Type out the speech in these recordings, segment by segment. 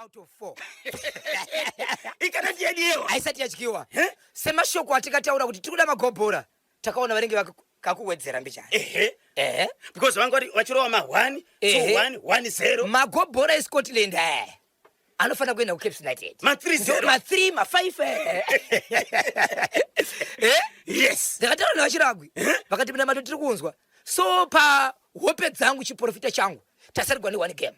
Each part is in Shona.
out of 4. Ikanati yadiwa. Haisati yatyiwa. Semashoko atikataura kuti tiri kuda magobhora, takaona vanenge kakuwedzera mbichana. Ehe. Ehe. Because vanga vari vachirova ma 1 2 1 1 0. Magobhora eScotland aya anofanira kuenda kuCaps United. Ma 3 0. Ma 3 ma 5. Eh? Yes. Ndakataura naVaChiragwi vakati mina mato tiri kunzwa. So pa hope dzangu chiprofita changu tasarigwa ne one game.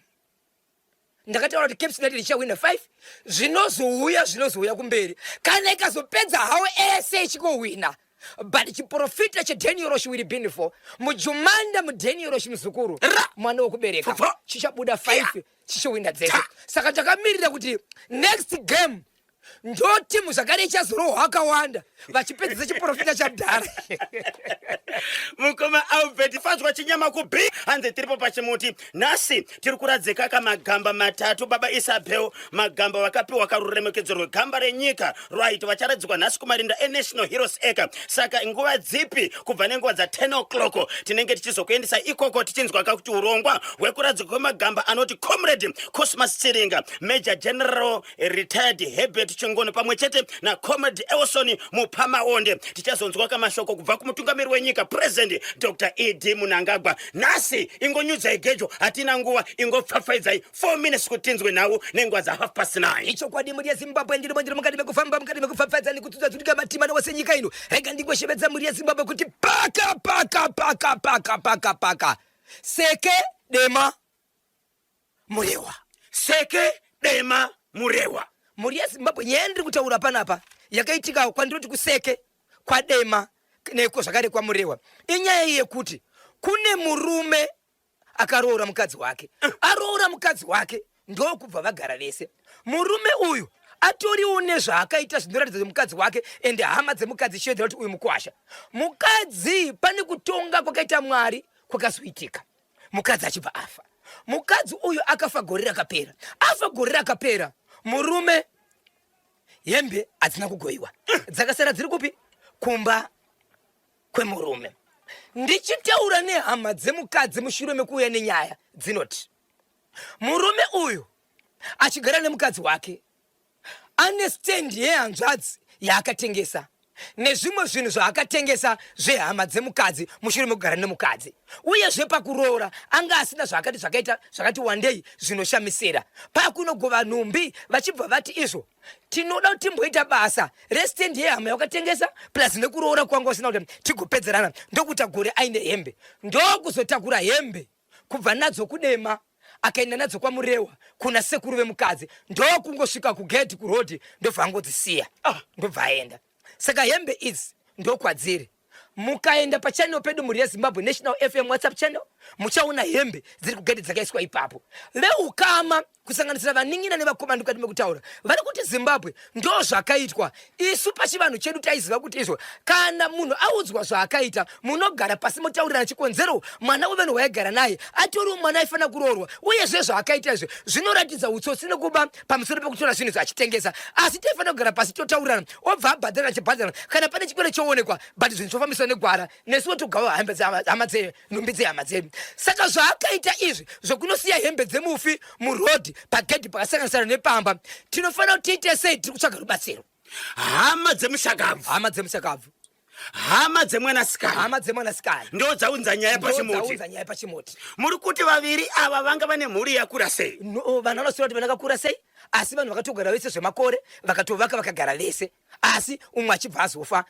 Ndakataura kuti Caps United ichawina 5, zvinozouya zvinozouya kumberi kana ikazopedza hawo ese ichikohwina. But chiprofita cheDaniel Rosh will be for mujumanda muDaniel Rosh muzukuru mwana wekubereka chichabuda 5 chichowina dzese. Saka takamirira kuti next game ndo timu zvakare ichazorohwa akawanda vachipedzisa chiprofita chadhara. Mukoma Albert Fadzwa Chinyama ku B hanzi tiripo pachimuti nhasi tiri kuradzika kamagamba matatu baba Isabel Magamba vakapiwa karuremekedzo rwegamba renyika right vacharadzikwa nhasi kumarinda eNational Heroes Acre. Saka nguva dzipi kubva nenguva dza 10 o'clock tinenge tichizokuendesa ikoko tichinzwa kakuti urongwa hwekuradzikwa kwemagamba anoti Comrade Cosmas Chiringa, Major General Retired Herbert Chingono pamwe chete naComrade Elson Mupamaonde. Tichazonzwa kamashoko kubva kumutungamiri wenyika President Dr. ED Mnangagwa. Nhasi ingonyudzai gejo, hatina nguva, ingopfapfaidzai 4 minutes kuti tinzwe nhau nenguva dza 9:30. Ichokwadi mhuri yeZimbabwe, ndirimo ndiri mukati mekufamba, mukati mekupfapfaidza nekutsudza tsudika matima newose nyika ino. Rega ndingoshevedza mhuri yeZimbabwe kuti paka paka paka paka paka paka seke dema Murewa. Seke dema Murewa. Mhuri yeZimbabwe, nyaya yandiri kutaura panapa yakaitika kwandinoti kuSeke kwaDema neko zvakare kwaMurewa inyaya yekuti kune murume akaroora mukadzi wake. Aroora mukadzi wake ndokubva vagara vese. Murume uyu atoriwo nezvaakaita zvinoratidza kuti mukadzi wake ende hama dzemukadzi chiyodzera kuti uyu mukwasha. Mukadzi pane kutonga kwakaita Mwari kwakazoitika, mukadzi achibva afa. Mukadzi uyu akafa gore rakapera. Afa gore rakapera, murume hembe hadzina kugoiwa, dzakasara dziri kupi? Kumba kwemurume. Ndichitaura nehama dzemukadzi mushure mekuuya nenyaya dzinoti murume uyu achigara nemukadzi wake ane stand yehanzvadzi yaakatengesa nezvimwe zvinhu zvaakatengesa zvehama dzemukadzi mushure mekugara nemukadzi. Uyezve pakuroora anga asina zvaakati zvakaita zvakati wandei zvinoshamisira. Pakunogova nhumbi vachibva vati izvo tinoda kuti timboita basa restand yehama yakatengesa plus nekuroora kwanga usina kuti tigopedzerana, ndokuita gore aine hembe, ndokuzotakura hembe kubva nadzo kuDema akaenda nadzo kwaMurewa kuna sekuru vemukadzi, ndokungosvika kugedhi kurodhi ndobva angodzisiya, ndobva aenda. Saka hembe idzi ndokwadziri. Mukaenda pachannel pedu mhuri yeZimbabwe National FM WhatsApp channel muchaona hembe dziri kugedhi dzakaiswa ipapo. Veukama kusanganisira vanin'ina nevakoma ndikati mekutaura vari kuti Zimbabwe ndo zvakaitwa. Isu pachivanhu chedu taiziva kuti izvo kana munhu audzwa zvaakaita munogara pasi motaurirana chikonzero mwana wevanhu waigara naye atoriwo mwana aifanira kuroorwa, uyezve zvaakaita izvo zvinoratidza utsotsi nekuba pamusoro pekutora zvinhu zvaachitengesa. Asi taifanira kugara pasi totaurirana, obva abhadhara achibhadhara kana pane chikwere choonekwa, but zvinhu zvofambiswa negwara, nesuwo togava hembe dzehama dzedu, nhumbi dzehama dzedu. Saka zvaakaita izvi zvekunosiya hembe dzemufi murodhi pagedhi pakasanganisana nepamba, tinofanira kuti tiite sei? Tiri kutsvaga rubatsiro. Hama dzemushakabvu, hama dzemushakabvu, hama dzemwanasikana, hama dzemwanasikana ndo dzaunza nyaya pachimuti. Dzaunza nyaya pachimuti. Muri kuti vaviri ava vanga vane mhuri yakura sei? No, vanhu vanosura kuti vanakakura sei, asi vanhu vakatogara vese zvemakore, vakatovaka vakagara vese, asi umwe achibva azofa.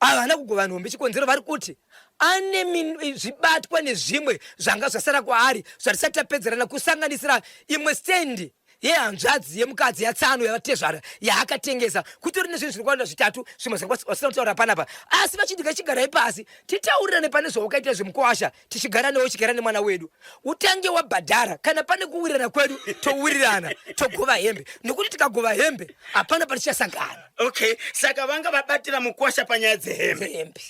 Havana kugova nhumbi, chikonzero vari kuti ane zvibatwa nezvimwe zvanga zvasara kwaari zvatisati tapedzerana, kusanganisira imwe stendi yehanzvadzi yemukadzi yatsano yavatezvara yaakatengesa. Kutori nezvinhu zviri kuwanda zvitatu zvimwe zvasina kutaura panapa, asi vachiti ngachigarai pasi titaurirane pane zvawakaita zvemukwasha, tichigara newe uchigara nemwana wedu, utange wabhadhara. Kana pane kuwirirana kwedu towirirana, togova hembe, nekuti tikagova hembe hapana patichasangana. Okay, saka vanga vabatira mukwasha panyaya dzehembe. Dzehembe.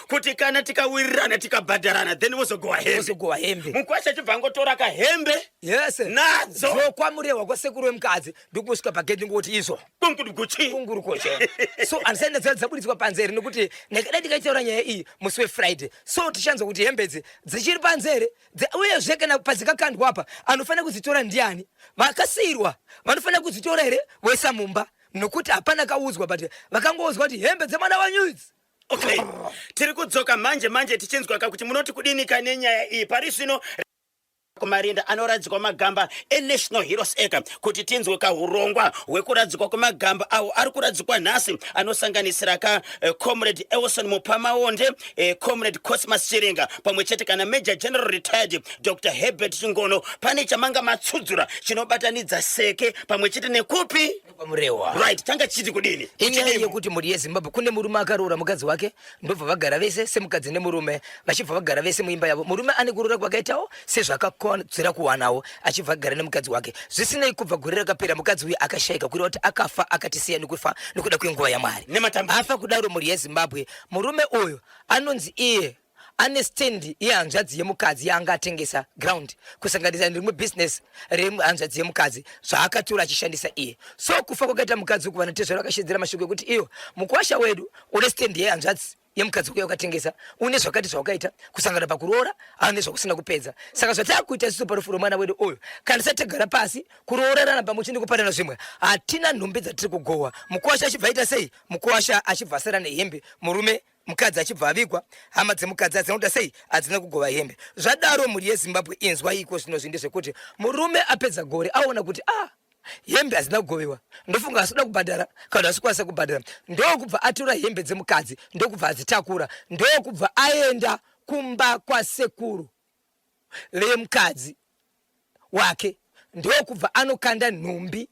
Kuti kana tikawirirana tikabhadharana, then vozogowa hembe. Vozogowa hembe. Mukwasha achibva angotora kahembe Yes. nadzo. Zvokwamurehwa kwasekuru wemukadzi, ndokungosvika pagedhi ngoti izvo. Kunguruguchi. Kungurukoche. So handisati ndadzira dzabuditswa panze here, nekuti ndakada ndikaitaura nyaya iyi musi weFriday. So tichanzwa kuti hembe idzi dzichiri panze here, uyezve kana padzikakandwa apa, anofanira kudzitora ndiani? Vakasiyirwa vanofanira kudzitora here voisa mumba? Nokuti hapana kaudzwa, but vakangoudzwa kuti hembe dzemwana wanyu idzi. Okay, tiri kudzoka manje manje tichinzwa ka kuti munoti kudini ka nenyaya iyi. Pari zvino kumarinda anoradzikwa magamba eNational Heroes Acre, kuti tinzwe kahurongwa hwekuradzikwa kwemagamba awo ari kuradzikwa nhasi, anosanganisira ka Comrade Elson Mupamaonde, Comrade Cosmas Chiringa, pamwe chete kana Major General Retired Dr Herbert Chingono. Pane chamanga matsudzura chinobatanidza Seke pamwe chete nekupi? Kwamurehwa. Right, tanga chichiti kudini? Inyaya yekuti mhuri yeZimbabwe, kune murume akaroora mukadzi wake, ndobva vagara vese semukadzi nemurume, vachibva vagara vese muimba yavo. Murume ane kuroora kwakaitawo sezvakakodzera kuwanawo, achibva agara nemukadzi wake. Zvisinei, kubva gore rakapera mukadzi uyu akashayika, kureva kuti akafa akatisiya nekufa nekuda kwenguva yaMwari. Nematambudziko. Afa kudaro, mhuri yeZimbabwe, murume uyu anonzi iye ane stand yehanzvadzi yemukadzi yaanga atengesa ground, kusanganisa nerimwe business rehanzvadzi yemukadzi zvaakatora achishandisa iye. So kufa kwakaita mukadzi uku, vanatezvara vakashedzera mashoko ekuti iyo mukwasha wedu une stand yehanzvadzi yemukadzi uya wakatengesa, une zvakati zvawakaita kusangana pakuroora, ane zvakusina kupedza. Saka zvatakuita isusu parufu rwemwana wedu uyu, kana tisati tagara pasi kuroorerana pamwe chete nekupanana zvimwe, hatina nhumbi dzatiri kugohwa. Mukwasha achibva aita sei? Mukwasha achibva asara nehembe, murume mukadzi achibva avigwa. Hama dzemukadzi hadzina kuita sei? Hadzina kugova hembe. Zvadaro, mhuri yeZimbabwe, inzwa iko zvino zvi ndezvekuti murume apedza gore aona kuti a ah, hembe hadzina kugovewa, ndofunga asikuda kubhadhara kana asikwanisa kubhadhara, ndokubva atora hembe dzemukadzi, ndokubva adzitakura, ndokubva aenda kumba kwasekuru vemukadzi wake, ndokubva anokanda nhumbi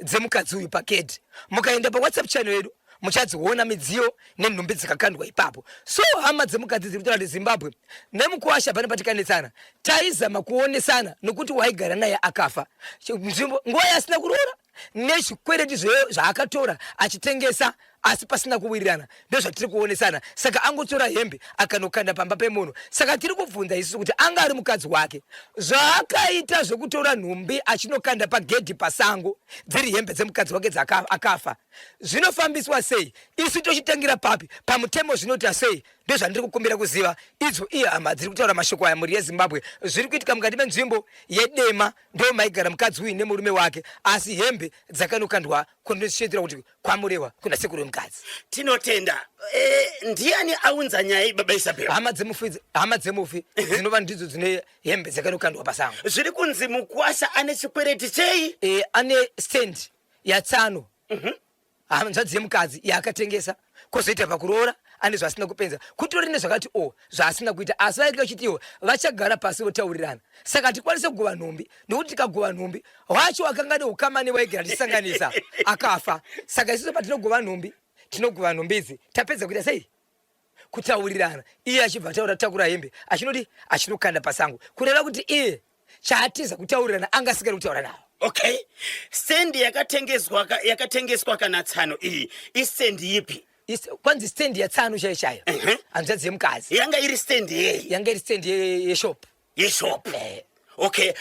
dzemukadzi uyu pagedhi. Mukaenda paWhatsApp channel yedu muchadziona midziyo nenhumbi dzikakandwa ipapo. So hama dzemukadzi dziri kutaura kuti Zimbabwe nemukuwasha pane patikanetsana, taizama kuonesana nokuti waigara naye akafa nzvimbo nguva yasina kuroora, nezvikwereti zvaakatora achitengesa asi pasina kuwirirana, ndozvatiri kuonesana. Saka angotora hembe akanokanda pamba pemunhu. Saka tiri kubvunza isusu kuti anga ari mukadzi wake, zvaakaita zvekutora nhumbi achinokanda pagedhi pasango, dziri hembe dzemukadzi wake akafa, zvinofambiswa sei? Isu tochitangira papi pamutemo? Zvinoita sei? Ndozvandiri kukumbira kuziva idzo ihama dziri kutaura mashoko aya. Mhuri yeZimbabwe, zviri kuitika mukati menzvimbo yeDema, ndo maigara mukadzi uyu nemurume wake, asi hembe dzakanokandwa kunosvedzera kuti kwaMurewa kuna sekuru wemukadzi. Tinotenda. Ndiani aunza nyaya iyi, baba Isabel? Hama dzemufi, hama dzemufi dzinova ndidzo dzine hembe dzakanokandwa pasango. Zviri kunzi mukwasha ane chikwereti chei? Ane stand yatsano, hanzvadzi yemukadzi yaakatengesa, kwozoita pakuroora ane zvaasina kupenza, kutori nezvakati o zvaasina kuita, asi vainge vachitiwo vachagara pasi votaurirana. Saka hatikwanise kugova nhumbi, nekuti tikagova nhumbi, wacho akanga neukama newaigara tichisanganisa akafa. Saka isusu patinogova nhumbi, tinogova nhumbi idzi tapedza kuita sei? Kutaurirana. Iye achibva ataura takura hembe achinoti achinokanda pasango, kureva kuti iye chaatiza kutaurirana anga asingadi kutaura navo. Okay, sendi yakatengeswa kana tsano iyi isendi ipi? Kwanzi stendi yatsano chaiyo chaiyo, hanzvadzi yemukadzi. Yanga iri stendi yei? Yanga iri stendi yeshop. Yeshop. Okay,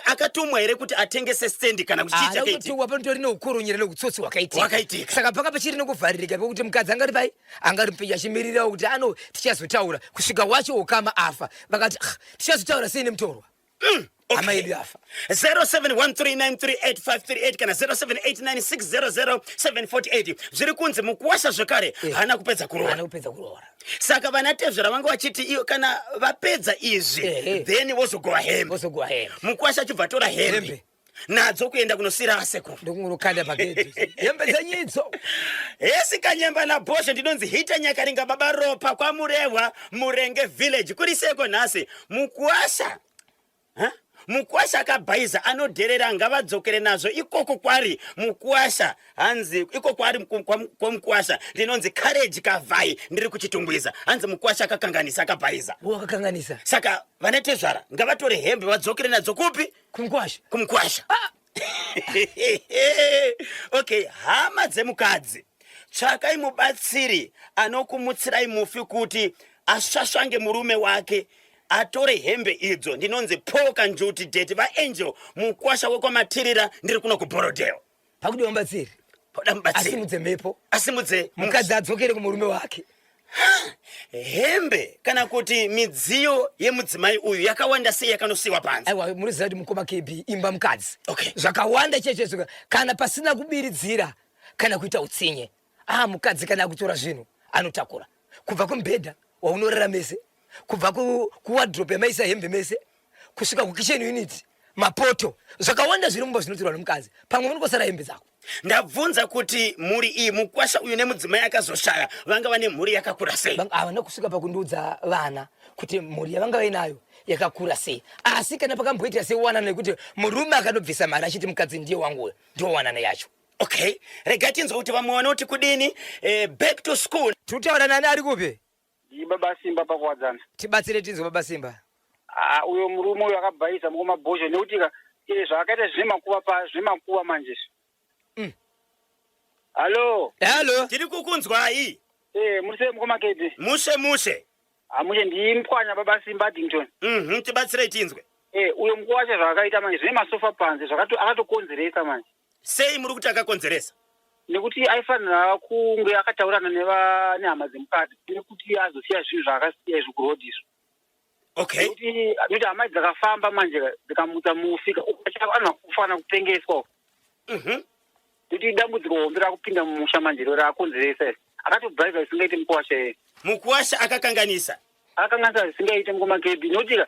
akatumwa here kuti atengese stendi kana kuti chii chakaitika? Kutumwa panotori neukoronyera neutsotsi hwakaitika. Hwakaitika. Saka panga pachiri nekuvharirika pekuti mukadzi angari pai, angari mupenyu, achimirirawo kuti ano tichazotaura kusvika wacho ukama afa. Vakati, ah, tichazotaura sei nemutorwa? Hama yedu yafa. 0713938538 kana 0789600748. Zviri kunzi mukuwasha zvekare haana kupedza kuroora. Haana kupedza kuroora. Saka vana tezvara vanga vachiti iyo kana vapedza izvi, then vozogova hembe. Vozogova hembe. Mukwasha achibva atora hembe Hembe. nadzo kuenda kunosira asekuru. Ndokungonokanda pagedhi hembe dzenyidzo. Hesi Kanyemba naBhosho, ndinonzi Hita Nyakaringa baba Ropa kwaMurehwa, Murenge village. Kuri seko nhasi? Mukwasha, ha? Mukwasha akabhaiza, anodherera, ngavadzokere nazvo ikoko kwari mukwasha. Hanzi iko kwari kwamukwasha. Ndinonzi Courage Kavhai, ndiri kuChitungwiza. Hanzi mukwasha akakanganisa, akabhaiza. Wakakanganisa. Saka vana tezvara ngavatore hembe vadzokere nadzo kupi? Kumukwasha. Kumukwasha. Okay, hama dzemukadzi. Tsvakai mubatsiri anokumutsirai mufi kuti asvasvange murume wake atore hembe idzo. Ndinonzi Paul Kanjuti Date vaAngel mukwasha wekwaMatirira ndiri kuno kuBorodale. Pakudiwa mubatsiri. Poda mubatsiri. Asimudze mhepo. Asimudze mukadzi adzokere kumurume wake. Hembe kana kuti midziyo yemudzimai uyu yakawanda sei yakanosiiwa panze? Aiwa, munoziva kuti mukoma KB imba mukadzi. Okay. Zvakawanda chete kana pasina kubiridzira kana kuita utsinye. Ah, mukadzi kana akutora zvinhu anotakura kubva kumubhedha waunorara mese, kubva kuwardrobe yamaisa hembe mese, kusvika kukitchen unit, mapoto, zvakawanda zviri mumba zvinotorwa nomukadzi. Pamwe unongosara hembe dzako. Ndabvunza kuti mhuri iyi, mukwasha uyu nemudzimai akazoshaya, vanga vane mhuri yakakura sei? Havana kusvika pakundiudza vana kuti mhuri yavanga vainayo yakakura sei, asi kana pakamboita sewanano yekuti murume akanobvisa mari achiti mukadzi ndiye wangu uyo, ndiwo wanano yacho. Okay, regai tinzwe kuti vamwe vanoti kudini. Back to school. Tutaura nani ari kupi? Ndi baba Simba pakuwadzana. Tibatsire tinzwe baba Simba. Ah, uyo murume uyo akabhaisa mukoma Bhozho nekuti ka zvaakaita zvine makuva pa zvine makuva manje izvi. Hallo. Hallo. Tiri kukunzwai. Muri sei mukoma KB? Mushe mushe. Hamushe ndimupwanya baba Simba Addington. Tibatsirei tinzwe. Uyo mukuva wacho zvaakaita manje zvine masofa panze zvakato akatokonzeresa manje. Sei muri kuti akakonzeresa? Nekuti aifanira kunge akataurirana neva nehama dzemukadzi nekuti azosiya zvinhu zvaakasiya izvi kuroad izvo. Okay. Nekuti hama dzakafamba manje dzikamutsa mufi anofanira kupengeswa. Nekuti dambudziko hombe rakupinda mumusha manje iro rakonzeresa iri. Akatobhaiza zvisingaite mukuwasha iye. Mukuwasha akakanganisa. Akakanganisa zvisingaite mukoma KB nekuti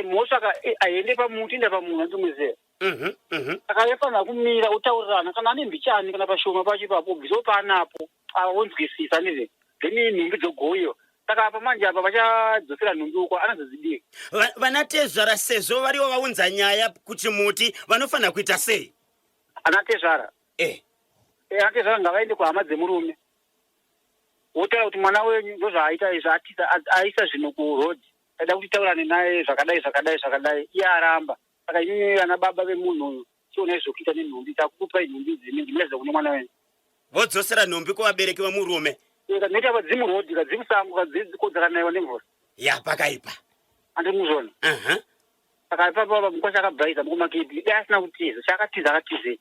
mhosva ka haiende pamuti inoenda pamunhu andimuziva. Saka aifanira kumira otaurirana kana ane mbichani kana pashoma pacho ipapo obvisawo paanapo ava vonzwisisa handiti then nhumbi dzogoiwa. Saka apa manje apa vachadzosera nhumbi uko anozodzidii? Vanatezvara sezvo varivo vaunza nyaya kuchimuti vanofanira kuita sei? Anatezvara? Anatezvara ngavaende kuhama dzemurume votaura kuti mwana wenyu ndozvaaita izvi atiza aisa zvinhu kuroad taida kuti taurane naye zvakadai zvakadai zvakadai iye aramba. Saka imimi vana baba vemunhu uyu chionai zvokuita nenhumbi takukupai nhumbi idzi imi ndimureza kune mwana wenyu. Vodzosera nhumbi kuvabereki vemurume. Eka nekuti apa dzimuroad ka dzimusango ka dziko dzakanaiwa nemvura. Ya pakaipa. Andi muzvona. Saka ipapo apa mukwasha akabhaiza mukoma KB dai asina kutiza chaakatiza akatizei.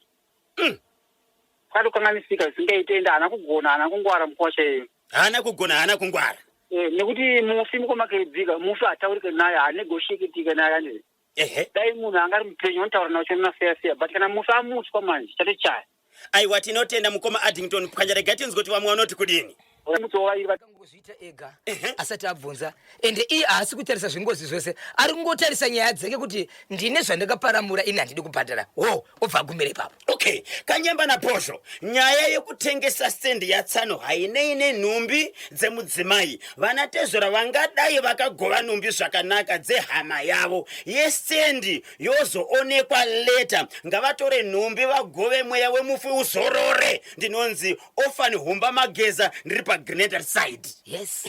Akatokanganisika zvisingaite ende haana kugona haana kungwara mukwasha iyeyo. Haana kugona haana kungwara. Nekuti mufi mukoma KB ka mufi hataurike naye haanegotiate naye handiti. Ehe. Dai munhu anga ari mupenyu vanotaura nawo chonona feya feya but kana mufi amutswa manje chatochaya. Aiwa tinotenda mukoma Addington Pwanya regai tinzwe kuti vamwe vanoti kudini. Akangozviita ega asati abvunza ende iye haasi kutarisa zvengozi zvose ari kungotarisa nyaya dzake kuti ndine zvandakaparamura ini handidi kubhadhara wo obva agumira ipapo. Okay, Kanyemba naBhozho, nyaya yekutengesa stand yaTsano hainei nenhumbi dzemudzimai. Vanatezvara vangadai vakagova nhumbi zvakanaka dzehama yavo. Yestand yozoonekwa later. Ngavatore nhumbi vagove mweya wemufi uzorore. Ndinonzi Orphan Humba Mageza ndiri paGrenada side. Yes.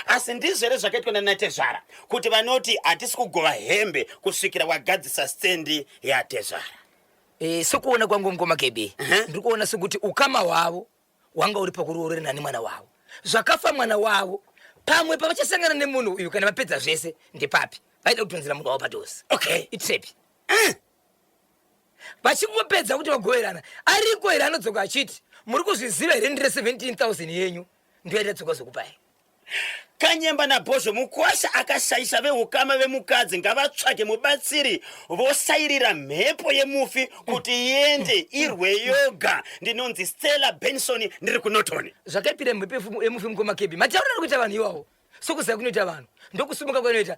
Asi ndizvo here zvakaitwa nanatezvara kuti vanoti hatisi kugova hembe kusvikira wagadzisa stand yatezvara? Sokuona kwangu mukoma KB, ndiri kuona sekuti ukama hwavo wanga uri pakuroorerana nemwana wavo. Zvakafa mwana wavo, pamwe pavachasangana nemunhu uyu kana vapedza zvese ndepapi? Vaida kutonzera munhu wavo padhuze. Okay. Itrap. Vachingopedza kuti vagoverana, ariko here anodzoka achiti muri kuzviziva here ndire 17,000 yenyu ndiyo yatadzoka zokupai. Kanyemba naBhozho, mukwasha akashaisha vehukama vemukadzi ngavatsvage mubatsiri vosairira mhepo yemufi kuti iende irwe yoga. Ndinonzi Stella Benson ndiri kuNorton. Zvakaipira mhepo yemufi mukoma Kebi, matauriro ari kuita vanhu iwawo sokuziva kunoita vanhu ndokusumuka kwanoita.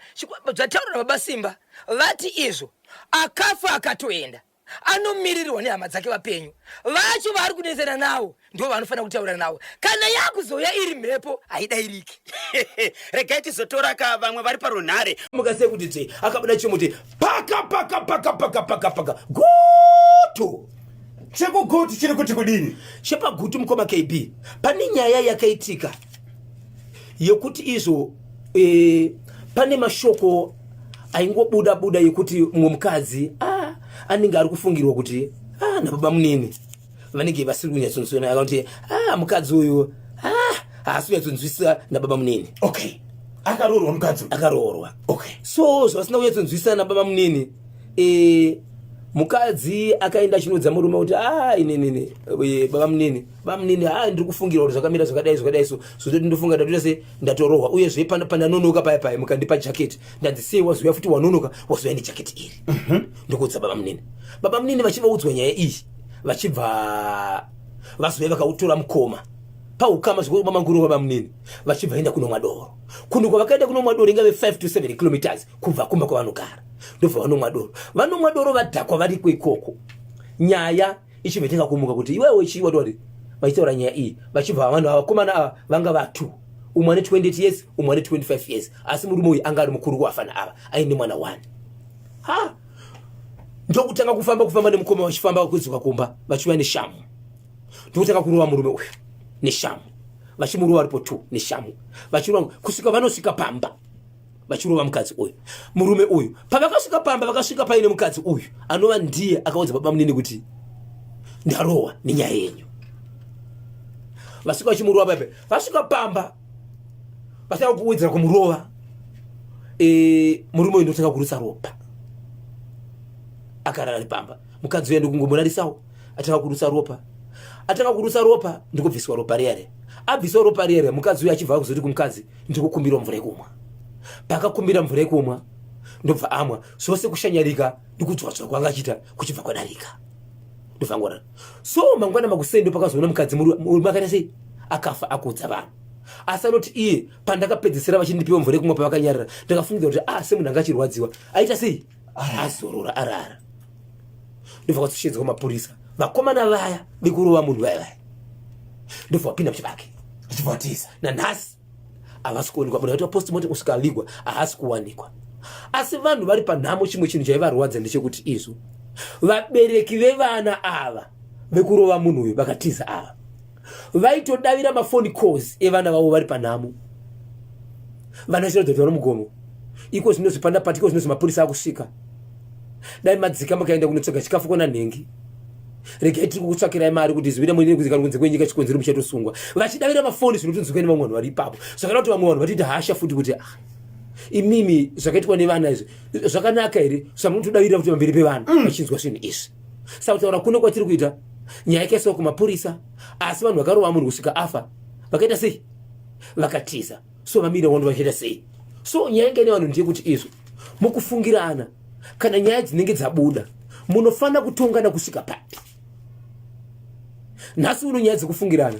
Zvataurwa nababa Simba vati izvo akafa akatoenda anomiririrwa nehama dzake vapenyu vacho vaari kunetsana navo ndivo vanofanira kutaura navo. Kana yakuzouya iri mhepo haidairiki. Regai tizotora ka vamwe vari parunhare. Mukasei kuti tsve akabuda chimuti paka paka paka paka paka paka gutu. Chekugutu chiri kuti kudini? Chepagutu mukoma KB, pane nyaya yakaitika yekuti izvo pane mashoko aingobuda buda yekuti mumwe mukadzi anenge ari kufungirwa kuti nababa munini vanenge vasiri kunyatsonzwisana akakuti ah mukadzi uyu ah haasi kunyatsonzwisisa nababa munini. Okay, akaroorwa mukadzi? Akaroorwa. Okay. So zvavasina kunyatsonzwisisa nababa munini, mukadzi akaenda achinoudza murume kuti a inini baba munini, baba munini, a ndiri kufungira kuti zvakamira zvakadai zvakadai, so zvototi ndofunga ndatoita se ndatorohwa, uyezve pandanonoka paya paya mukandipa jaketi, ndanzi sei wazouya futi wanonoka, wazouya nejaketi iri. Ndokuudza baba munini. Baba munini vachivaudzwa nyaya iyi, vachibva vazouya vakautora mukoma paukama zvikuru mamanguru baba munini, vachibva enda kunomwa doro. Kunhu kwavakaenda kunomwa doro ingave 5 to 7 kilometers kubva kumba kwavanogara. Ndobva vanomwa doro, vanomwa doro vadhakwa variko ikoko. Nyaya ichibva itanga kumuka kuti iwewe chii watoti vachitaura nyaya iyi, vachibva vanhu ava, vakomana ava vanga vatu, umwe ane 28 years, umwe ane 25 years, asi murume uyu anga ari mukuru kuafana ava, aine mwana one. Ha, ndokutanga kufamba kufamba nemukoma, vachifamba kudzoka kumba vachiuya neshamu, ndokutanga kurova murume uyu neshamu, vachimurova aripo two neshamu, vachirova kusvika vanosvika pamba, vachirova mukadzi uyu, murume uyu. Pavakasvika pamba, vakasvika paine mukadzi uyu anova ndiye akaudza baba munini kuti ndarohwa nenyaya yenyu. Vasvika vachimurova paipe, vasvika pamba vasvika kuwedzera kumurova. Murume uyu ndotanga kurutsa ropa akarara ari pamba. Mukadzi uya ndokungomurarisawo, atanga kurutsa ropa, atanga kurutsa ropa, ndikubviswa ropa riya riya. Abviswa ropa riya riya, mukadzi uyu achibva kuzoti kumukadzi, ndikukumbira mvura yekumwa. Paakakumbira mvura yekumwa, ndobva amwa, zvose kushanyarika ndikudzwadzwa kwanga achiita kuchibva kwadarika, ndobva ngorara. So mangwana makuseni ndopakazoona mukadzi murume akaita sei, akafa. Akuudza vanhu, asi anoti iye pandakapedzisira vachindipiwa mvura yekumwa, pavakanyarara, ndakafungidzira kuti ah, semunhu anga achirwadziwa aita sei, azorora, arara. Ndobva kwazoshedzwa mapurisa, vakomana vaya vekurova munhu vaya vaya ndobva vapinda muchibage. Achibvatiza. Nanhasi havasi kuonekwa. Munhu aitwa postmortem kusvika avigwa haasi kuwanikwa, asi vanhu vari panhamo. Chimwe chinhu chaivarwadza ndechekuti izvo vabereki vevana ava vekurova munhu uyu vakatiza ava vaitodavira mafoni calls evana vavo vari panhamo. Vana vachiratidza kuti vari mugomo iko zvino zvipanda pati, iko zvino zvimapurisa akusvika, dai madzika makaenda kunotsvaga chikafu kona nhengi, regai tiri kukutsvakirai mari kuti zivire muine kuzikana kunze kwenyika, chikonzero muchatosungwa. Vachidavira mafoni zvinotonzwika nevamwe vanhu vari ipapo, zvakada kuti vamwe vanhu vatoita hasha futi kuti ah, imimi zvakaitwa nevana izvi zvakanaka here, zvamunotodavirira kuti pamberi pevanhu vachinzwa zvinhu izvi? Saka kutaura kuno kwatiri kuita, nyaya yakaiswa kumapurisa, asi vanhu vakarova munhu kusvika afa vakaita sei? Vakatiza. So vamire wando vachiita sei? So nyaya inga ine vanhu ndeyekuti izvo mukufungirana, kana nyaya dzinenge dzabuda, munofanira kutongana kusvika papi? Nhasi uno nyaya dzekufungirana,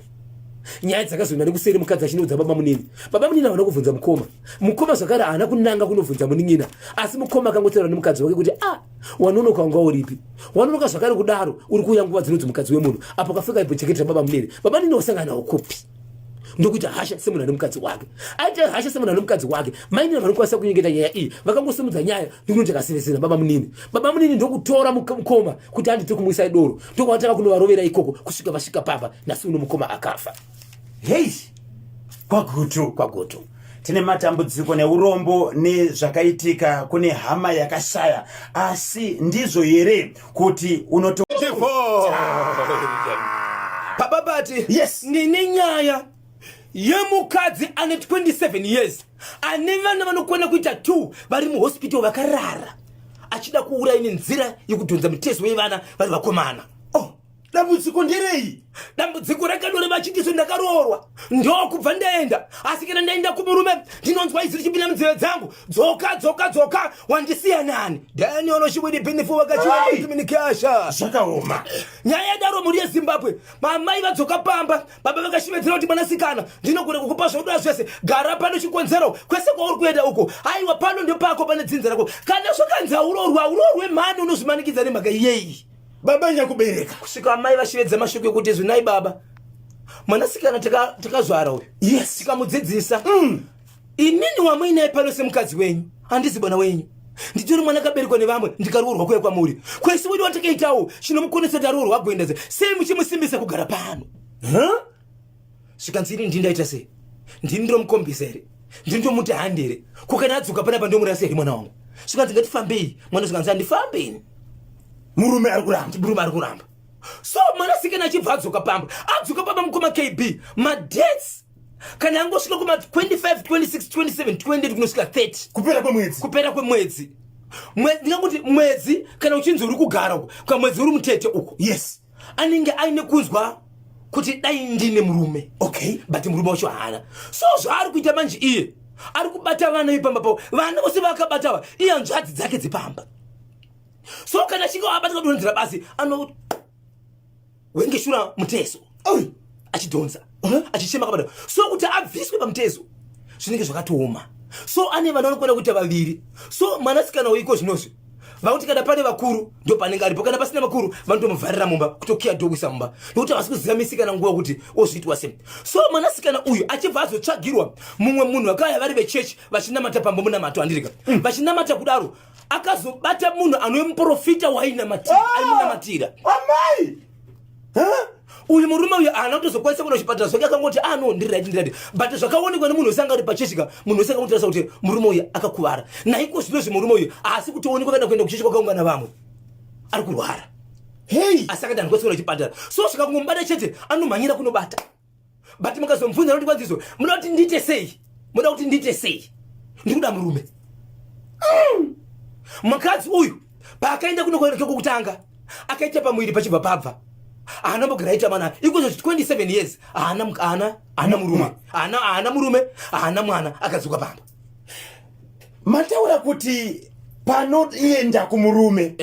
nyaya dzakazoenda nekuseri, mukadzi achinoudza baba munini. Baba munini havana kubvunza mukoma, mukoma zvakare haana kunanga kunobvunza munin'ina, asi mukoma akangotaura nemukadzi wake kuti ah, wanonoka, wanga uripi? Wanonoka zvakare kudaro, uri kuuya nguva dzinodzi mukadzi wemunhu apo kafeka ipo jaketi rababa munini. Baba munini wasangana nawo kupi? Ndokuita hasha semunhu ane mukadzi wake. Aita hasha semunhu ane mukadzi wake, mainini vanokwanisa kunyengeta nyaya iyi, vakangosimudza nyaya ndikunoti akasirisira baba munini. Baba munini ndokutora mukoma kuti andite kumwisai doro, ndokuvatanga kunovarovera ikoko kusvika vasvika pamba. Nhasi uno mukoma akafa. Hei, kwaGutu. KwaGutu. Tine matambudziko neurombo nezvakaitika kune hama yakashaya, asi ndizvo here kuti unoto Baba Bati. Yes. Ndine nyaya yemukadzi ane 27 years, ane vana vanokwana kuita 2 vari muhospital vakarara, achida kuuraya nenzira yekudhonza mitezo yevana vari vakomana. Oh, dambudziko nderei? Dambudziko rakadore vachitiso ndakaroorwa, ndokubva ndaenda, asi kana ndaenda kumurume ndinonzwa izwi richipinda munzeve dzangu, dzoka, dzoka, dzoka, wandisiya nani? Daniel Shibwidi Binifu wakachiwaminikasha. Zvakaoma. Nyaya yadaro, mhuri yeZimbabwe, mamai vadzoka pamba, baba vakashivedzera kuti mwanasikana, ndinogona kukupa zvaunoda zvese, gara pano, chikonzero kwese kwauri kuenda uko, aiwa, pano ndepako, pane dzinza rako. Kana zvakanzi haurorwe, haurorwe mhani, unozvimanikidza nemhaka iyeyi? Baba nyakubereka. Kusvika amai vashivedza mashoko ekuti zvinai baba, mwanasikana takazvara uyu, tikamudzidzisa. Inini wamuinaye pano semukadzi wenyu handizi bwana wenyu, nditori mwana akaberekwa nevamwe, ndikaroorwa kuya kwamuri. Kwese wedu watakaitawo chinomukonesa taroorwa agoenda sei muchimusimbisa kugara pano? Huh? Zvikanzi ini ndindaita sei? Ndini ndomukombisa here? Ndini ndomuti handi here? Ko kana adzoka panapa ndomurasa here mwana wangu? Zvikanzi ngatifambei mwana, zvikanzi handifambe ini. Murume ari kuramba. Murume ari kuramba. So mwanasikana achibva adzoka pamba, adzoka pamba mukoma KB, madates kana angosvika kuma 25, 26, 27, 28 kunosvika 30. Kupera kwemwedzi. Kupera kwemwedzi. Ndinganguti mwedzi kana uchinzi uri kugara uko, kana mwedzi uri mutete uko, anenge aine kunzwa kuti dai ndine murume. But murume wacho haana. So zvaari kuita manje, iye ari kubata vana vepamba pavo. Vana vose vaakabata ava iye hanzvadzi dzake dzepamba. So kana achinge abata kudonzera basi, ano wengeshura mutezo. Oi. Achidhonza, achichema akabata. So kuti abviswe pamutezo zvinenge zvakatooma. So ane vana vanokwana kuita vaviri. So mwanasikana weiko zvinozvi vakuti kana pane vakuru ndo panenge aripo, kana pasina vakuru vanotomuvharira mumba, kutokiya door kuisa mumba, nokuti havasi kuziva misikana nguva kuti ozviitwa sei. So mwanasikana uyu achibva azotsvagirwa mumwe munhu, vakauya vari vechechi vachinamata pamba, munamato andirika. Vachinamata kudaro, akazobata munhu anove muprofita wainamatira, aimunamatira. Amai. Huh? Uyu murume uyu haana kutozokwanisa kuenda kuchipatara zvake. Akangoti, "Ah no, ndiri right, ndiri right." But zvakaonekwa nemunhu wese anga ari pachechika, munhu wese akangotarisa kuti murume uyu akakuvara. Naiko zvinozvi murume uyu haasi kutoonekwa kana kuenda kuchechi kwakaungana vamwe, ari kurwara. Asi akati handikwanisi kuenda kuchipatara. So zvikangomubata chete, anomhanyira kunobata. But mukazomubvunza noti kwanzizo, "Muda kuti ndiite sei? Muda kuti ndiite sei? Ndikuda murume." Mukadzi uyu paakaenda kunokuoneka kwokutanga, akaita pamuviri pachibva pabva, haana mbogara aita mwana. Ikozvo 27 years haana haana murume, haana murume, haana mwana, akadzoka pamba. Mataura kuti panoenda kumurume,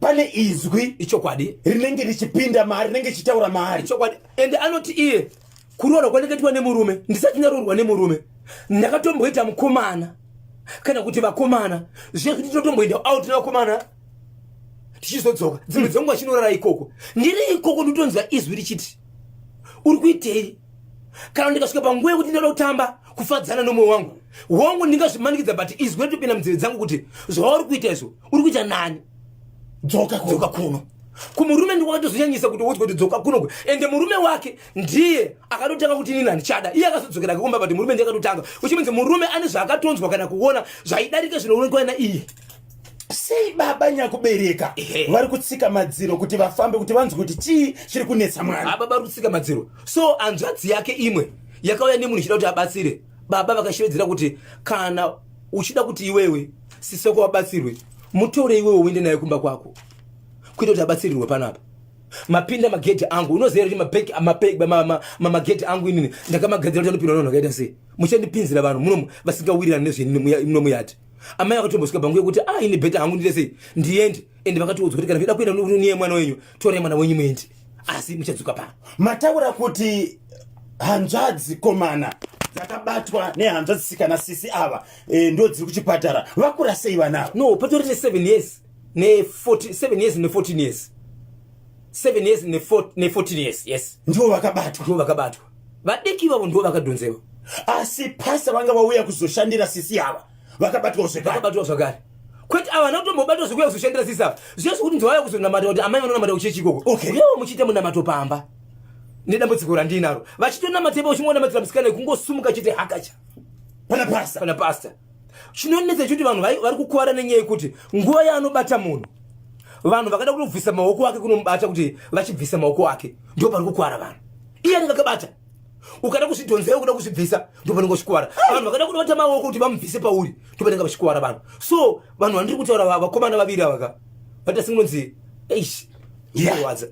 pane izwi Ichokwadi. rinenge richipinda maari, rinenge richitaura maari. Ichokwadi. Ende anoti iye kuroorwa kwandakaitwa nemurume, ndisati ndaroorwa nemurume ndakatomboita mukomana kana kuti vakomana, zvekuti totomboenda out nevakomana, tichizodzoka dzimwe dzenguva chinorara ikoko. Ndiri ikoko ndinotonzwa izwi richiti, "Uri kuitei?" Kana ndikasvika panguva yekuti ndinoda kutamba kufadzana nomwoyo wangu wangu, ndingazvimanikidza, but izwi ritopinda munzeve dzangu kuti, "Zvauri kuita izvo, uri kuita nani? Dzoka kuno." "Dzoka kuno." Kumurume ndikwakatozonyanyisa kuti udzwa kuti, "Dzoka kuno." Ende murume wake ndiye akatotanga kuti, "Inini handichada." Iye akazodzokera kakumba, but murume ndiye akatotanga, uchimenzi murume ane zvaakatonzwa kana kuona zvaidarika zvinoonekwa naiye. Sei baba nyakubereka vari kutsika madziro kuti vafambe, kuti vanzwe kuti chii chiri kunetsa mwana? Baba vari kutsika madziro. So hanzvadzi yake imwe yakauya nemunhu ichida kuti abatsire. Baba vakashevedzera kuti, "Kana uchida kuti iwewe sisoko wabatsirwe, mutore iwewe uende naye kumba kwako kuita kuti abatsirirwe. Panapa mapinda magedhi angu. Unoziva kuti magedhi angu inini ndakamagadzira kuti anopindwa nevanhu vakaita sei? Muchandipinzira vanhu muno vasingawirirani nezvenini muno muyadhi." Amai vakatombosvika panguva yekuti, "A, ini better hangu ndite sei, ndiende." Ende vakatoudzwa kuti, "Kana muchida kuenda niye mwana wenyu, torai mwana wenyu muende, asi muchadzoka pano." Mataura kuti hanzvadzi komana dzakabatwa nehanzvadzi sikana, sisi ava ndo dziri kuchipatara. Vakura sei vana ava? No, patori ne7 years ne7 years ne14 years, 7 years ne14 years, yes. Ndivo vakabatwa? Ndivo vakabatwa. Vadiki vavo ndivo vakadhonzewa. Asi pasa vanga vauya kuzoshandira sisi ava vakabatwawo zvekare? Vakabatwa zvakare. Kwete, ava havana kutombobatwa zvekuuya kuzoshandira sisi ava. Zviya zvekuti ndovauya kuzonamata, kuti amai vanonamata kuchechi ikoko. Uyewo muchiita munamato pamba nedambudziko randinaro, vachitonamata ipo, uchingonamatira musikana, kungosumuka chete, hakacha. Pana pasa. Pana pasta. Chinonetsa chekuti vanhu vari kukuvara nenyaya yekuti nguva yaanobata munhu, vanhu vakada kutobvisa maoko ake kunomubata, kuti vachibvisa maoko ake ndo pari kukuvara vanhu. Iye anenge akabata, ukada kuzvidhonzera, kuda kuzvibvisa, ndo panenge uchikuvara vanhu. Vakada kudobata maoko kuti vamubvise pauri, ndo panenge vachikuvara vanhu. So vanhu vandiri kutaura, vakomana vaviri ava ka, vaita singunonzi eish, zvinorwadza.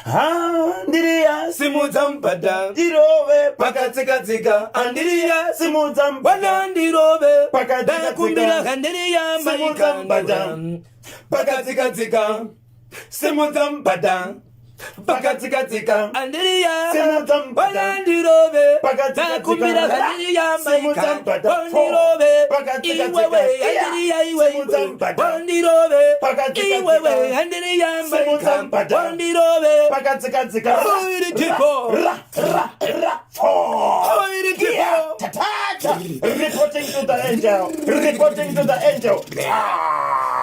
Andiriya. Simudza mubhadha. Irove. Pakatsika-tsika, andiriya. Simudza mubhadha. Wanandirove. Pakatsika-tsika. Ndakumbira, andiriya. Simudza mubhadha. Pakatsika-tsika, simudza mubhadha, pakatsika-tsika. Andiriya. Simudza mubhadha. Wanandirove. Pakatsika-tsika. Ndakumbira, andiriya. Simudza mubhadha. Wandirove. Pakatsika-tsika. Iwewe, andiriya, iwe. Simudza mubhadha. Wandirove. Pakatsika-tsika. Iwewe, andiriya. Simudza mubhadha. Wandirove. Pakatsika-tsika. Iri tipo. Ra, ra, ra, fo. Iri tipo. Yeah. Ta, ta, ta. Reporting to the angel. Reporting to the angel.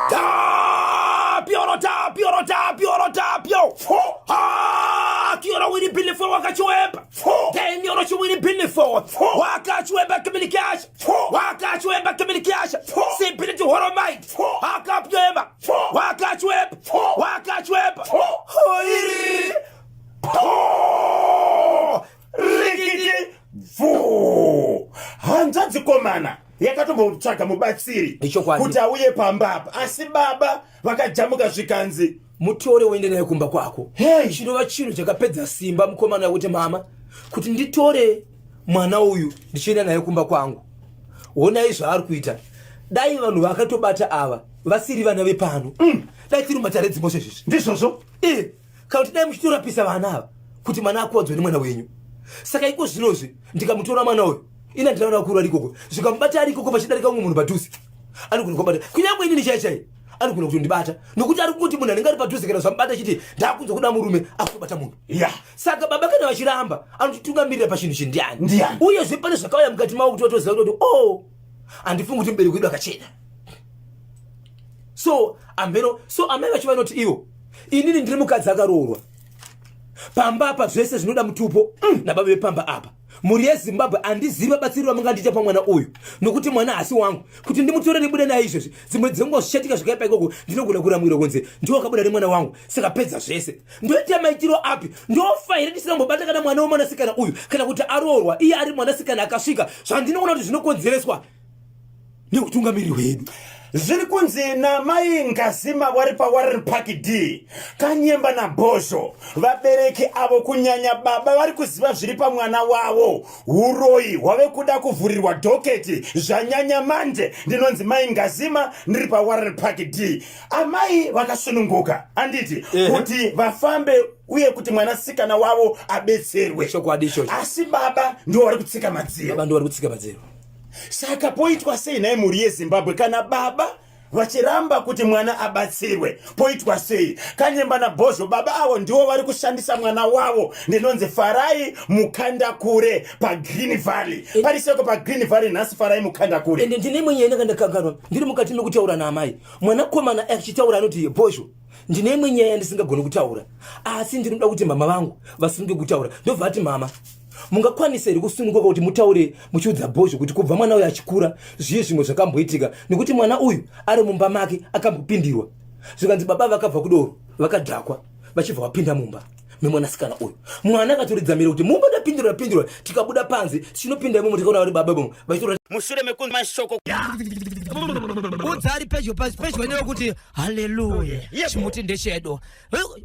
Ta pioro ta pioro ta pioro ta pio. Fo. Ah, kioro wiri bili fo wakachiwemba. Fo. Ten yoro chiwiri bili fo. Fo. Wakachiwemba kimili cash. Fo. Wakachiwemba kimili cash. Fo. Simpili horo might. Fo. Akapyemba. Fo. Wakachiwemba. Fo. Wakachiwemba. Fo. Oi. Vakatombotsvaga mubatsiri Ichokwadi. kuti auye pamba apa, asi baba vakajamuka zvikanzi mutore uende naye kumba kwako. Hey! Chinova chinhu chakapedza simba mukomana wekuti mama, kuti nditore mwana uyu ndichienda naye kumba kwangu, honai zvaari kuita. Dai vanhu vakatobata ava vasiri vana vepano, dai tiri mumatare dzimosvo izvizvi. Ndizvozvo. E, kana kuti dai muchitorapisa vana ava kuti mwana akuwadzwe nemwana wenyu. Saka iko zvinozvi ndikamutora mwana uyu, ina ndinaona vakuru ari ikoko, zvikamubata ari ikoko pachidarika umwe munhu padhuze, anogona kubata kunyange inini chai chai anogona kutondibata, nokuti ari kungoti munhu anenge ari padhuze kana zvamubata achiti ndakunzwa kuda murume, akutobata munhu. Saka baba kana vachiramba, anotitungamirira pachinhu chi ndiani? Ndiani? Uyezve pane zvakauya mukati mavo kuti vatoziva kuti o handifungi kuti mubereki wedu akachena. So amheno, so amai vacho vanoti ivo, inini ndiri mukadzi akaroorwa pamba apa, zvese zvinoda mutupo nababa vepamba apa. Mhuri yeZimbabwe, handizivi vabatsiri vamungandiita pamwana uyu, nokuti mwana hasi wangu kuti ndimutore ndibude naye izvezvi. Dzimwe dzenguva zvichatika zvikaipa ikoko, ndinogona kuramwirwa kunzi ndiwo wakabuda nemwana wangu. Saka pedza zvese, ndoita maitiro api? Ndofa here ndisina kumbobata kana mwana wemwanasikana uyu, kana kuti aroorwa iye ari mwanasikana akasvika? Zvandinoona kuti zvinokonzereswa neutungamiriri hwedu. Zviri kunzi namai Ngazima vari paWarren Park D, Kanyemba naBhozho, vabereki avo, kunyanya baba, vari kuziva zviri pamwana wavo. Uroyi hwave kuda kuvhurirwa dhoketi, zvanyanya manje. Ndinonzi mai Ngazima, ndiri paWarren Park D. Amai vakasununguka, anditi, kuti vafambe uye kuti mwanasikana wavo abetserwe. Chokwadi ichocho. Asi baba ndivo vari kutsika madziro. Baba ndivo vari kutsika madziro. Saka poitwa sei nhai mhuri yeZimbabwe kana baba vachiramba kuti mwana abatsirwe? Poitwa sei? Kanyemba naBhozho, baba avo ndivo vari kushandisa mwana wavo. Ndinonzi Farai Mukandakure paGreen Valley. Pariseko paGreen Valley nhasi, Farai Mukandakure. Ende ndine imwe nyaya ndanga ndiri mukati mekutaura naamai, mwanakomana achitaura anoti, Bhozho, ndine imwe nyaya yandisingagoni kutaura, asi ndinoda kuti mama vangu vasununge kutaura. Ndobva ati, mama, mungakwanisa here kusununguka kuti mutaure muchiudza Bhozho kuti kubva mwana uyu achikura zviye zvimwe zvakamboitika, nekuti mwana uyu ari mumba make akambopindirwa? Zvikanzi baba vakabva kudoro vakadhakwa, vachibva vapinda mumba memwanasikana uyu. Mwana akatoridza mire kuti mumba ndapindirwa, ndapindirwa. Tikabuda panze tichinopinda imomo, tikaona vari baba imomo vachitora. Mushure mekunzi mashoko Udza ari pedyo pedyo newe kuti haleluya. Chimuti ndechedu,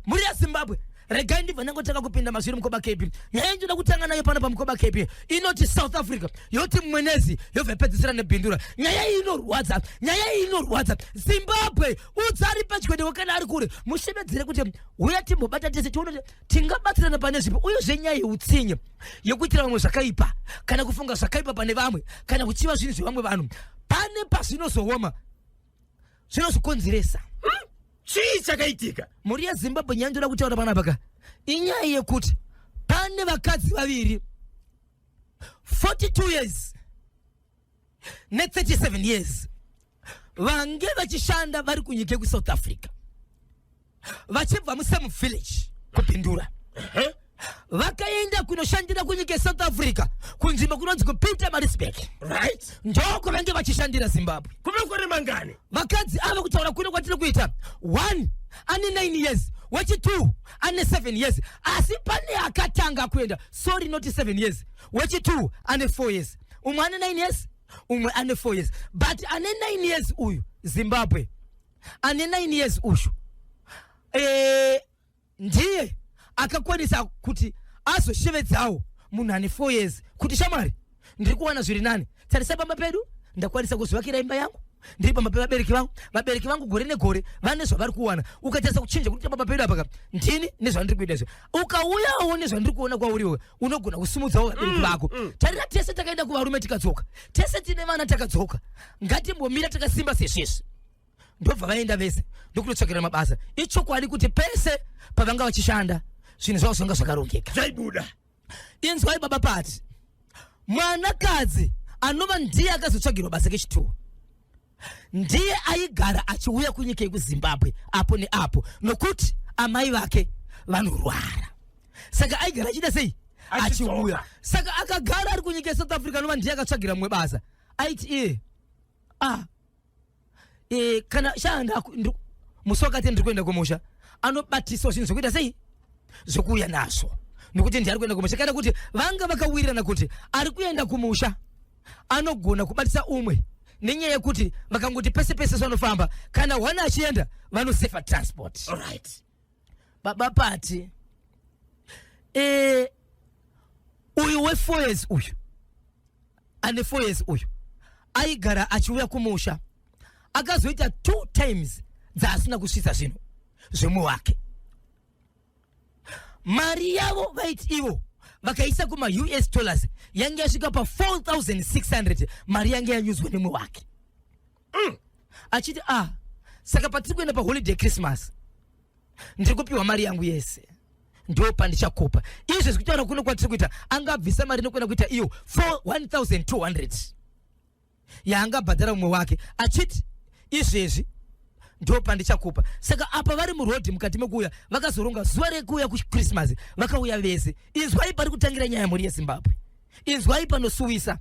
mhuri yeZimbabwe. Regai ndibva ndangotanga kupinda mazviri. Mukoba KB, nyaya ndinoda kutanga nayo pano paMukoba KB inoti South Africa yoti Mwenezi, yobva yapedzisira neBindura. Nyaya iyi inorwadza, nyaya iyi inorwadza. Zimbabwe, udza ari pedyo newe, kana ari kure mushevedzere kuti uya timbobata tese tione kuti tingabatsirana pane zvipi. Uyezve nyaya yeutsinye, yekuitira vamwe zvakaipa, kana kufunga zvakaipa pane vamwe, kana kuchiva zvinhu zvevamwe vanhu, pane pazvinozooma, zvinozokonzeresa. Chii chakaitika? Mhuri yeZimbabwe, nyaya ndoda kutaura panapa ka inyaya yekuti pane vakadzi vaviri, 42 years ne37 years, vange vachishanda vari kunyika yekuSouth Africa, vachibva musame village kuBindura. Vakaenda kunoshandira kunyika yeSouth Africa, kunzvimbo kunonzi kuPietermaritzburg. Ndoko vange vachishandira, Zimbabwe. Kumakore mangani? Vakadzi ava, kutaura kuno kwatiri kuita, one ane 9 years, wechi2 ane 7 years. Asi pane akatanga kuenda, sorry, not 7 years, wechi2 ane 4 years. Umwe ane 9 years, umwe ane 4 years, but ane 9 years uyu, Zimbabwe, ane 9 years uyu ndiye akakwanisa kuti azoshevedzawo munhu ane 4 years kuti, shamwari, ndiri kuwana zviri nani. Tarisa pamba pedu, ndakwanisa kuzvivakira imba yangu ndiri pamba pevabereki vangu. Vabereki vangu gore negore vane zvavari kuwana. Ukatarisa kuchinja kuti pamba pedu apa ndini nezvandiri kuita izvi, ukauyawo nezvandiri kuona kwauriwe, unogona kusimudzawo vabereki vako. Tarira, tese takaenda kuvarume tikadzoka, tese tine vana takadzoka. Ngatimbomira takasimba sezvezvi. Ndobva vaenda vese ndokunotsvakira mabasa. Ichokwadi kuti pese pavanga vachishanda zvinhu zvavo zvanga zvakarongeka. Zvaibuda. Inzwai baba pati mwanakadzi anova ndiye akazotsvagirwa basa kechituwo ndiye aigara achiuya kunyika yekuZimbabwe apo neapo, nokuti amai vake vanorwara, saka aigara achiita sei? Achiuya. Saka akagara ari kunyika yeSouth Africa, anova ndiye akatsvagira mumwe basa, aiti iye, ah, kana shanda musi wakati ndiri kuenda kumusha, anobatiswa zvinhu zvekuita sei, zvekuuya nazvo, nekuti ndiari kuenda kumusha. Kana kuti vanga vakawirirana kuti ari kuenda kumusha anogona kubatisa umwe. Nenyaya yekuti vakangoti pese pese vanofamba, kana one achienda vanosefa transport. Right. Baba Pati, uyu we4 years uyu, ane 4 years uyu, aigara achiuya kumusha. Akazoita two times dzaasina kusvitsa zvinhu zvemumwe wake. Mari yavo vaiti ivo vakaisa kuma-US dollars yange yasvika pa4600, mari yange yanyudzwa nemumwe wake. Achiti, "Ah, saka patiri kuenda paholiday Christmas ndiri kupiwa mari yangu yese, ndo pandichakupa." Izvezvi kutaura kuno kwatiri kuita, angabvisa mari inokuenda kuita iyo 1200 yaangabhadhara mumwe wake, achiti izvezvi ndo pandichakupa. Saka apa vari murodhi mukati mekuuya, vakazoronga zuva rekuuya kuChristmas, vakauya vese. Inzwai pari kutangira nyaya, mhuri yeZimbabwe, inzwai panosuwisa.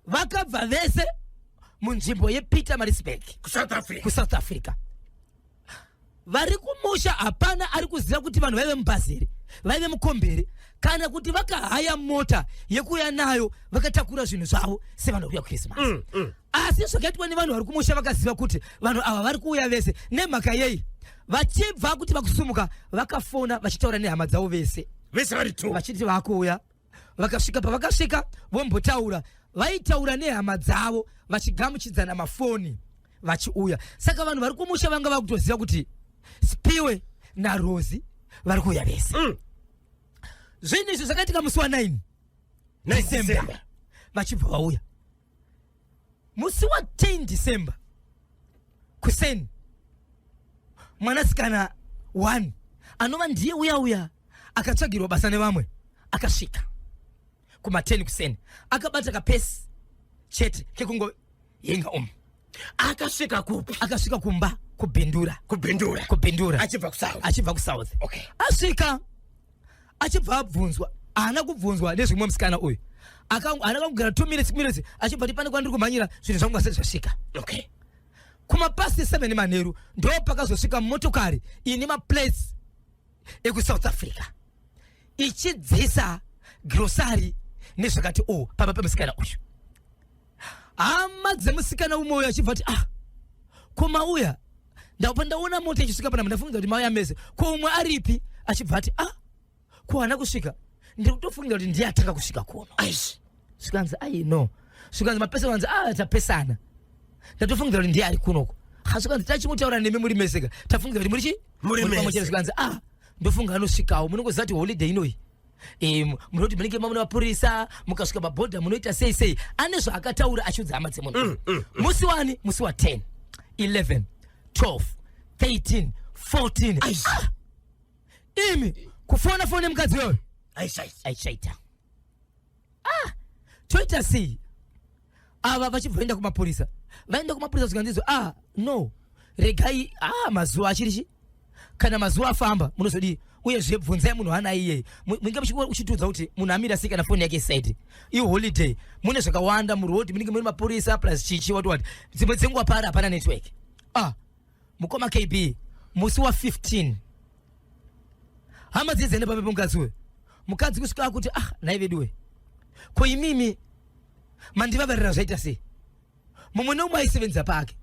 Vakabva vese munzvimbo yePietermaritzburg. KuSouth Africa. KuSouth Africa. Vari kumusha hapana ari kuziva kuti vanhu vaive mubhazi here, vaive mukombi here, kana kuti vakahaya mota yekuuya nayo vakatakura zvinhu zvavo sevanhu vari kuuya kuChristmas. Asi zvakaitwa nevanhu vari kumusha, vakaziva kuti vanhu ava vari kuuya vese. Nemhaka yei? Vachibva kuti vakusumuka, vakafona vachitaura nehama dzavo vese. Vese vari two. Vachiti vakuuya. Vakasvika, pavakasvika vombotaura, vaitaura nehama dzavo vachigamuchidzana mafoni vachiuya. Saka vanhu vari kumusha vanga vakutoziva kuti Spiwe naRosi vari kuuya vese. Zvinhu izvi zvakaitika musi wa9 December. December. Vachibva vauya musi wa10 December kuseni, mwanasikana 1 anova ndiye uya uya akatsvagirwa basa nevamwe akasvika kuma10 kuseni, akabata kapesi chete kekungoyenga umu. Akasvika kupi? Akasvika kumba kuBindura. KuBindura. KuBindura. Achibva kuSouth. Achibva kuSouth. Asvika, achibva abvunzwa, haana kubvunzwa nezvimwe musikana uyu. Haana kugara 2 minutes, minutes, achibva ti, "Pane kwandiri kumhanyira, zvinhu zvangu asati zvasvika." Kumapast 7 manheru ndo pakazosvika motokari ine maplates ekuSouth Africa ichidzisa grocery nezvakati o pamba pemusikana uyu. Hama dzemusikana umwe uyu achibva ti, "Ah, ko mauya? Ndapa ndaona mota ichisvika panapa, ndafunga kuti mauya mese. Ko umwe aripi?" Achibva ati, "Ah, ko haana kusvika, ndiri kutofungira kuti ndiye atanga kusvika kuno." Aish. Zvikanzi, "Ai, no." Zvikanzi mapesa, kanzi, "Ah, tapesana, ndatofungira kuti ndiye ari kunoko." Ha, zvikanzi, "Tachingotaura nemi muri meseka, tafungira kuti muri chi Muri pamwe mese. chete." Zvikanzi, "Ah, ndofunga anosvikawo. Munongoziva kuti holiday inoyi munoti munenge mamuna mapurisa, mukasvika pabhodha munoita sei sei." Ane zvaakataura achiudza hama dzemunhu. Musi wani? Musi wa10, 11, 12, 13, 14. Aish. Ah! Imi kufona fone mukadzi wewe Aish, aish. aichaita. Ah, toita sei? Ava vachibva kumapurisa, vaenda kumapurisa, zvikanzizo, "Ah, no, regai, ah, mazuva achiri chi, kana mazuva afamba munozodii? Uyezve bvunzai munhu ana iyeye." Munenge uchitiudza kuti munhu amira sei kana foni yake isaidi? Iholiday, mune zvakawanda muroad, munenge mune mapurisa plus chichi wati wati, dzimwe dzenguva pari hapana network. Ah, mukoma KB, musi wa15 hama dzedzaenda pamwe pemukadzi uyu. Mukadzi kusvika akuti, "Ah, nhai veduwe, ko imimi mandivavarira zvaita sei? Mumwe neumwe aisevenza pake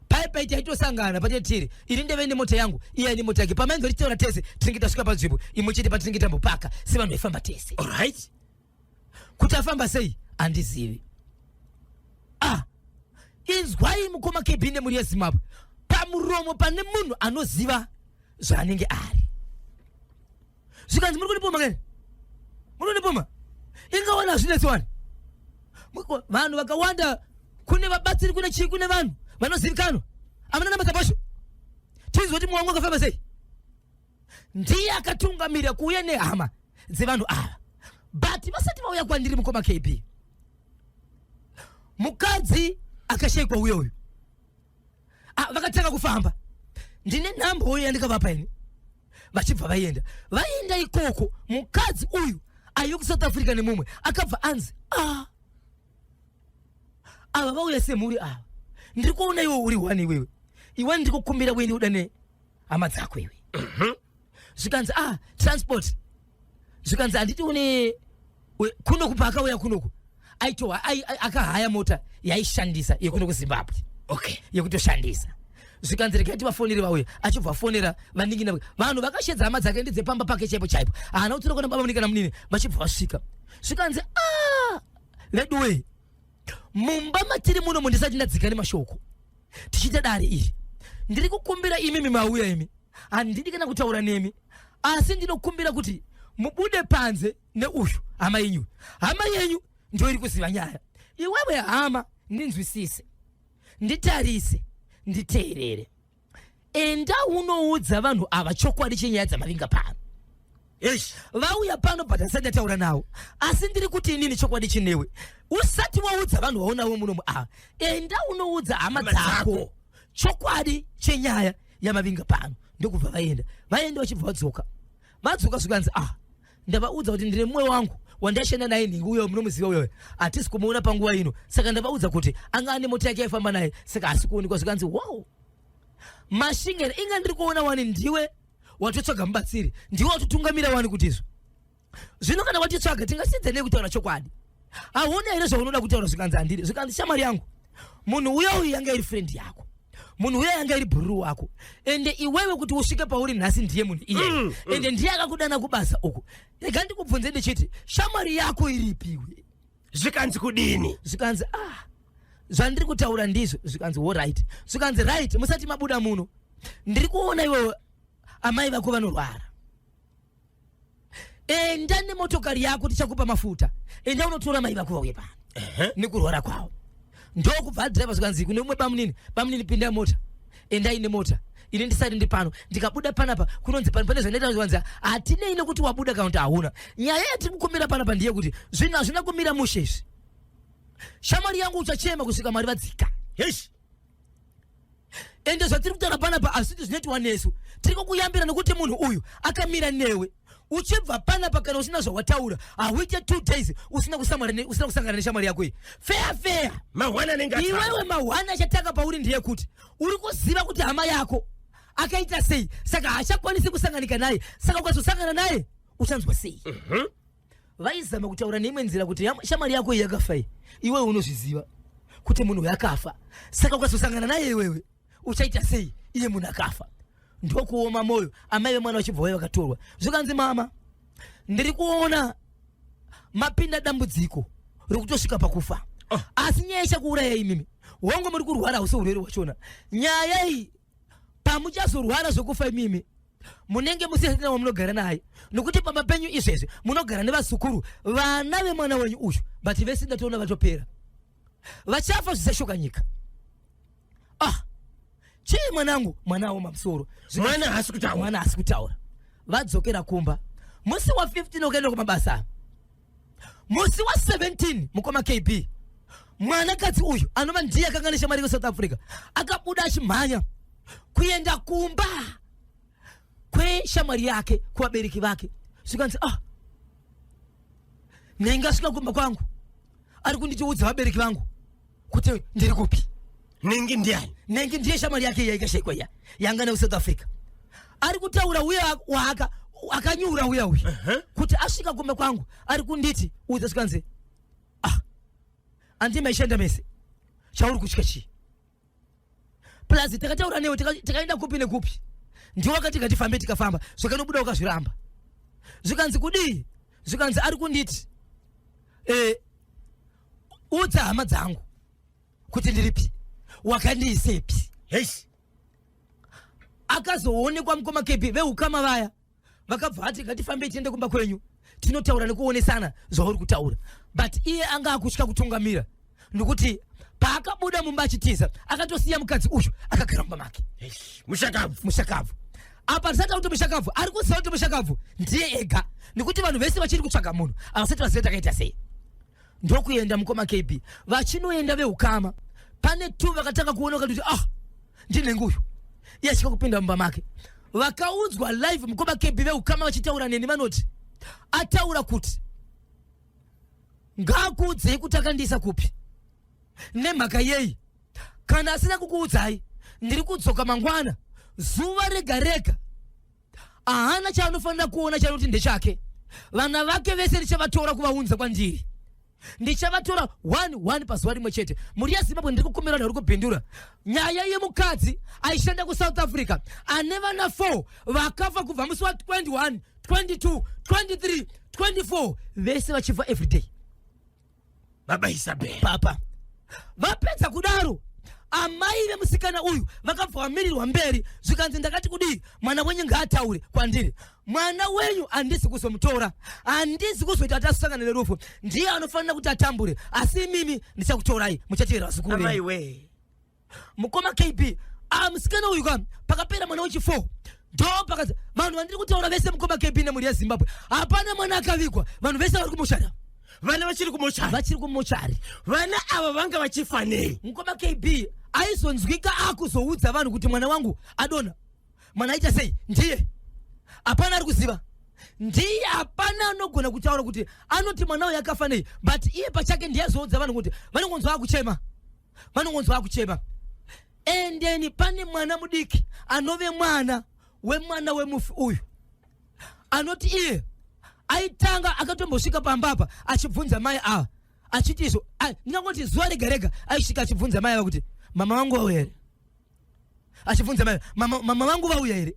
pai pai, taitosangana patetiri ini ndeve nemota yangu, iye aine mota yake. Pamainzwa tichitaura tese, tinenge tasvika panzvimbo imwe chete patinenge tambopaka sevanhu vaifamba tese. Alright. Kuti afamba sei handizivi." Ah, inzwai mukoma KB nemhuri yeZimbabwe, pamuromo pane munhu anoziva zvaanenge ari. Zvikanzi, "Muri kundipoma kani? Muri kundipoma? Ingawana hazvinetsi wani. Vanhu vakawanda, kune vabatsiri, kune chii, kune vanhu vanozivikanwa. Amuna namatabasho tinzwa kuti mumwe wangu akafamba sei." Ndiye akatungamira kuuya nehama dzevanhu ava. But vasati vauya kwandiri, mukoma KB, mukadzi akashayikwa uyo uyu. Ah, vakatanga kufamba, ndine nhamba uyo yandikavapa ini. Vachibva vaenda, vaenda ikoko, mukadzi uyu aive kuSouth Africa nemumwe akabva anzi, "Ah, ava vauya semhuri ava, ndiri kuona iwe uri one iwewe, iwe ndiri kukumbira uende udane hama dzako iwe." Zvikanzi, "Ah, transport." Zvikanzi, "Handiti une kunoku?" Paakauya kunoku, Aitowa akahaya mota yaishandisa yekuno kuZimbabwe. Okay. Yekutoshandisa. Zvikanzi regai tivafonere vauye. Achibva afonera vanin'ina, vanhu vakashedza hama dzake ndedzepamba pake chaipo chaipo. Haana kutora kuna baba munini kana munini, vachibva vasvika. Zvikanzi ah, veduwe, mumba matiri muno mundisati ndadzika nemashoko tichiita dare iri, ndiri kukumbira imimi mauya imi, handidi kana kutaura nemi, asi ndinokumbira kuti mubude panze neuyu hama yenyu. Hama yenyu ndio iri kuziva nyaya. Iwewe hama, ndinzwisise, nditarise, nditeerere. Enda unoudza vanhu ava chokwadi chenyaya dzamavinga pano. Eish. Vauya pano but asati ndataura navo, asi ndiri kuti inini chokwadi chinewe. Usati waudza vanhu vaonavo munomu ava, enda unoudza hama Hama dzako dzako. chokwadi chenyaya yamavinga pano. Ndokubva vaenda, vaenda vachibva vadzoka. Vadzoka zvikanzi ah, ndavaudza kuti ndine mumwe wangu wandaishanda naye nhingi uyo munomuziva uyoyo, hatisi kumuona panguva ino, saka ndavaudza kuti anga ane mota yake yaifamba naye, saka hasi kuonekwa. Zvikanzi wow, mashingera inga ndiri kuona wani ndiwe watotsvaga mubatsiri, ndiwe watotungamira wani kuti izvo zvino kana watitsvaga tingasidze nei kutaura chokwadi? Hauna here zvaunoda kutaura? Zvikanzi handidi. Zvikanzi shamwari yangu, munhu uya uyu yanga iri friend yako, munhu uya yanga iri bhururu wako, ende iwewe kuti usvike pauri nhasi ndiye munhu iye, ende ndiye akakudana kubasa uku. Rega ndikubvunze ndichiti, shamwari yako iripiwe? Zvikanzi kudini? Zvikanzi ah, zvandiri kutaura ndizvo. Zvikanzi alright. Zvikanzi right, musati mabuda muno, ndiri kuona iwewe amai vako vanorwara, enda nemotokari yako, tichakupa mafuta, enda unotora mai vako vauye pano nekurwara kwavo. Ndokubva adhiraivha. Zvikanzi kune umwe bamunini, bamunini pinda mota, endai nemota, ini ndisati ndi pano. Ndikabuda panapa kunonzi pano pane zvandaita. Zvikanzi hatinei nekuti wabuda kana kuti hauna. Nyaya yatiri kukumbira panapa ndeyekuti zvinhu hazvina kumira mushe izvi. Shamwari yangu, uchachema kusvika Mwari vadzika. Eish. Ende zvatiri kutaura panapa hazviti zvinoitwa nesu, tiri kukuyambira nekuti munhu uyu akamira newe. Uchibva panapa kana usina zvawataura, hauite 2 days usina usina kusangana neshamwari yako iyi. Fair fair. Mahwana anenge atanga. Iwewe mahwana achatanga pauri ndeyekuti uri kuziva kuti hama yako akaita sei, saka haachakwanisi kusanganika naye, saka ukazosangana naye uchanzwa sei? Vaizama kutaura neimwe nzira kuti shamwari yako iyi yakafa iyi, iwewe unozviziva kuti munhu uyu akafa, saka ukazosangana naye iwewe uchaita sei iye munhu akafa? Ndokuoma mwoyo. Amai vemwana vachibva vauya vakatorwa. Zvikanzi mama, ndiri kuona mapinda dambudziko rokutosvika pakufa. Oh. Asi nyaya ichakuuraya imimi, hongu muri kurwara, hausi urwere hwachona. Nyaya iyi pamuchazorwara zvokufa imimi munenge musisina wamunogara naye, nokuti pamba penyu izvezvi munogara nevazukuru, vana vemwana wenyu uyu, but vese ndatoona vatopera, vachafa zvisashoka nyika. Ah, chii mwanangu? Mwana aoma musoro. Mwana haasi kutaura. Mwana haasi kutaura. Vadzokera kumba musi wa15 ukaenda kumabasa, musi wa17 mukoma KB, mwanakadzi uyu anova ndiye akanga neshamwari kuSouth Africa akabuda achimhanya kuenda kumba kweshamwari yake, kuvabereki vake. Zvikanzi ah, ndingasvika kumba kwangu ari kunditiudza vabereki vangu kuti ndiri kupi? Ningi ndiani? Nengi ndiye shamwari yake iya ikashayikwa, iya yanga nekusouth Africa. Ari kutaura uya waaka akanyura uya uya kuti asvika kumba kwangu ari kunditi udza. Zvikanzi ah, andi maishanda mese, chauri kutya chii? Plus takataura newe, takaenda kupi nekupi, ndiwe wakati ngatifambe, tikafamba, zvakanobuda ukazviramba. Zvikanzi kudii? Zvikanzi ari kunditi udza hama dzangu kuti ndiripi, wakandiisepi? Heish. Akazoonekwa mukoma KB, veukama vaya vakabva vati ngatifambe tiende kumba kwenyu tinotaura nekuonesana zvauri kutaura. But iye anga akutya kutungamira nokuti paakabuda mumba achitiza akatosiya mukadzi uyu akagara mumba make. Eish. Mushakabvu. Mushakabvu apa tisati kuti mushakabvu ari kuziva kuti mushakabvu ndiye ega, nekuti vanhu vese vachiri kutsvaga munhu havasati vaziva takaita sei. Ndokuenda mukoma KB, vachinoenda veukama pane tu vakatanga kuona vakati ah, ndinenge uyu iye asvika kupinda mumba make. Vakaudzwa live mukoma KB, veukama vachitaura neni vanoti ataura kuti ngaakuudzei kuti akandiisa kupi, nemhaka yei. Kana asina kukuudzai, ndiri kudzoka mangwana zuva rega rega. Haana chaanofanira kuona chanoti ndechake. Vana vake vese ndichavatora kuvaunza kwandiri. Ndichavatora one one pazuva rimwe chete. Mhuri yeZimbabwe, ndiri kukumbira vanhu vari kubhindura nyaya yemukadzi aishanda kuSouth Africa ane vana 4 vakafa kubva musi wa 21, 22, 23, 24, vese vachifa everyday. Baba Isabel. Papa vapedza kudaro, amai vemusikana uyu vakabva vamirirwa mberi, zvikanzi, "Ndakati kudii? Mwana wenyu ngaataure kwandiri. Mwana wenyu handisi kuzomutora, handisi kuzoita kuti asangane nerufu. Ndiye anofanira kuti atambure, asi imimi ndichakutorai, muchatevera vazukuru venyu." Amai we. Mukoma KB, ah, musikana uyu ka, pakapera mwana wechi4 ndo pakazi vanhu vandiri kutaura vese, mukoma KB nemhuri yeZimbabwe, hapana mwana akavigwa. Vanhu vese vari kumushara. Vana vachiri kumochari? Vachiri kumochari. Vana ava vanga vachifa nei? Mukoma KB, aizonzwika akuzoudza vanhu kuti mwana wangu adona, mwana aita sei, ndiye hapana ari kuziva, ndiye hapana anogona kutaura kuti anoti mwana uyu akafa nei, but iye pachake ndiye azoudza vanhu kuti vanongonzwa akuchema, vanongonzwa akuchema. Endeni pane mwana mudiki anove mwana wemwana wemufi uyu, anoti iye aitanga akatombosvika pamba apa achibvunza mai ava achiti izvo, ndingangoti zuva rega rega aisvika achibvunza mai ava kuti, "Mama vangu vauya here?" Achibvunza mai, "Mama vangu vauya here?"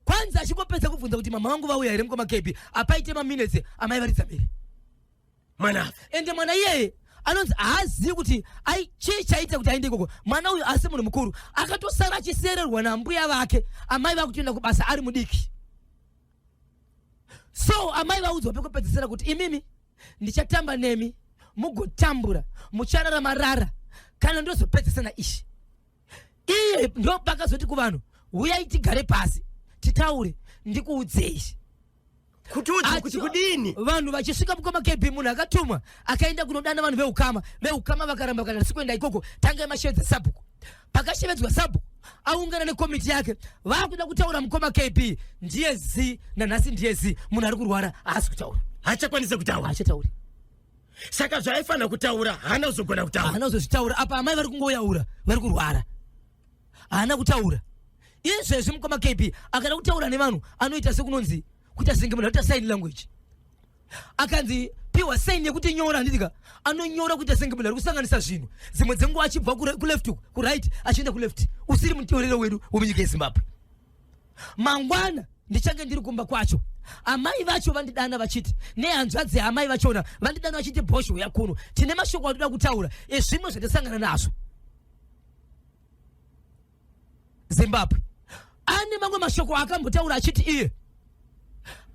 Kwanzi achingopedza kubvunza kuti, "Mama vangu vauya here?" mukoma KB, apaite maminutes amai varidza mhere. Mwana afa. Ende mwana iyeye anonzi haazivi kuti ai chii chaita kuti aende ikoko. Mwana uyu asi munhu mukuru akatosara achisererwa nambuya vake, amai vakutoenda kubasa ari mudiki. So amai vaudzwa pekupedzisira kuti, "Imimi ndichatamba nemi, mugotambura, muchararama rara kana ndozopedzisana ishi." Iye ndo pakazoti kuvanhu, "Uyai tigare pasi titaure, ndikuudzei." Kuti udze kuti kudini? Vanhu vachisvika, mukoma KB, munhu akatumwa akaenda kunodana vanhu veukama. Veukama vakaramba, kana tisi kuenda ikoko, tangai mashevedza sabhuku. Pakashevedzwa sabhuku, aungana nekomiti yake, vakuda kutaura, mukoma KB, ndiye zi nanhasi, ndiye zi. Munhu ari kurwara, haasi kutaura. Haachakwanisi kutaura? Haachatauri. Saka zvaaifanira kutaura haana kuzogona kutaura? Haana kuzozvitaura. Apa amai vari kungoyaura, vari kurwara, haana kutaura. Izvezvi, mukoma KB, akada kutaura nevanhu anoita sekunonzi kuita senge munhu anoita sign language. Akanzi piwa sign yekuti nyora, handitika, anonyora kuita senge munhu ari kusanganisa zvinhu, dzimwe dzenguva achibva kuleft uku, kuright achienda kuleft. Usiri muteurero wedu wemunyika yeZimbabwe. Mangwana ndichange ndiri kumba kwacho. Amai vacho vandidana vachiti, nehanzvadzi yaamai vachona vandidana vachiti, "Bhosho yakuno, tine mashoko atoda kutaura ezvimwe zvatasangana nazvo." Zimbabwe, ane mamwe mashoko akambotaura achiti iye,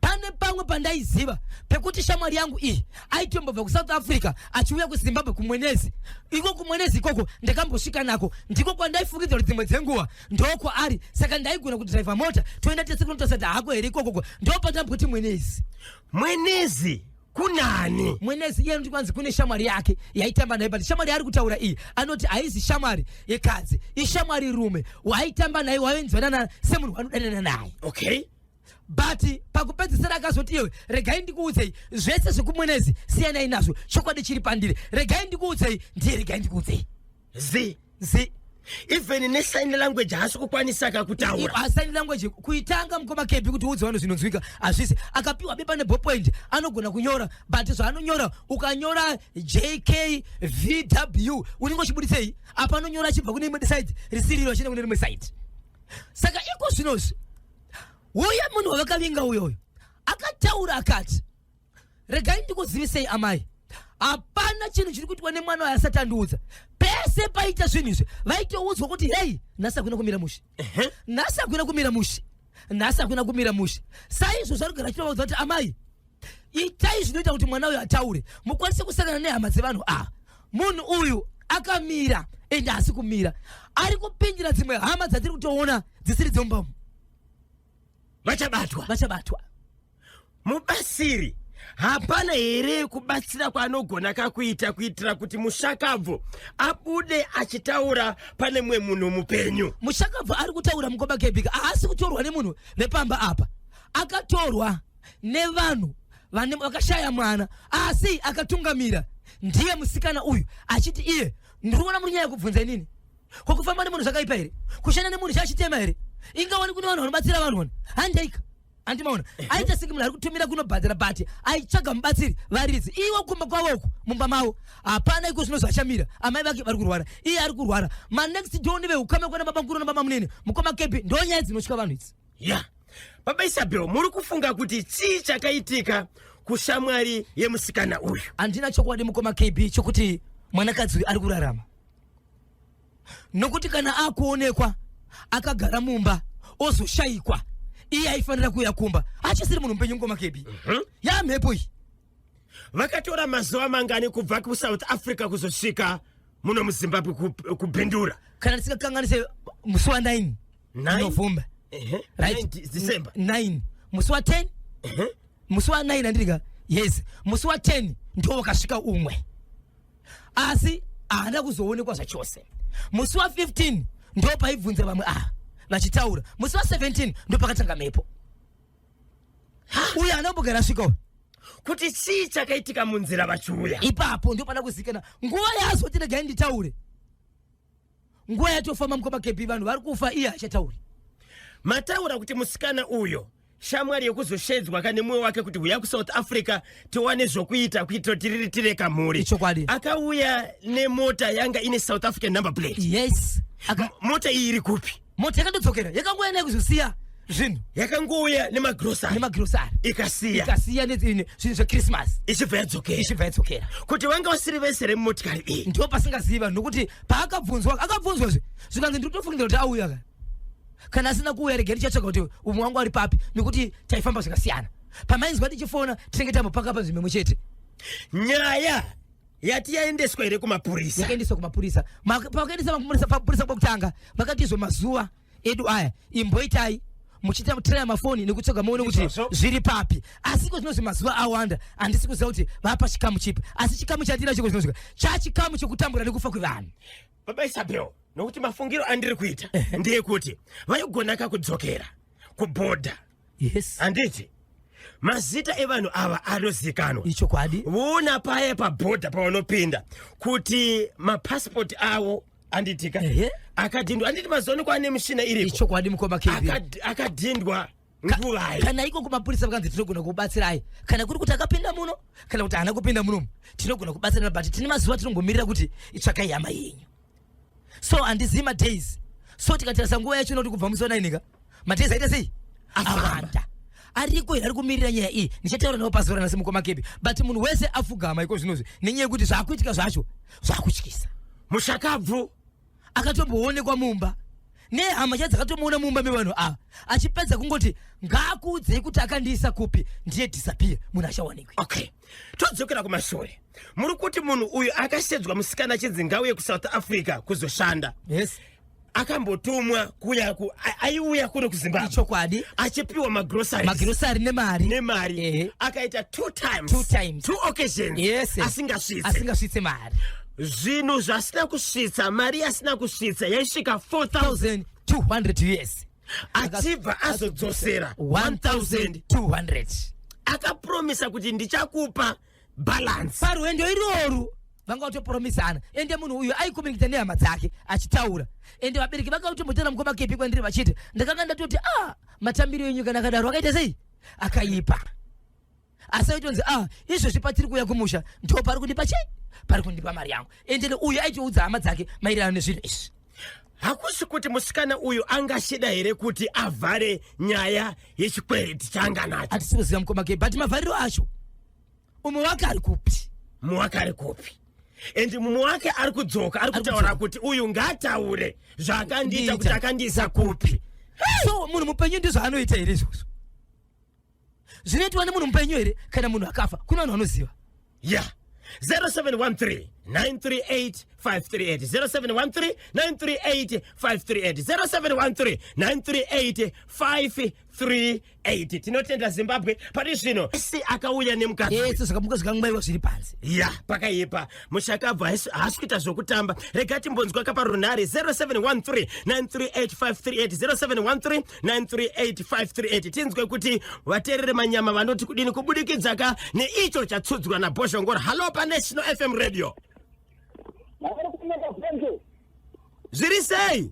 "Pane pamwe pandaiziva pekuti shamwari yangu iyi aitombobva kuSouth Africa achiuya kuZimbabwe, kuMwenezi iko. KuMwenezi ikoko ndakambosvika nako, ndiko kwandaifungidzira kuti dzimwe dzenguva ndokwaari, saka ndaigona kudhiraivha mota toenda tese kunotasati hako here ikokoko, ndopandamboti Mwenezi." Mwenezi kunani? Mwenezi, iye anoti kwanzi kune shamwari yake yaitamba naye, but shamwari yaari kutaura iyi anoti haizi shamwari yekadzi, ishamwari rume waitamba naye, wainzwanana semunhu wanodanana naye. But pakupedzisira akazoti iwe, "Regai ndikuudzei, zvese zvekuMwenezi siyanai nazvo, chokwadi chiri pandiri. Regai ndikuudzei, ndiye, regai ndikuudzei." Zi. Zi. Even nesign language haasi kukwanisa kakutaura? Sign language kuitanga, mukoma KB, kuti udze vanhu zvinonzwika hazvisi. Akapiwa bepa neballpoint anogona kunyora, but zvaanonyora, ukanyora JK VW unenge uchibuditsei? Apa anonyora achibva kune imwe side risiriro achienda kune rimwe side. Saka iko zvinozvi uye munhu wavakavinga uyoyo akataura akati, "Regai ndikuzivisei amai, hapana chinhu chiri kuitwa nemwana wayo asati andiudza. Pese paita zvinhu izvi vaitoudzwa kuti, hei, nhasi hakuna kumira mushe, nhasi hakuna kumira mushe, nhasi hakuna kumira mushe." Saizvozvo ari kugara achitovaudza kuti, "Amai, itai zvinoita kuti mwana uyu ataure, mukwanise kusangana nehama dzevanhu ava. Munhu uyu akamira, ende haasi kumira, ari kupindira dzimwe hama dzatiri kutoona dzisiri dzemumba umu." Vachabatwa. Vachabatwa. Mubatsiri hapana here kubatsira kwaanogona kakuita kuitira kuti mushakabvu abude achitaura pane mumwe munhu mupenyu? Mushakabvu ari kutaura, mukoma Kebika, haasi kutorwa nemunhu vepamba apa, akatorwa nevanhu vakashaya mwana, asi akatungamira ndiye musikana uyu, achiti iye, "Ndiri kuona muri nyaya yekubvunza inini. Ko kufamba nemunhu zvakaipa here? Kushanda nemunhu chachitema here? Ingawani kune vanhu vanobatsira vanhu vano. Handeika." Andimaona aita senge munhu ari kutumira kunobhadhara, but aitsvaga mubatsiri. Varidzi iwo kumba kwavo uku, mumba mavo hapana iko zvino zvachamira. Amai vake vari kurwara, iye ari kurwara. Manext door neveukama kwana baba mukuru nababa munene, mukoma Kepi, ndo nyaya dzinotya vanhu idzi. Ya, baba Isabel, muri kufunga kuti chii chakaitika kushamwari yemusikana uyu? Handina chokwadi, mukoma KB, chokuti mwanakadzi uyu ari kurarama, nokuti kana akuonekwa akagara mumba ozoshayikwa, iye aifanira kuuya kumba, achisiri munhu mupenyu, mukoma KB. Yamhepo iyi. Vakatora mazuva mangani kubva kuSouth Africa kuzosvika muno muZimbabwe, kuBindura? Kana ndisingakanganise, musi wa9 November. Right. 9 December. 9, musi wa10, musi wa9, andirika? Yes, musi wa10 ndo wakasvika umwe, asi haana kuzoonekwa zvachose. Musi wa15 ndo paibvunza vamwe ava vachitaura. Musi wa17 ndo pakatanga mhepo. Uyo anombogara asvika uyu. Kuti chii chakaitika munzira vachiuya? Ipapo ndo pana kuzikana nguva yaazoti regai nditaure. Nguva yatofamba, mukoma Kepi, vanhu vari kufa, iye achatauri. Mataura kuti musikana uyo, shamwari yekuzoshedzwa kane mumwe wake kuti huya kuSouth Africa tiwane zvokuita kuitira tiriritire kamhuri. Ichokwadi. Akauya nemota yanga ine South African number plate. Yes. Mota iyi iri kupi? Mota yakandodzokera, yakangouya naye kuzosiya zvinhu. Yakangouya nemagrosari? Nemagrosari. Ikasiya. Ikasiya zvinhu zveChristmas. Ichibva yadzokera. Ichibva yadzokera. Kuti vanga vasiri vese remumotikari iyi? Ndo pasingazivi vanhu, nokuti paakabvunzwa, akabvunzwazve, zvikanzi ndiri kutofungira kuti auya ka. Kana asina kuuya, regai ndichatsvaga kuti umwe wangu ari papi, nekuti taifamba zvakasiyana. Pamainzwa tichifona, tinenge tambopaka panzvimbo imwe chete. Nyaya yati yaendeswa here kumapurisa? Yakaendeswa kumapurisa. Pavakaendesa mapurisa, papurisa kwekutanga vakati izvo mazuva edu aya imboitai muchiita mutiraya mafoni nekutsvaga muone kuti Izvozvo. zviri papi. Asi iko zvinozvi mazuva awanda, handisi kuziva kuti vapa chikamu chipi, asi chikamu chandinacho iko zvinozvika chachikamu chekutambura nekufa kwevanhu. Baba Isabel, nokuti mafungiro andiri kuita ndeyekuti vaigonaka kudzokera kubhodha. Handiti mazita evanhu ava anozikanwa? Ichokwadi. Voona paya pabhodha pavanopinda kuti mapasipoti avo, anditika, akadhindwa. Handiti mazuva ane mishina iriko? Ichokwadi, mukoma KB. Akadhindwa nguvai? Kana iko kumapurisa vakanzi tinogona kubatsirai kana kuri kuti akapinda muno, kana kuti haana kupinda munomu, tinogona kubatsirana, but tine mazuva tinongomirira kuti itsvakai hama yenyu. So handizivi madays. So tikatarisa nguva yacho, inoti kubva musi wa9 ka, madays aita sei? Awanda. Ariko here ari kumirira nyaya iyi? Ndichataura navo pazuva ranhasi, mukoma Kepi, but munhu wese afugama iko zvinozvi nenyaya yekuti zvaakuitika zvacho zvakutyisa. Mushakabvu akatomboonekwa mumba nehama cha dzakatomuona mumba mevanhu ava, achipedza kungoti ngaakuudzei kuti akandiisa kupi, ndiye disappear, munhu achawanikwi. Okay, todzokera kumashure. Muri kuti munhu uyu akashedzwa, musikana achinzi ngauye kuSouth Africa kuzoshanda. Yes. Akambotumwa kuya aiuya kuno kuZimbabwe. Ichokwadi. Achipiwa magroceries. Magirosari nemari. Nemari. Akaita two times. Two times. Two occasions. Asingasvitse. Asingasvitse mari. Zvinhu zvasina kusvitsa, mari yasina kusvitsa yaisvika 4000 200 US. Achibva azodzosera 1200. Akapromisa kuti ndichakupa balance. Parwendo irworu vanga vatopromisana, ende munhu uyu aikomunikita nehama dzake achitaura, ende vabereki vanga vatombotera, mukoma Kepi, kwandiri vachiti ndakanga ndatoti a matambiro enyu kana akadaro akaita sei, akaipa. Asi aitonzi a izvozvi patiri kuuya kumusha ndo pari kundipa chii, pari kundipa mari yangu. Ende uyu aitoudza hama dzake maererano nezvinhu izvi. Hakusi kuti musikana uyu angashida here kuti avhare nyaya yechikwereti chaanga nacho? Hatisi kuziva, mukoma Kepi, but mavhariro acho, umwe wake ari kupi? Mumwe wake ari kupi? And mumwe wake ari kudzoka, ari kutaura kuti uyu ngaataure zvaakandiita, kuti akandiisa kupi. So munhu mupenyu ndizvo anoita here izvozvo? Zvinoitwa nemunhu mupenyu here kana munhu akafa? Kuna vanhu vanoziva. Ya, 0713 938 538, 0713 938 538, 0713 938 538. Tinotenda Zimbabwe pari zvino. Ese akauya nemukadzi. Ese zvakamuka zvikamwaiwa zviri panze. Ya, pakaipa. Mushakabvu haasi kuita zvokutamba. Rega timbonzwa kaparunhare. 0713 938 538, 0713 938 538. Tinzwe kuti vateerere manyama vanoti kudini kubudikidza ka neicho chatsudzwa naBhozhongora. Hallo paNational FM Radio, zviri sei?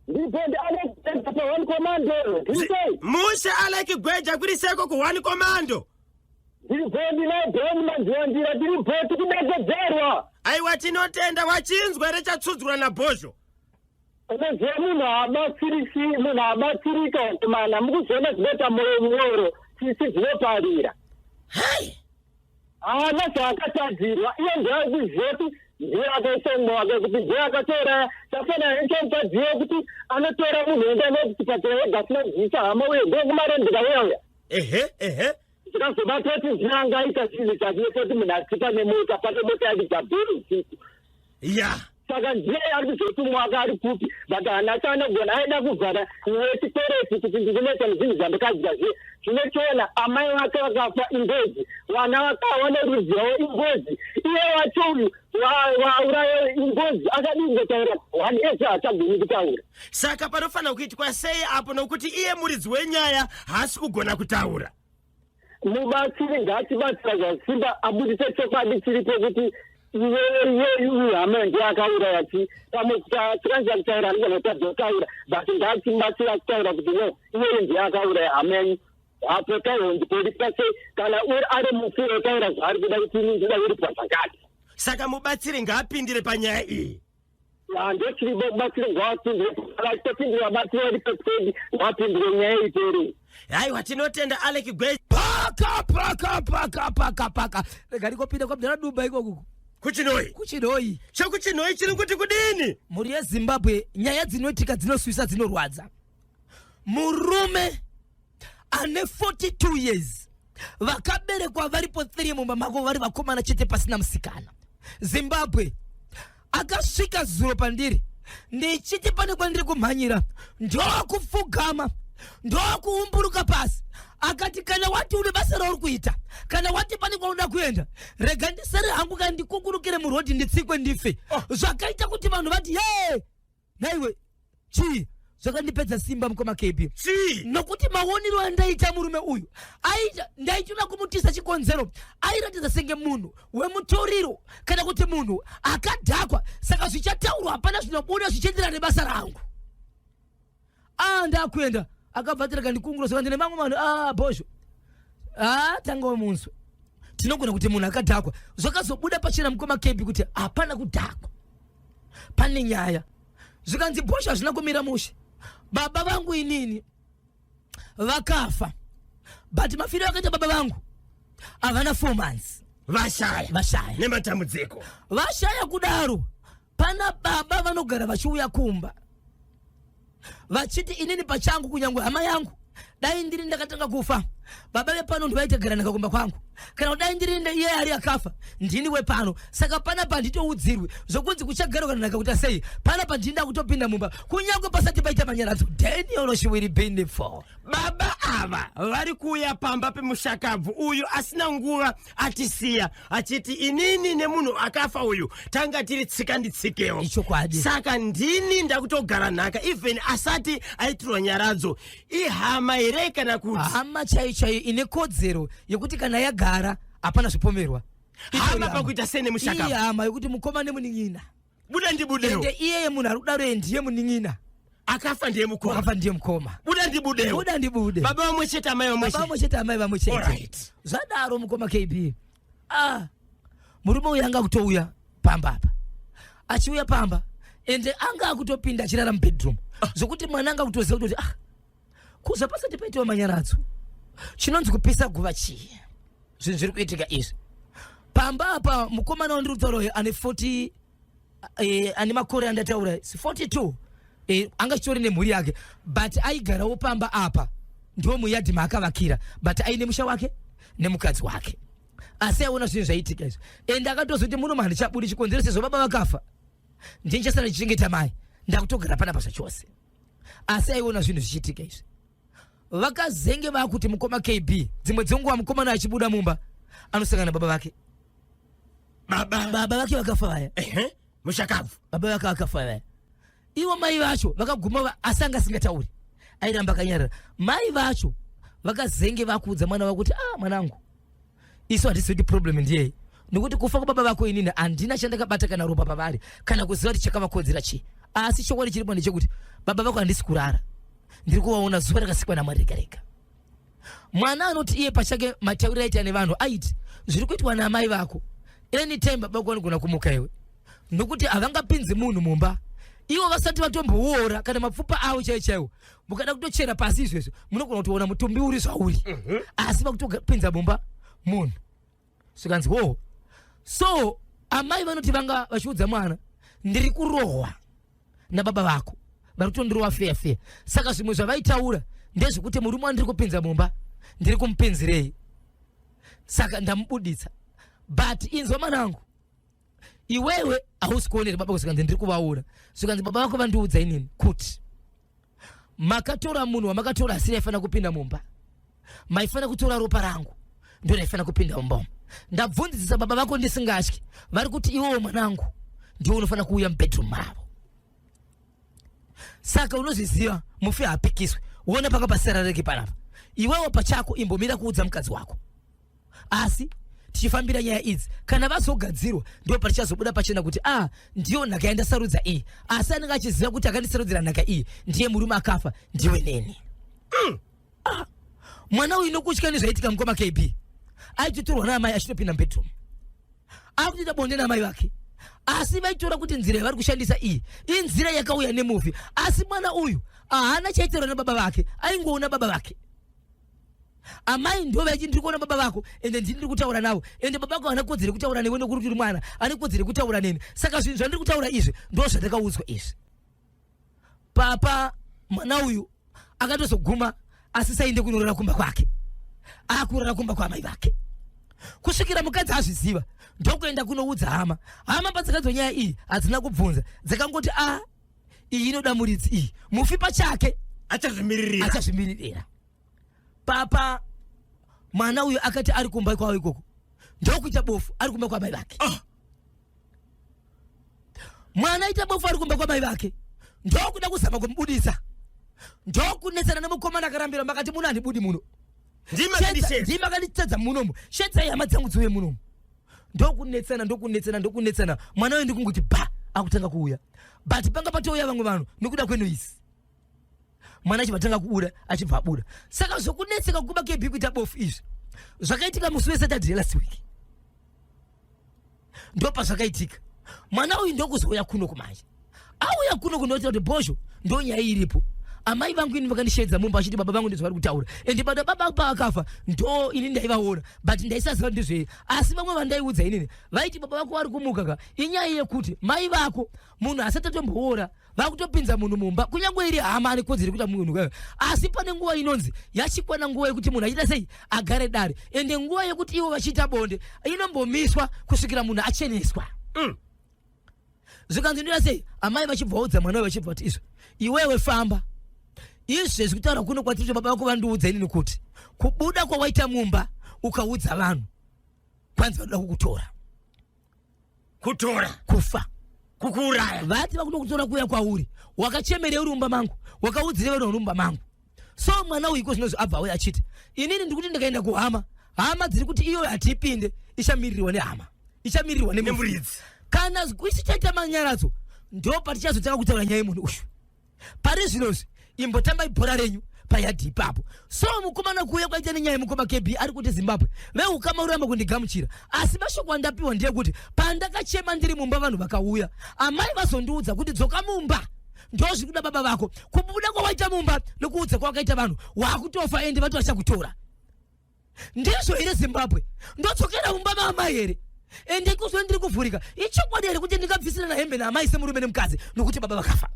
Ndipo ndi Alex Gweja pa One Commando. Ndiri sei? Mushe Alec Gweja kuri seko ku One Commando. Ndiripo ndina Don Manzwandira tiripo tikudekedzerwa. Aiwa tinotenda wachinzwa here chatsudzurwa naBhozho? Unoziva munhu haabatsirisi munhu haabatsirika mana mukuzoona zvinoita moyo munyoro tsitsi dzinoparira. Hey! Haana zvaakatadzirwa iye ndiye ari kuziva kuti ndiye akaisa umwe wake kuti ndiye akatouraya chafanana nechamupadziyo kuti anotora munhu enda naye kuchipatara ega asina kuzivisa hama uye ndokumarendeka uya uya Ehe, ehe. tikazobatwa kuti ndiye angaita chinhu chake kuti munhu atsipa nemota pane mota yaridza bheri usiku Ya. saka ndiye ari kuzoti umwe wake ari kupi but haana chaanogona aida kuvhara wechikwereti kuti ndikunetsa nezvinhu zvandakadya zviye zvinochiona amai vake vakafa ingozi vana vakawana rudzi rwavo ingozi iye wacho uyu wauraya ingozi akadii kungotaura one ese haachagoni kutaura Saka panofanira kuitwa sei apo nokuti iye muridzi wenyaya haasi kugona kutaura. Mubatsiri ngaatibatsira zvasimba abudise chokwadi chiripo kuti iye hama ndiye akauraya chi pamwe tikanzira kutaura anogona kutadza kutaura but ngaatibatsira kutaura kuti no iyeye ndiye akauraya hama yenyu apo taihondipolipa sei kana uri ari mufi otaura zvaari kuda kuti ini ndida kuripwa zvakati Saka mubatsiri ngaapindire panyaya iyi. Ndochiri batsiri ngavapindire vachitopindira batsiri vari pepedi ngavapindire nyaya ipere. Haiwa tinotenda Alec Gwe. Paka paka paka paka paka. Rega ndikopinda kwamudhara Dumba ikoku. Kuchinhoyi. Kuchinhoyi. Chekuchinhoyi chiri kuti kudini? Mhuri yeZimbabwe nyaya dzinoitika dzinosuwisa dzinorwadza. Murume ane 42 years vakaberekwa varipo 3 mumba mako vari vakomana chete pasina musikana zimbabwe akasvika zuro pandiri ndichiti pane kwandiri kumhanyira ndokupfugama ndokuumburuka pasi akati kana wati une basa rauri kuita kana wati pane kwaunoda kuenda rega ndisare hangu kana ndikukurukire murodhi nditsikwe ndife oh. Zvakaita kuti vanhu vati ye Nhaiwe chii zvakandipedza simba mukoma KB Chii? Nokuti maonero andaita murume uyu aita ndaitoda kumutisa chikonzero airatidza senge munhu wemutoriro kana kuti munhu akadhakwa saka zvichataurwa hapana zvinobuda zvichienderana nebasa rangu. Ah, ndakuenda akabva ati rega ndikungura saka ndine mamwe manhu ah bhozho ah tanga wemunzwe tinogona kuti munhu akadhakwa zvakazobuda pachena mukoma kebi kuti hapana kudhakwa pane nyaya zvikanzi bhozho hazvina kumira mushe baba vangu inini vakafa but mafiro akaita baba vangu havana four months vashaya vashaya nematambudziko vashaya kudaro pana baba vanogara vachiuya kumba vachiti inini pachangu kunyange hama yangu dai ndiri ndakatanga kufa baba vepano ndivaitagara nakakumba kwangu kana kudai ndiri iye ari akafa ndini wepano saka panapa handitoudzirwi zvokunzi kuchagarwa kana nakakuita sei panapa ndini ndakutopinda mumba kunyange pasati paita manyaradzo daniel shiwiri bindifo Baba ava vari kuuya pamba pemushakabvu uyu asina nguva atisiya achiti inini nemunhu akafa uyu tanga tiri tsika nditsikewo. Ichokwadi. Saka ndini ndakutogara nhaka even asati aitirwa nyaradzo. Ihama here kana kuti? Hama chaiyo chaiyo ine kodzero yekuti kana yagara hapana zvipomerwa. Hama pakuita sei nemushakabvu? Ihama yekuti mukoma nemunin'ina. Buda ndibudewo. Ende iyeye munhu ari kudaro ndiye munin'ina. Akafa ndiye mukoma. Akafa ndiye mukoma. Buda ndibudewo. Buda ndibude. Baba vamwe chete amai vamwe chete. Baba vamwe chete amai vamwe chete. Alright. Zvadaro mukoma KB. Ah. Murume uyu anga kutouya pamba apa. Achiuya pamba ende anga akutopinda achirara mubedroom. Ah. Zvokuti mwana anga kutoziva kuti ah kuza pasati paitiwa manyaradzo. Chinonzi kupisa guva chii? Zvinhu zviri kuitika izvi. Pamba apa mukomana wandiri kutaura uyu ane 40 eh, ane makore andataura 42 eh, anga chitori nemhuri yake but aigarawo pamba apa ndiwo muyadhi maakavakira but aine musha wake nemukadzi wake asi aiona zvinhu zvaiitika izvi and akatozoti muno handichabudi chikonzero sezvo baba vakafa ndinichasara ndichichengeta mai ndakutogara panapa zvachose asi aiona zvinhu zvichiitika izvi vakazenge vakuti mukoma KB dzimwe dzenguva mukomana achibuda mumba anosangana nababa vake baba baba vake vakafa vaya ehe mushakabvu baba vake vakafa vaya ivo mai vacho vakaguma asi anga asingatauri airamba akanyarara mai vacho vakazenge vakuudza mwana wavo kuti ah mwanangu isu hatisi kuti problem ndiyei nekuti kufa kwababa vako inini handina chandakabata kana ropa pavari kana kuziva kuti chakavakodzera chii. Asi chokwadi chiripo ndechekuti baba vako handisi kurara, ndiri kuvaona zuva rakasikwa naMwari rega rega. Mwana anoti iye pachake matauriro aita nevanhu aiti zviri kuitwa naamai vako, anytime baba vako vanogona kumuka iwe, nokuti havangapinzi munhu mumba ivo vasati vatombouora kana mapfupa avo chaiwo chaiwo. Mukada kutochera pasi izvezvo munogona kutoona mutumbi uri zvauri, asi vakutopinza mumba munhu. Zvikanzi wo so amai vanoti vanga vachiudza mwana, ndiri kurohwa nababa vako, vari kutondirova feya feya. Saka zvimwe zvavaitaura ndezvekuti murume wandiri kupinza mumba ndiri kumupinzirei, saka ndamubuditsa. But inzwa mwanangu, iwewe hausi kuonera baba, zvikanzi ndiri kuvaona. Zvikanzi baba vako vandiudza inini kuti makatora munhu wamakatora asiri aifanira kupinda mumba, maifanira kutora ropa rangu ndo raifanira kupinda mumba umu. Ndabvunzisa baba vako ndisingatyi, vari kuti iwewo mwanangu ndiwe unofanira kuuya mubedroom mavo. Saka unozviziva mufi haapikiswi, uona panga pasarareke panapa. Iwewo pachako imbomira kuudza mukadzi wako, asi tichifambira nyaya idzi kana vazogadzirwa ndipo patichazobuda pachena kuti a ah, ndiyo nhaka yandasarudza iyi. Asi anenge achiziva kuti akandisarudzira nhaka iyi ndiye murume akafa, ndiwe neni. Ah, mwana uyu nokutya nezvaitika mukoma KB, aitotorwa naamai achitopinda mubedroom akutoita bonde naamai vake, asi vaitora kuti nzira yavari kushandisa iyi inzira yakauya nemufi. Asi mwana uyu haana chaitaura nababa vake, aingoona baba vake. Amai ndo vaiti ndiri kuona baba vako ende ndini ndiri kutaura navo, ende baba vako havana kodzero yekutaura newe nekuti uri mwana, ane kodzero yekutaura neni. Saka zvinhu zvandiri kutaura izvi ndo zvandakaudzwa izvi. Papa mwana uyu akatozoguma asisaende kunorara kumba kwake, akurara kumba kwaamai vake kusvikira mukadzi azviziva, ndokuenda kunoudza hama. Hama padzakadzwa nyaya iyi hadzina kubvunza, dzakangoti a ah, iyi inoda muridzi iyi, mufi pachake achazvimiririra, achazvimiririra. Papa mwana uyu akati ari kumba kwavo ikoko ndokuita bofu ari kumba kwamai vake. Ah. Mwana aita bofu ari kumba kwamai vake, ndokuda kuzama kumubudisa, ndokunetsana nemukomana akarambira makati muno handibudi muno, ndimi makanditedza munomu, shedzai hama dzangu dziuye munomu. Ndokunetsana, ndokunetsana, ndokunetsana, mwana uyu ndikungoti ba akutanga kuuya, but panga patouya vamwe vanhu nekuda kwenoisi, mwana achibva atanga kubuda, achibva abuda. Saka zvokunetseka kuba KB kuita bofu izvi zvakaitika musi weSaturday last week, ndopazvakaitika. Mwana uyu ndokuzouya kuno kumanje, auya kuno kunoita kuti bhozho ndo nyaya iripo. Amai vangu ini vakandisheedza mumba achiti baba vangu ndizvo vari kutaura, ende baba baba paakafa ndo ini ndaivaona, but ndaisaziva ndizvei. Asi vamwe vandaiudza inini vaiti baba vako vari kumuka ka, inyaya yekuti mai vako munhu asati atomboora vakutopinza munhu mumba, kunyange iri hama ane kodzero yekuita munhu kayo, asi pane nguva inonzi yachikwana nguva yekuti munhu achiita sei agare dare, ende nguva yekuti ivo vachiita bonde inombomiswa kusvikira munhu acheneswa. Zvikanzi ndoita sei, amai vachibva vaudza mwana vachibva vati izvo iwewe famba izvezvi kutaura kuno kwatiri baba vako vandiudza inini kuti kubuda kwawaita mumba ukaudza vanhu kwanzi vanoda kukutora, kutora kufa kukuuraya, vati vakuda kutora kuuya kwauri, wakachemerei uri mumba mangu, wakaudzire vanhu vari mumba mangu. So mwana uyu iko zvinozvi abva auya achiti inini ndiri kuti ndikaenda kuhama, hama dziri kuti iyoyo hatiipinde, ichamirirwa nehama, ichamirirwa nemuridzi. Kana isu chaita manyaradzo ndo patichazotanga kutaura nyaya yemunhu uyu. Pari zvinozvi imbotambai bhora renyu payadhi ipapo. So mukomana kuuya kwaita nenyaya yemukoma KB ari kuti Zimbabwe veukama uramba kundigamuchira, asi mashoko andapiwa ndeyekuti pandakachema ndiri mumba vanhu vakauya, amai vazondiudza kuti dzoka mumba ndozviri kuda baba vako. Kubuda kwawaita mumba nekuudza kwawakaita vanhu wakutofa, ende vati vachakutora. Ndizvo here Zimbabwe? Ndodzokera mumba maamai here? Ende kuzwe ndiri kuvhurika, ichokwadi here kuti ndingabvisirana hembe naamai semurume nemukadzi nokuti baba vakafa?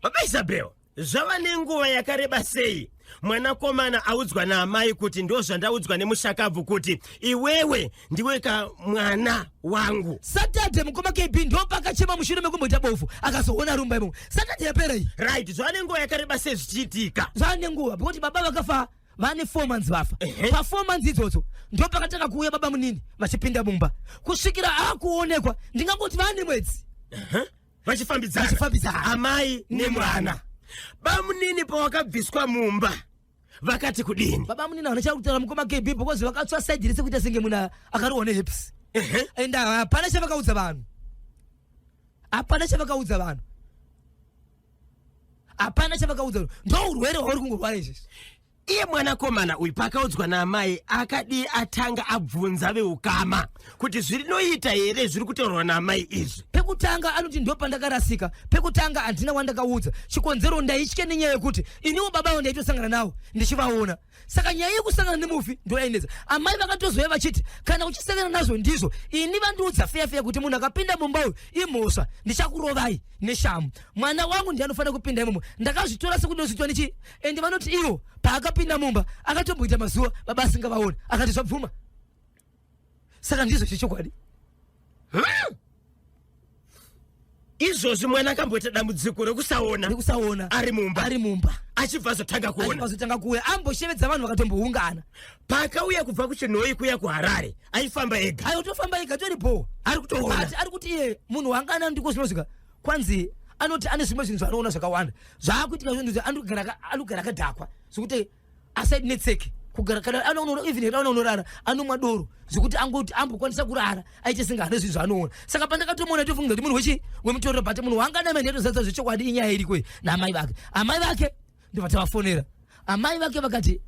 Baba Isabel, zvava nenguva yakareba sei mwanakomana audzwa naamai kuti ndozvandaudzwa nemushakabvu kuti iwewe ndiwe ka mwana wangu? Saturday mukoma KB ndopakachema mushure mekumboita bofu akazoona rumba imomo. Saturday yapera iyi. Right, zvava nenguva yakareba sei zvichiitika? Zvava nenguva because baba vakafa vane 4 months vafa. Pa 4 months idzodzo ndopakatanga kuuya baba munini vachipinda mumba kusvikira akuonekwa, ndingangoti vane mwedzi vachifambidzana, vachifambidzana amai nemwana. Bamunini pawakabviswa mumba vakati kudini? Baba munini havana chakutaura mukoma KB because vakatsva side rese kuita senge munhu akarohwa neherpes, and hapana chavakaudza vanhu, hapana chavakaudza vanhu. Hapana chavakaudza, ndo urwere hwauri kungorwara izvezvi. Iye mwanakomana uyu paakaudzwa naamai akadii atanga abvunza veukama kuti zvirinoita here zviri kutaurwa naamai izvi? Pekutanga anoti ndo pandakarasika. Pekutanga handina wandakaudza, chikonzero ndaitya nenyaya yekuti iniwo babawo ndaitosangana nawo ndichivaona, saka nyaya yekusangana nemufi ndo yainetsa. Amai vakatozouya vachiti kana uchisangana nazvo ndizvo ini vandiudza feya feya kuti munhu akapinda mumba uyu imhosva, ndichakurovai neshamu. Mwana wangu ndiye anofanira kupinda imomo, ndakazvitora sekuti ndozviitwa nechi. Ende vanoti ivo paakapinda mumba akatomboita mazuva baba asingavaoni, akati zvabvuma, saka ndizvo chechokwadi. Izvozvi mwana akamboita dambudziko rekusaona. Rekusaona. Ari mumba. Ari mumba. Achibva azotanga kuona. Azotanga kuuya, amboshevedza vanhu vakatomboungana. Paakauya kubva kuChinhoyi kuya kuHarare aifamba ega. Ayo tofamba ega, tori bho. Ari kutoona. Ati ari kuti iye munhu wangana ndiko zvinosvika kwanzi anoti ane zvimwe zvinhu zvaanoona zvakawanda zvaakuitika zvinhu, anogara akadhakwa zvekuti asainetseke kugara kana anoona, even kana unorara anomwa doro zvekuti angoti ambokwanisa kurara aite senge ane zvinhu zvaanoona. Saka pandakatomuona tofunga kuti munhu wechi wemutoriro, but munhu wanga namai ndiyatozadza zvechokwadi. Inyaya iriko iyi naamai vake. Amai vake ndobva tavafonera, amai vake vakati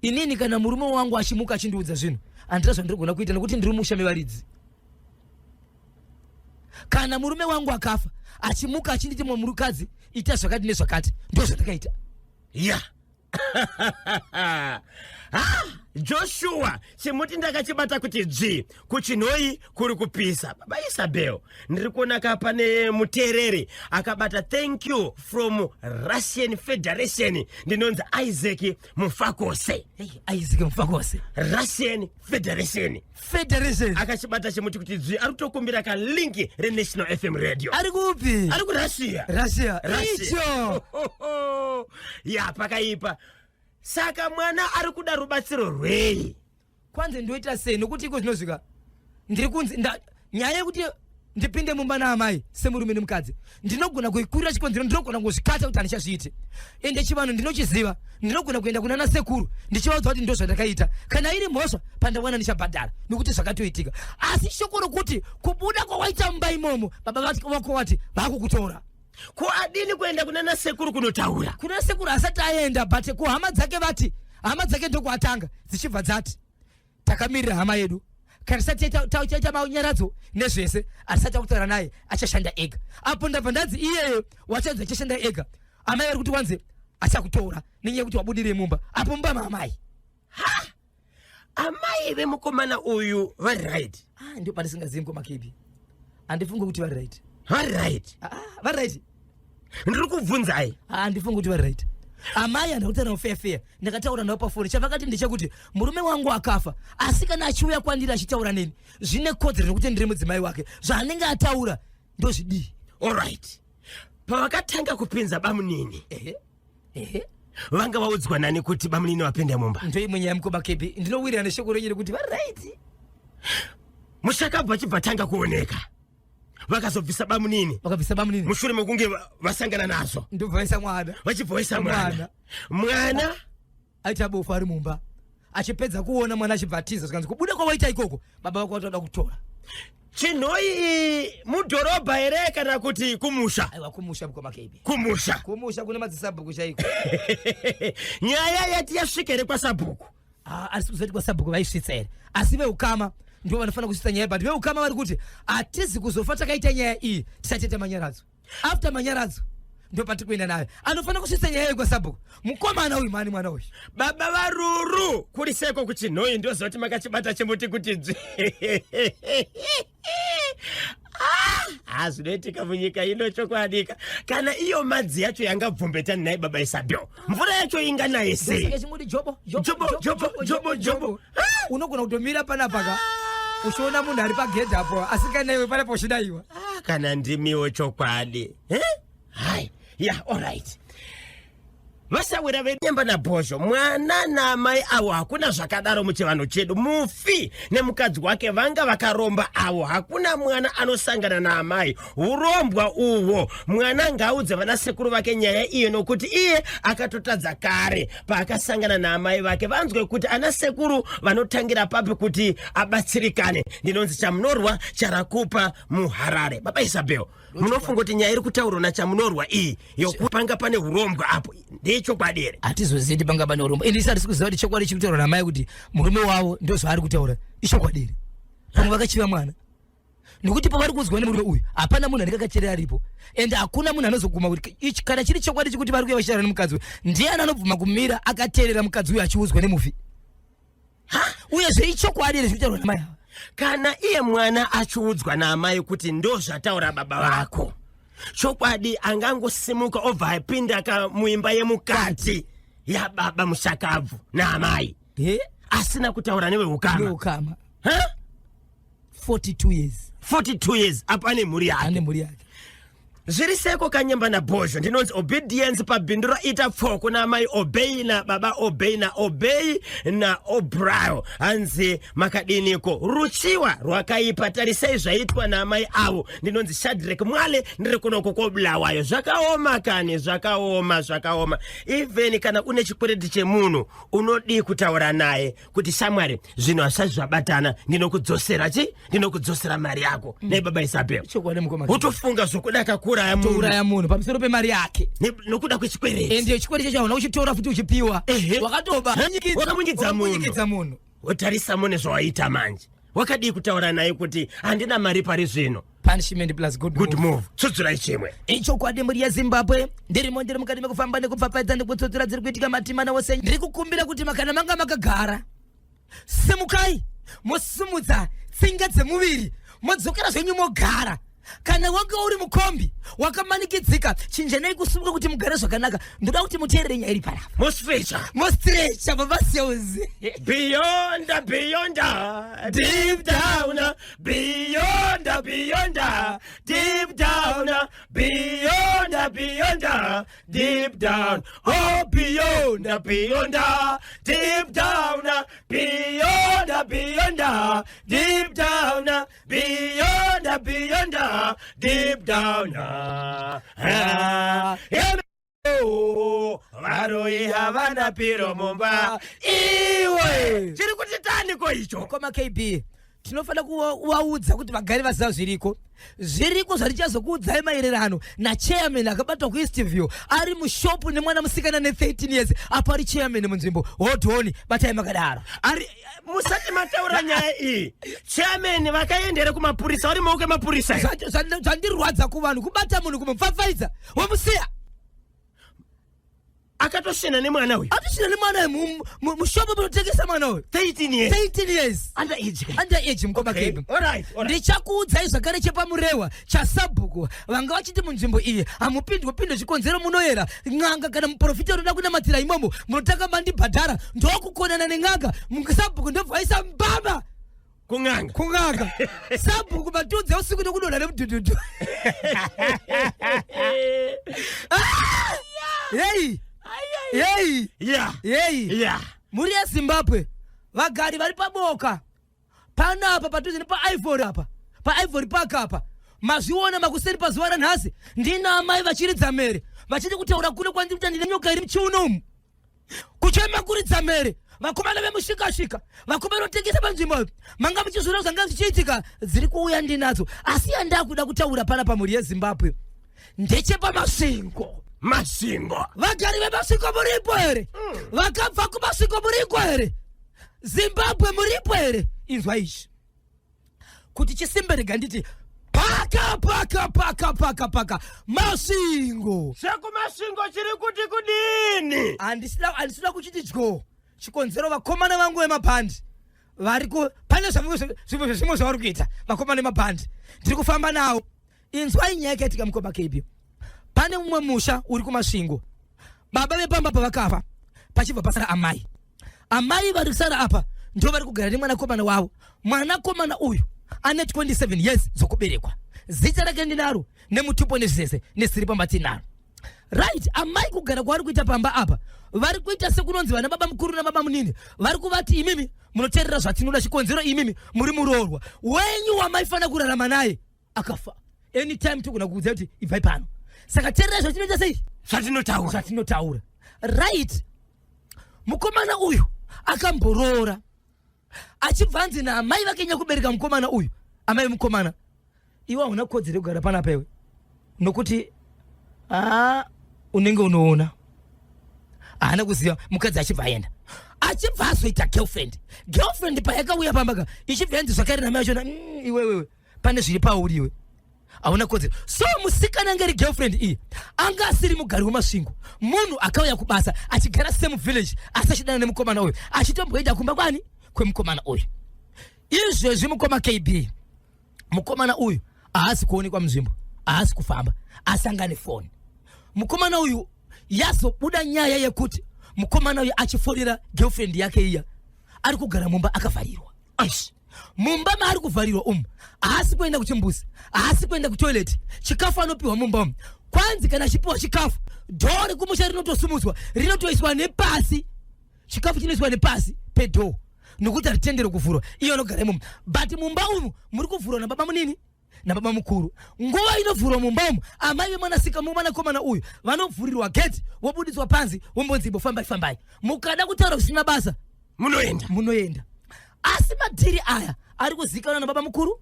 inini kana murume wangu achimuka achindiudza zvinhu handina zvandirigona kuita nekuti ndiri musha mevaridzi. Kana murume wangu akafa achimuka achinditi mumwe murukadzi ita zvakati nezvakati, ndo zvandakaita. Ya ha, Joshua, chimuti ndakachibata kuti dzvi. KuChinhoyi kuri kupisa. Baba Isabel, ndiri kuona ka pane muteereri akabata "Thank you from Russian Federation, ndinonzi Isaac Mufakose." Hey, Isaac Mufakose. Russian Federation. Federation. Akachibata chimuti kuti dzvi, ari kutokumbira kalink reNational FM Radio. Ari kupi? Ari kuRussia. Russia. Russia. Icho. Ya, pakaipa. Saka mwana ari kuda rubatsiro rwei? Kwanzi ndoita sei nokuti iko zvinosvika ndiri kunzi nyaya yekuti ndipinde mumba naamai semurume nemukadzi ndinogona kuikurira, chikonzero ndinogona kuzvikata kuti handichazviiti. Ende chivanhu ndinochiziva, ndinogona kuenda kuna nasekuru ndichivaudza kuti ndo zvandakaita, kana iri mhosva pandawana ndichabhadhara nekuti zvakatoitika. Asi shoko rokuti kubuda kwawaita mumba imomo, baba vako vati vakukutora. Ko adini kuenda kuna nasekuru kunotaura? Kuna sekuru asati aenda, but kuhama dzake vati hama dzake ndokuatanga dzichibva dzati takamirira hama yedu, kana tisati taita manyaradzo nezvese atisati akutaura naye achashanda ega. Apo ndabva ndanzi iyeyo wachanzi achashanda ega, amai vari kuti wanze achakutora nenyaya yekuti wabudire mumba, apo mumba maamai. Amai vemukomana uyu vari right? Ah, ndio pandisingazivi mukoma Kebi, handifungi kuti vari right. Vari right? Ah, vari right? Ndiri kubvunzai. Ah, handifungi kuti vari right amai. Handina kutaura navo fair fair, ndakataura navo pafoni. Chavakati ndechekuti murume wangu akafa, asi kana achiuya kwandiri achitaura neni zvine kodzero nekuti ndiri mudzimai wake, zvaanenge ataura ndozvidii. Allright, pavakatanga kupinza bamunini, Ehe ehe, vanga vaudzwa nani kuti bamunini vapinda mumba? Ndoimwe nyaya mukoma Kebi, ndinowirira neshoko renyu rekuti vari right. Mushakabva achibva tanga kuoneka, vakazobvisa bamunini. Vakabvisa bamunini. Mushure mekunge vasangana nazvo. Ndobva vaisa mwana. Vachibva vaisa mwana. Mwana. Mwana aita bofu ari mumba, achipedza kuona mwana achibva atiza, zvikanzi kubuda kwawaita ikoko baba vako vatoda kutora. Chinhoyi mudhorobha here kana kuti kumusha? Aiwa, kumusha mukoma Kebi. Kumusha. Kumusha kune madzisabhuku chaiko. Nyaya yati yasvika here kwasabhuku? Ah, asi kuzoti kwasabhuku vaisvitsa here? Asi veukama ndivo vanofanira kusvitsa nyaya, but veukama vari kuti hatizi kuzofa takaita nyaya iyi tisati taita manyaradzo. After manyaradzo ndo patiri kuenda nayo. Anofanira kusvitsa nyaya iyi kwasabhuku mukomana uyu, mani mwana uyu. Baba vaRuru, kuri seko kuChinhoyi, ndoziva kuti makachibata chimuti kuti dzvi. Ah, zvinoitika munyika ino chokwadika. Kana iyo madzi yacho yangabvumbetani nai baba Isabel, mvura yacho inganaye sei? Saka chingoti jobo. Jobo, jobo, jobo, jobo. Unogona kutomira panapa ka uchiona munhu ari pagedhi apo asinganaiwe panapa uchidaiwa. Ah, kana ndimiwo chokwadi. Eh? Hai, ya, alright. Vasawira venyemba nabhozho, mwana naamai avo hakuna zvakadaro muchivanhu chedu. Mufi nemukadzi wake vanga vakaromba avo, hakuna mwana anosangana naamai. Hurombwa uhwo. Mwana ngaaudze vanasekuru vake nyaya iyo nokuti iye akatotadza kare paakasangana naamai vake. Vanzwe kuti anasekuru vanotangira papi kuti abatsirikane. Ndinonzi Chamunorwa Charakupa muHarare. Baba Isabel, munofunga kuti nyaya iri kutaurwa nachamunorwa iyi yokupanga pane urombwa apo ndeyechokwadi here? Hatizozivi kuti panga pane urombwa. Ini ndisati kuziva kuti chokwadi chiri kutaurwa namai kuti murume wavo ndozvaari kutaura ichokwadi here. Pamwe vakachiva mwana, nekuti pavari kuudzwa nemurume uyu hapana munhu anenge akacherera aripo, and hakuna munhu anozoguma kuti ichi kana chiri chokwadi chekuti vari kuya vachitaura nemukadzi uyu, ndiani anobvuma kumira akateerera mukadzi uyu achiudzwa nemufi? Uyezve ichokwadi here zviri kutaurwa namai ava? Kana iye mwana achiudzwa naamai kuti ndozvataura baba vako, chokwadi angangosimuka obva apinda ka muimba yemukati yababa mushakabvu naamai asina kutaura neveukama? Neukama. Ha? 42 years. 42 years apo ane mhuri yake. Ane mhuri yake. Zviri seko kanyemba nabhozho. Ndinonzi Obedience pabhindura ita pfoko naamai Obey nababa Obey naObey naObrio. Hanzi makadiniko? Ruchiwa rwakaipa, tarisai zvaitwa naamai avo. Ndinonzi Shadrek Mwale, ndiri kunoko koBulawayo. Zvakaoma kani, zvakaoma, zvakaoma. Even kana une chikwereti chemunhu unodii kutaura naye kuti shamwari, zvinhu hazvisati zvabatana, ndinokudzosera chi ndinokudzosera mari yako. Nei baba Isabel? Chokwadi mukoma. Wotofunga zvokuda akakuuraya munhu. Touraya munhu pamusoro pemari yake. Nokuda kwechikwereti. Ende chikwereti chacho hauna kuchitora futi uchipiwa. Wakatoba. Wakamunyikidza munhu. Wakamunyikidza munhu. Wotarisa mune zvawaita manje. Wakadii kutaura naye kuti handina mari pari zvino? Punishment plus good, good move. Tsutsurai chimwe. Ichokwadi mhuri yeZimbabwe, ndirimo, ndiri mukati mekufamba nekupfapfaidza nekutsutsura dziri kuitika matimana wose. Ndiri kukumbira kuti makana manga makagara, simukai mosimudza tsinga dzemuviri, modzokera zvenyu mogara. Kana wanga uri mukombi wakamanikidzika, chinjanai kusimuka kuti mugare zvakanaka. Ndoda kuti muteerere nyaya iri panapa. Mostrecha. Mostrecha baba Seuzi. Beyond, beyond, deep down, beyond, beyond, deep down, beyond, beyond, deep down, oh beyond, beyond, deep down, beyond, beyond, deep down, beyond, beyond, deep down. Ah, yeah. Oh, varoyi havana piro mumba iwe. Chiri kuti taniko icho? Mukoma KB, tinofanira kuvaudza kuti vagare vaziva zviriko. Zviriko zvatichazokuudzai maererano nachairman akabatwa kuEastview ari mushopu nemwana musikana ne13 years, apo ari chairman munzvimbo. Hold on, batai makadaro. Ari musati mataura nyaya iyi, chairman vakaendere kumapurisa, vari maoko emapurisa. Zvandirwadza kuvanhu kubata munhu kumupfapfaidza womusiya. Akatoshena nemwana uyu. Atoshena nemwana uyu mushopo munotengesa mwana uyu. 13 years. 13 years. Under age. Under age mukoma. Okay. Kebe. All right, all right. Ndichakuudzai zvakare chepaMurewa chasabhuku vanga vachiti munzvimbo iyi hamupindwe pindwe, chikonzero munoyera n'anga kana muprofita unoda kunamatira imomo munotanga mandibhadhara. Ndokukonana nen'anga, sabhuku ndobva vaisa mbama Kun'anga. Kun'anga. Sabhuku matunze usiku nekudonha nemudhudhudhu. Hei hei. Hei. Mhuri yeZimbabwe, vagari vari paBoka panapa padhuze nepaIvory apa, paIvory Park apa, mazviona makuseni pazuva ranhasi ndina amai vachiridza mhere vachiti kutaura kuno kwandiri kuti ndine nyoka iri muchiuno umu, kuchema kuridza mhere. Vakomana vemushikashika, vakomana vanotengesa panzvimbo iyo, manga muchizviona zvanga zvichiitika. Dziri kuuya ndinadzo, asi yandakuda kutaura pana pamhuri yeZimbabwe ndechepaMasvingo. Masvingo. Vagari veMasvingo muripo here? Vakabva kuMasvingo muriko here? Zimbabwe muripo here? Inzwa izvi kuti chisimbe. Rega nditi paka paka paka paka paka Masvingo. ChekuMasvingo chiri kuti kudini? Handisida kuchiti dyo, chikonzero vakomana vangu vemabhandi vari ku pane zvimwe zvezvimwe zvavari kuita. Vakomana vemabhandi ndiri kufamba nawo. Inzwai nyaya yakaitika mukoma KB. Pane mumwe musha uri kuMasvingo, baba vepamba pavakafa pachibva pasara amai. Amai vari kusara apa ndo vari kugara nemwanakomana wavo. Mwanakomana uyu ane 27 years dzokuberekwa. Zita rake ndinaro nemutupo nezvese nesiri pamba tinaro. Right, amai kugara kwavari kuita pamba apa vari kuita sekunonzi vana baba mukuru nababa munini vari kuvati imimi munoteerera zvatinoda, chikonzero imimi muri muroorwa wenyu wamaifanira kurarama naye akafa. Anytime togona kuudza kuti ibvai pano, saka teerera zvatinoita sei, zvatinotaura zvatinotaura. Right, mukomana uyu akamboroora achibva anzi naamai vake nyakubereka mukomana uyu, amai mukomana, iwe hauna kodzero yekugara panapa iwe, nokuti haa unenge unoona. Haana kuziva mukadzi achibva aenda, achibva azoita girlfriend. Girlfriend payakauya pambaka ichibva yanzi zvakare namai vachona, iwewewe pane zviri pauri iwe, hauna kodzero. So musikana ange iri girlfriend iyi anga asiri mugari weMasvingo, munhu akauya kubasa achigara same village, asi achidana nemukomana uyu, achitomboenda kumba kwani kwemukomana uyu. Izvezvi mukoma KB, mukomana uyu haasi kuonekwa munzvimbo, haasi kufamba, asi anga nefoni. Mukomana uyu yazobuda nyaya yekuti mukomana uyu achifonera girlfriend yake iya ari kugara mumba akavharirwa. Aish. Mumba maari kuvharirwa umu haasi kuenda kuchimbuzi, haasi kuenda kutoilet, chikafu anopiwa mumba umu. Kwanzi kana achipiwa chikafu, dhoo rekumusha rinotosumudzwa, rinotoiswa nepasi, chikafu chinoiswa nepasi pedhoo nokuti haritendere kuvhurwa. Iye anogara imomo, but mumba umu muri kuvhurwa nababa munini nababa mukuru. Nguva inovhurwa mumba umu, amai vemwanasika mwanakomana uyu vanovhurirwa gate, vobudiswa panzi, vombonzi imbo fambai fambai, mukada kutaura zvisina basa munoenda munoenda. Asi madhiri aya ari kuzikanwa nababa mukuru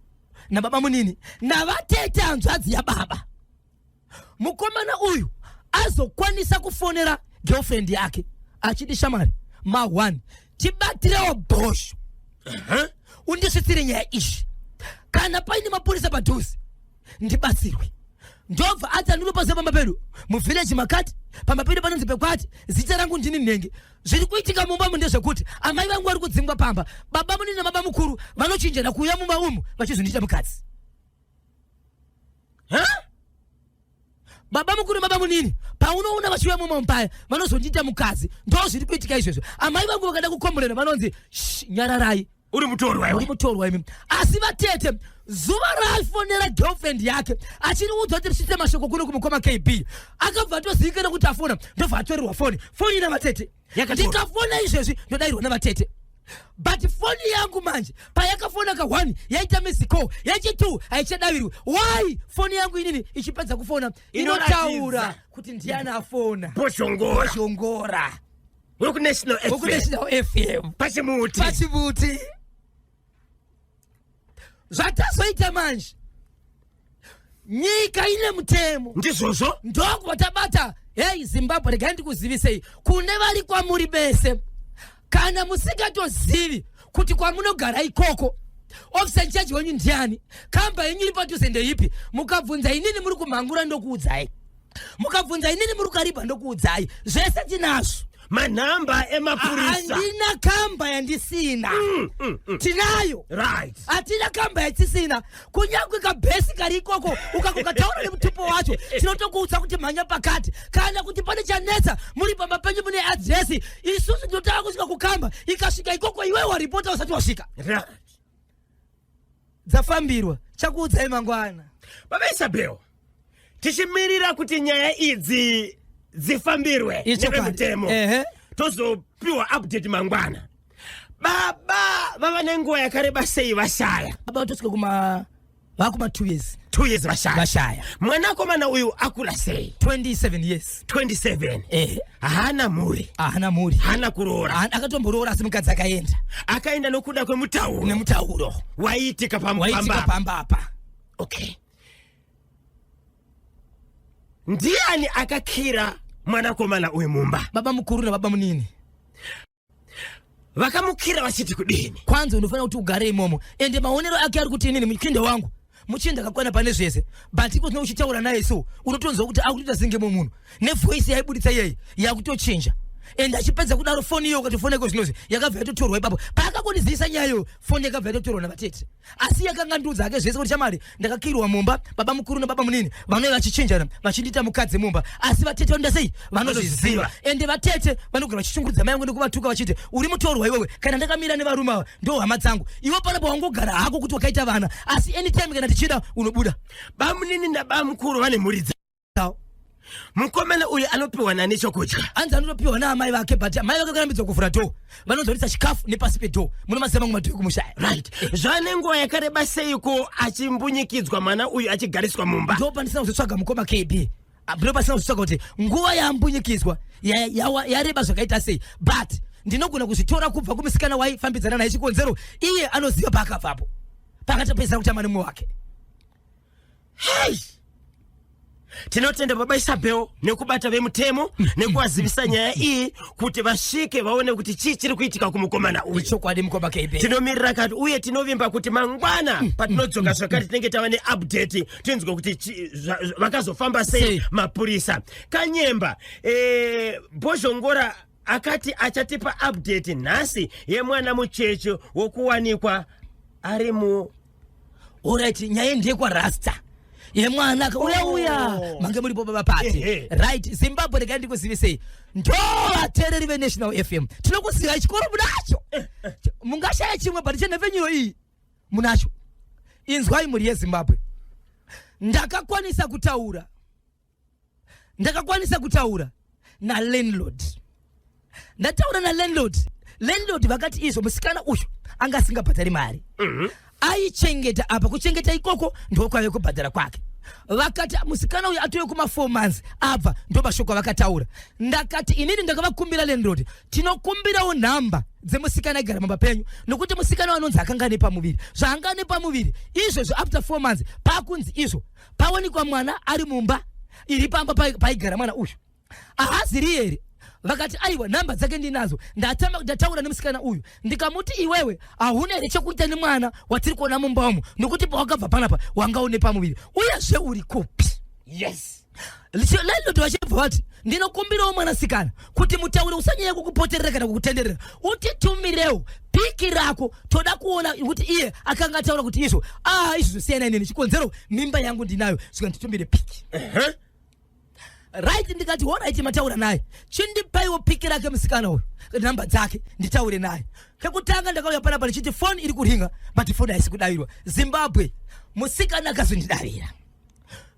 nababa munini navatete hanzvadzi yababa. Mukomana uyu azokwanisa kufonera girlfriend yake achiti, shamwari, ma1 tibatirewo bhosho, undisvitsire nyaya izvi, kana paine mapurisa padhuze ndibatsirwe. Ndobva ati, andinopaziva pamba pedu muvhileji makati, pamba pedu panonzi pekwati, zita rangu ndini nenge. Zviri kuitika mumba mu ndezvekuti amai vangu vari kudzingwa pamba, baba munini nababa mukuru vanochinjana kuuya mumba umu vachizondiita mukadzi. Ha? Baba mukuru baba munini paunoona vachiuya mumba mupaya vanozondiita mukadzi, ndo zviri kuitika izvezvo. Amai vangu vakada kukomborera vanonzi, "Shh, nyararai, uri mutorwa uri iwe." Mutorwa imi. Asi vatete, zuva raaifonera girlfriend yake achiriudza kuti risvitse mashoko kuno kumukoma KB, akabva atozivikana kuti afona, ndobva atorerwa foni. Foni ina vatete. Yakatorwa. Ndikafona izvezvi ndodayirwa navatete, but foni yangu manje payakafona ka 1 yaita miss call, yachi 2 haichadavirwi. Why? Foni yangu inini ichipedza kufona inotaura Inoratidza. kuti ndiani afona. Bozhongora. Bozhongora. Wekunational FM. WekuNational FM. Pachimuti. Pachimuti. Zvatazoita manje, nyika ine mutemo. Ndizvozvo. Ndokubva tabata. Hei Zimbabwe, regai ndikuzivisei kune vari kwamuri bese, kana musingatozivi kuti kwamunogara ikoko officer in charge wenyu ndiani, kamba yenyu iri padhuze ndeipi, mukabvunza inini muri kumhangura ndokuudzai, mukabvunza inini muri kuKariba ndokuudzai, zvese tinazvo. Manhamba emapurisa. Handina kamba yandisina. Tinayo. Hatina kamba yatisina, kunyange kabhesi kari ikoko ukakukataura nemutupo wacho tinotokuudza kuti mhanya pakati, kana kuti pane chanetsa muri pamba penyu mune adhiresi, isusu tinotanga kusvika kukamba. Ikasvika ikoko iwe waripota usati wasvika. Dzafambirwa, chakuudzai mangwana. Baba Isabel, tichimirira kuti nyaya idzi dzifambirwe Ichokwadi. nevemutemo, tozopiwa update mangwana. Baba vava nenguva yakareba sei vashaya? Baba vatosvika kuma vakuma 2 years. 2 years vashaya. Vashaya. Mwanakomana uyu akura sei? 27 years. 27. Ehe. Haana mhuri? Haana mhuri. Haana kuroora? Akatomboroora asi mukadzi akaenda. Akaenda nokuda kwemutauro. Nemutauro. Waiitika waitika pamba. Pamba apa. Okay, ndiani akakira mwanakomana uyu mumba? Baba mukuru nababa munini. Vakamukira vachiti kudini? Kwanza unofanira kuti ugare imomo, ende maonero ake ari kuti inini muchinda wangu, muchinda akakwana pane zvese, but iko zvino uchitaura naye so unotonzwa kuti akutoita senge mumunhu nevoice yaibuditsa iyeye yakutochinja. Ende achipedza kudaro, foni iyo ukatofona iko zvinozvi yakabva yatotorwa ipapo paakakondizivisa nyaya iyoyo, foni yakabva yatotorwa navatete. Asi yakanga ndiudza hake zvese kuti, shamwari, ndakakirwa mumba, baba mukuru nababa munini vanouya vachichinjana vachindiita mukadzi mumba, asi vatete vanoita sei? Vanozviziva. Ende vatete vanogara vachishungurudza mai yangu nekuvatuka vachiti, uri mutorwa iwewe, kana ndakamira nevarume ava ndo hama dzangu, iwe panapo wangogara hako kuti wakaita vana, asi anytime kana tichida unobuda. Bamunini nabamukuru vane mhuri dzavo. Mukomana uyu anopiwa nani chokudya? Hanzi anotopiwa naamai vake, but amai vake vakarambidzwa kuvhura door, vanozorisa chikafu nepasi pedhoo. Munomaziva mamwe madhoo ekumusha aya. Right, zvane nguva yakareba seiko achimbunyikidzwa mwana uyu achigariswa mumba? Ndo pandisina kuzotsvaga, mukoma KB. Ah, ndo pasina kuzotsvaga kuti nguva yambunyikidzwa yareba zvakaita sei, but ndinogona kuzvitora kubva kumusikana waifambidzana naye, chikonzero iye anoziva paakabvapo, paakatopedzisira kutamba nemumwe wake. Hei, tinotenda baba Isabel nekubata vemutemo nekuvazivisa nyaya iyi kuti vasvike vaone kuti chii chiri kuitika kumukomana uyu. Ichokwadi, mukoma KB. Tinomirira kati uye tinovimba kuti mangwana patinodzoka zvakare tinenge tava neupdate, tinzwe kuti vakazofamba sei Sei. mapurisa. Kanyemba, Bhozhongora akati achatipa update nhasi yemwana mucheche wokuwanikwa ari mu Alright, nyaya ndeyekwarasta yemwana uya uya. Oh. Mange muripo baba pati. Ehe. Right, Zimbabwe, regai ndikuzivisei, ndo vateereri veNational FM tinokuzivai, chikoro munacho, mungashaya chimwe, but chenhepfenyuro iyi munacho. Inzwai, mhuri yeZimbabwe, ndakakwanisa kutaura nalandlord. Ndataura nalandlord, landlord vakati izvo musikana uyu anga asingabhadhari mari, aichengeta apa. Kuchengeta ikoko ndokwave kubhadhara kwake. Vakati musikana uyu atove kuma 4 months abva. Ndo mashoko avakataura. Ndakati inini ndakavakumbira, landlord, tinokumbirawo nhamba dzemusikana aigara mumba penyu, nokuti musikana anonzi akanga nepamuviri. Zvaanga nepamuviri izvozvo, after 4 months pakunzi izvo pawanikwa mwana ari mumba iri pamba paigara mwana uyu, haaziri here? Vakati aiwa, nhamba dzake ndinazo. Ndataura nemusikana uyu, ndikamuti, iwewe hauna here chekuita nemwana watiri kuona mumba umu, nokuti pawakabva panapa wanga une pamuviri, uyezve uri kupi? Landlord vachibva vati, ndinokumbirawo mwanasikana kuti mutaure, usanyanya kukupoterera kana kukutenderera, utitumirewo pic rako, toda kuona kuti iye akanga ataura kuti izvo, ah, izvi zvosiyana inini, chikonzero mimba yangu ndinayo, svika nditumire pic. Right, ndikati alright, mataura naye, chindipaiwo pic rake musikana uyu, nhamba dzake, nditaure naye. Kekutanga ndakauya panapa ndichiti foni iri kuringa, but foni haisi kudavirwa. Zimbabwe, musikana akazondidavira.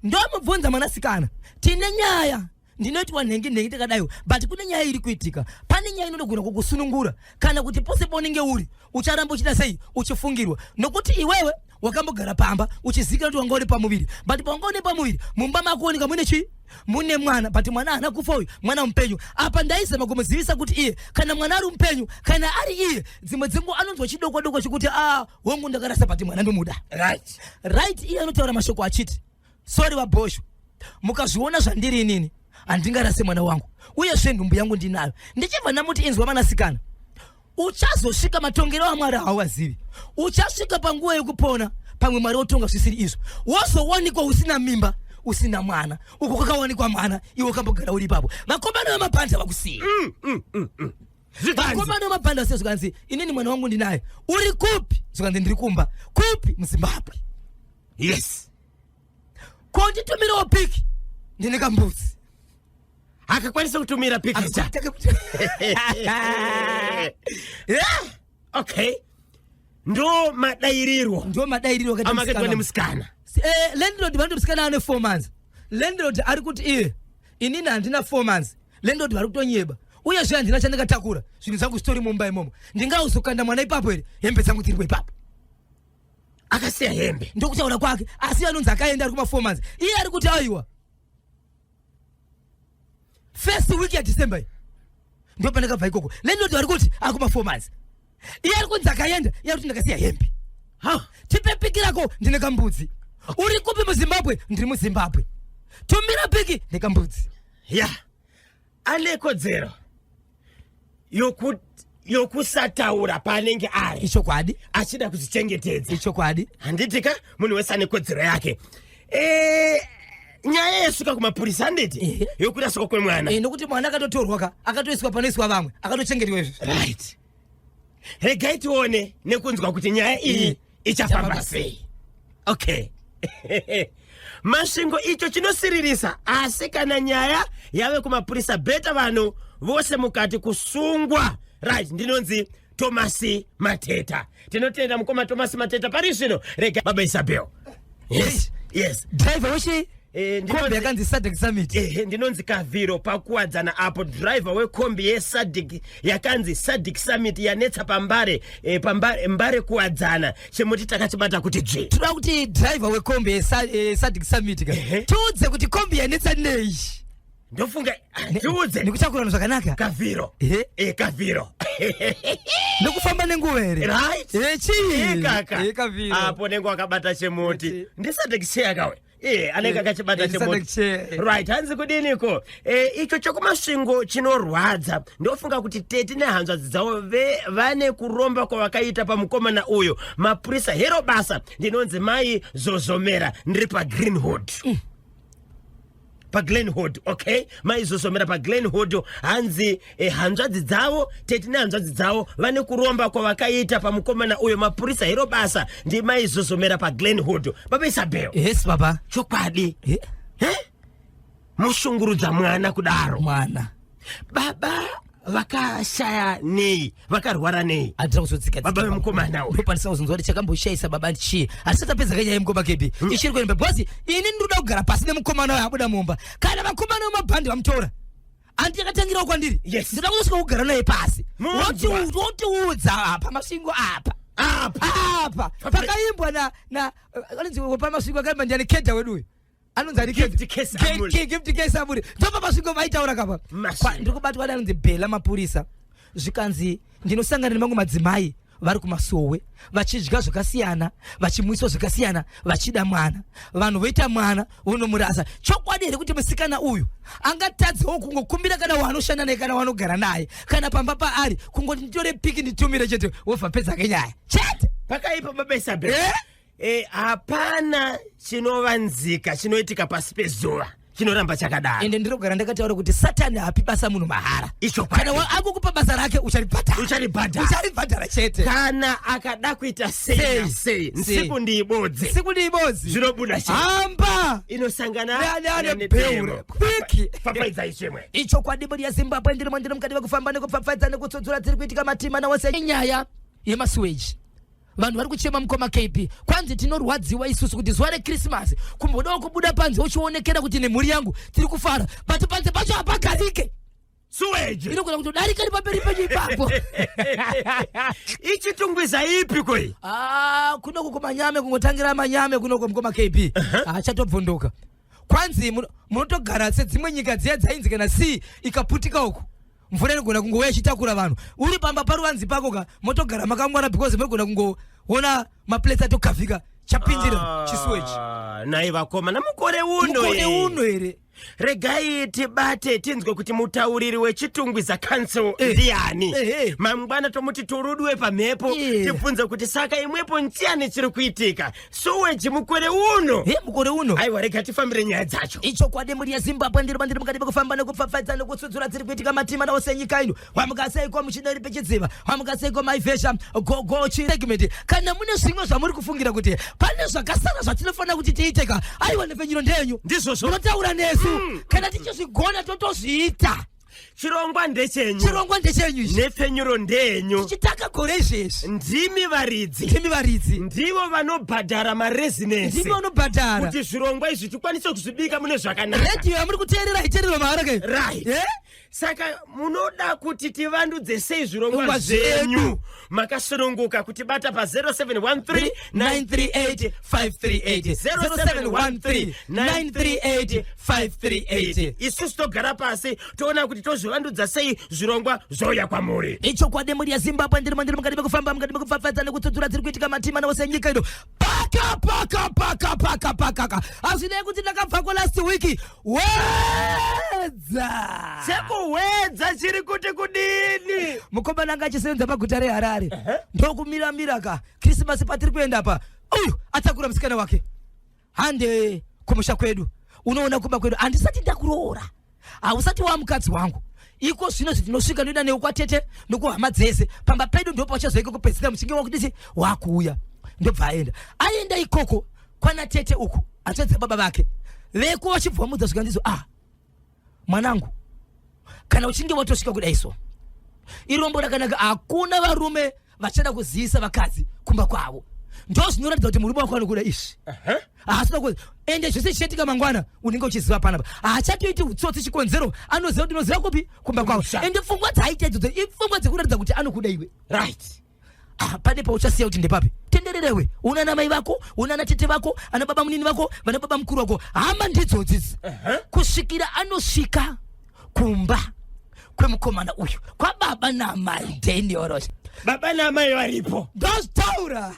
Ndomubvunza, mwanasikana, tine nyaya, ndinoitwa nhengi nhengi takadaiwo, but kune nyaya iri kuitika. Pane nyaya inonogona kukusunungura, kana kuti pose paunenge uri ucharamba uchida sei, uchifungirwa, nokuti iwewe wakambogara pamba uchizivikana kuti wanga uri pamuviri, but pawanga une pamuviri mumba mako oneka mune chii? Mune mwana, but mwana haana kufa, uyu mwana mupenyu. Apa ndaizama kumuzivisa kuti iye kana mwana ari mupenyu, kana ari iye, dzimwe dzenguva anonzwa chidokwa dokwa chekuti, a, hongu, ndakarasa, but mwana ndomuda. Right, iye anotaura mashoko achiti, sorry vaBhosho, mukazviona zvandiri inini handingarase mwana wangu, uyezve nhumbu yangu ndinayo. Ndichibva ndamuti, inzwa manasikana, uchazosvika, matongero aMwari hauwazivi, uchasvika panguva yekupona, pamwe Mwari wotonga zvisiri izvo, wozowanikwa usina mimba, usina mwana, uko kwakawanikwa mwana, iwe ukambogara uri ipapo, vakomana vamabhanda vakusiya. Vakomana vamabhanda vasiya. Zvikanzi, inini mwana wangu ndinaye, uri kupi? Zvikanzi, ndiri kumba. Kupi? MuZimbabwe. Ko nditumirawo pic, ndine kambudzi. Akakwanisa kutumira pikicha? Yeah, okay, ndo madairirwo Ndo madairirwo akaita amakaitwa musikana. Nemusikana. Landlord vanoti musikana ane 4 months. Landlord ari kuti iye, inini handina 4 months. Landlord vari kutonyeba, uyezve handina chandakatakura, zvinhu zvangu zvitori mumba imomo. Ndingauzokanda mwana ipapo here? Hembe dzangu dziripo ipapo. Akasiya hembe? Ndokutaura kwake, asi anonzi akaenda ari kuma 4 months. Iye ari kuti aiwa, first week yaDecember iyi ndo pandakabva ikoko. Landlord vari kuti ari kuma 4 months, iye ari kunzi akaenda, iye ari kuti ndakasiya hembe. Ha. Tipe pic rako, ndine kambudzi. Uri kupi? MuZimbabwe. Ndiri muZimbabwe, tumira pic nekambudzi. Ya, ane kodzero yokusataura paanenge ari achida kuzvichengetedza. Ichokwadi. Handiti ka munhu wese ane kodzero yake? Nyaya yasvika kumapurisa, handiti? Ehe. Yokuraswa kwemwana. Nokuti mwana akatotorwa ka, akatoiswa panoiswa vamwe, akatochengetwa izvi. Right, regai tione nekunzwa kuti nyaya iyi ichafamba Ichafamba. sei. Okay, Masvingo, icho chinosiririsa, asi kana nyaya yave kumapurisa, better vanhu vose mukati kusungwa. Right, ndinonzi Tomasi Mateta. Tinotenda mukoma Tomasi Mateta. Pari zvino rega baba Isabel. Yes. Driver wechi Eh, Kombi ndinonzi- yakanzi SADC Summit. Ehe, ndinonzi Kavhiro pakuwadzana apo driver wekombi yeSADC yakanzi SADC Summit yanetsa pambare eh, pambare mbare kuwadzana chimuti takachibata kuti dzvi. Toda kuti driver wekombi yeSADC Summit ka. Ehe. Tiudze kuti kombi yanetsa nei. Ndofunga ah, tiudze Nekutakurana zvakanaka. Kavhiro. Ehe. Eh, Kavhiro. Nekufamba nenguva here? Right. Eh, chii? Eh, kaka. Eh, Kavhiro. Apo nenge wakabata chimuti. Eti. NdiSADC chair kawe. Eh, anenge Eh, akachibata eh, chimuti. SADC chair. Right, hanzi kudiniko? Eh, icho chokumasvingo chinorwadza. Ndofunga kuti tete nehanzvadzi dzavo vane kuromba kwavakaita pamukomana uyo. Mapurisa hero basa. Ndinonzi mai Zozomera, ndiri paGreenhood. PaGlenhood, okay, maizosomera paGlenhood. Hanzi eh, hanzvadzi dzavo tete nehanzvadzi dzavo vane kuromba kwavakaita pamukomana uyo. Mapurisa hero basa, ndimaizosomera paGlenhood. Baba Isabel. Yes baba. Chokwadi. Eh, Eh? Mushungurudza mwana kudaro. Mwana. Baba vakashaya nei, vakarwara nei? Handina kuzotsika. Baba vemukomana uyu. Ndokwanisa kuzonzwa kuti chakamboshayisa baba chii. Hatisati tapedza kanyaya yemukoma kepi. Ichiri kuenda because ini ndinoda kugara pasi nemukomana uyo abuda mumba. Kana vakomana vemabhandi vamutora. Handi yakatangirawo kwandiri. Yes. Ndinoda kuzosvika kugara naye pasi. Munzwa. Wotiudza apa masvingo apa. Apa. Apa. Pakaimbwa na na anonzi pamasvingo akaimba ndiani Kedha wedu uyu. Anonzi ani Gift Case Amuli. Gift Case Amuli. Ndopa masvingo vaitaura kapa. Masvingo. Ndiri kubatwa neanonzi Bhela mapurisa. Zvikanzi ndinosangana nemamwe madzimai vari kumasowe vachidya zvakasiyana, vachimwiswa zvakasiyana, vachida mwana, vanhu voita mwana vonomurasa. Chokwadi here kuti musikana uyu angatadzewo kungokumbira kana waanoshanda naye kana waanogara naye kana pamba paari kungoti nditore piki nditumire chete, wobva pedza kenyaya chete? Pakaipa baba Isabel. Eh? Eh, hapana chinovanzika chinoitika pasi pezuva chinoramba chakadaro. Ende ndiri kugara ndakataura kuti Satani haapi basa munhu mahara. Ichokwadi. Kana akukupa basa rake ucharibhadhara. Ucharibhadhara. Ucharibhadhara chete. Kana akada kuita sei Sei. na sei, Sei. nsiku ndiibodze, Siku ndiibodzi zvinobuda chete. Hamba inosangana Ne- beure. Quick. Papaidzai chimwe. Ichokwadi bodi yaZimbabwe, ndirimo ndiri mukati mekufamba nekupfapfaidza nekutsudzura dziri kuitika matima nawose. Inyaya yemasuweji, vanhu vari kuchema mukoma KP, kwanzi tinorwadziwa isusu kuti zuva reKrisimasi kumbodawo kubuda panze uchionekera kuti nemhuri yangu tiri kufara, but panze pacho hapagarike. Suweji inogona kutodarika nepamberi penyu ipapo. Ichitungwiza ipi koi? Ah, kunoko kumanyame, kungotangira manyame kunoko mukoma KB, achatobvunduka. Kwanzi munotogara sedzimwe nyika dziya dzainzi kana sea ikaputika uku mvura inogona kungouya ichitakura vanhu. Uri pamba paruvanzi pako ka, motogara makangwara because munogona kungoona maplates atokavhika chapindira chisuweji. Ah, nai vakomana, mukore uno Mukore eh. uno here? Regai tibate tinzwe kuti mutauriri weChitungwiza Council Eh. ndiani. Eh, eh. Mangwana tomuti turudwe pamhepo, tibvunze kuti saka imwepo nchiani chiri kuitika suweji mukore uno. He, mukore uno. Aiwa, rega tifambire nyaya dzacho. Ichokwadi mhuri yeZimbabwe, ndiri mandiri mukati mekufamba nekupfapfaidza nekutsudzura dziri kuitika matima naose enyika ino. Wamukaseiko muchinori pechidziva, wamukaseiko maivhesha gogo segment. Kana mune zvimwe zvamuri kufungira kuti pane zvakasara zvatinofanira kuti tiiteka, aiwa, nhepfenyuro ndenyu. Ndizvozvo. Munotaura nesu, kana tichizvigona totozviita. Chirongwa ndechenyu. Chirongwa ndechenyu ichi. Nhepfenyuro ndenyu. Tichitaka gore izvezvi. Ndimi varidzi. Ndimi varidzi. Ndivo vanobhadhara marezinesi. Ndimi vanobhadhara kuti zvirongwa izvi tikwanise kuzvibika mune zvakanaka. Redhiyo yamuri kuteerera iteererwa mahara kai. Right. Eh? Saka munoda kuti tivandudze sei zvirongwa Zvirongwa zvenyu? zvedu. Makasununguka kutibata pa 0713 938 538, 0713 938 538. Isusu togara pasi toona kuti tozvivandudza sei zvirongwa zvouya kwamuri. Ichokwadi mhuri yeZimbabwe, ndiri mandiri mukati mekufamba mukati mekupfapfaidza nekutsudzura dziri kuitika matima nawose enyika ino. Paka paka paka paka pakaka, hazvinei kuti ndakabvako last week, wedza. Chekuhwedza chiri kuti kudini? Mukomana anga achisevenza paguta reHarare, ndokumiramira ka Krisimasi patiri kuenda pa, uyu atakura musikana wake, hande kumusha kwedu. Unoona kumba kwedu handisati ndakuroora, hausati wamukadzi wangu. Iko zvino zvitinosvika ndoenda newe kwatete nokuhama dzese, pamba pedu ndo pauchazoika kupedzisira muchinge wakudisi wakuuya. Ndobva aenda, aenda ikoko kwana tete uku, hanzvadzi baba vake veko vachibva vamudza zvikandizo, ah, mwanangu, kana uchinge watosvika kudai so, irombo rakanaka, hakuna varume vachada kuzivisa vakadzi kumba kwavo. Ndo zvinoratidza kuti murume wako anokuda izvi. Haasina ku ende zvese zvichaitika mangwana unenge uchiziva panapa. Haachatoiti utsotsi chikonzero anoziva kuti unoziva kupi kumba kwavo. Ende pfungwa dzaaita idzodzo ipfungwa dzekuratidza kuti anokuda iwe. Right. Ah, pane pauchasiya kuti ndepapi tendererewe una ana mai vako una ana tete vako ana baba munini vako vana baba mukuru vako hama ndidzodzi kusvikira anosvika kumba kwemukomana uyu kwababa namai daniel Baba namai varipo. Ndozvitaura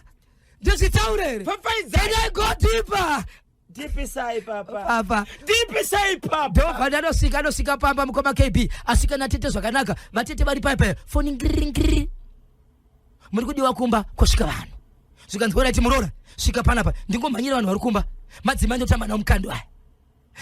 ndozvitaura here? Pfapfaidzai. Can I go deeper? Dipisai papa. Papa. Dipisai papa. Ndobva ndanosvika anosvika pamba mukoma KB asvika natete zvakanaka vatete vari paya paya foni ngiri ngiri muri kudiwa kumba kwasvika vanhu zvikanzi horaiti muroora svika panapa ndingomhanyira vanhu vari kumba madzimai ndotamba nawo mukando aya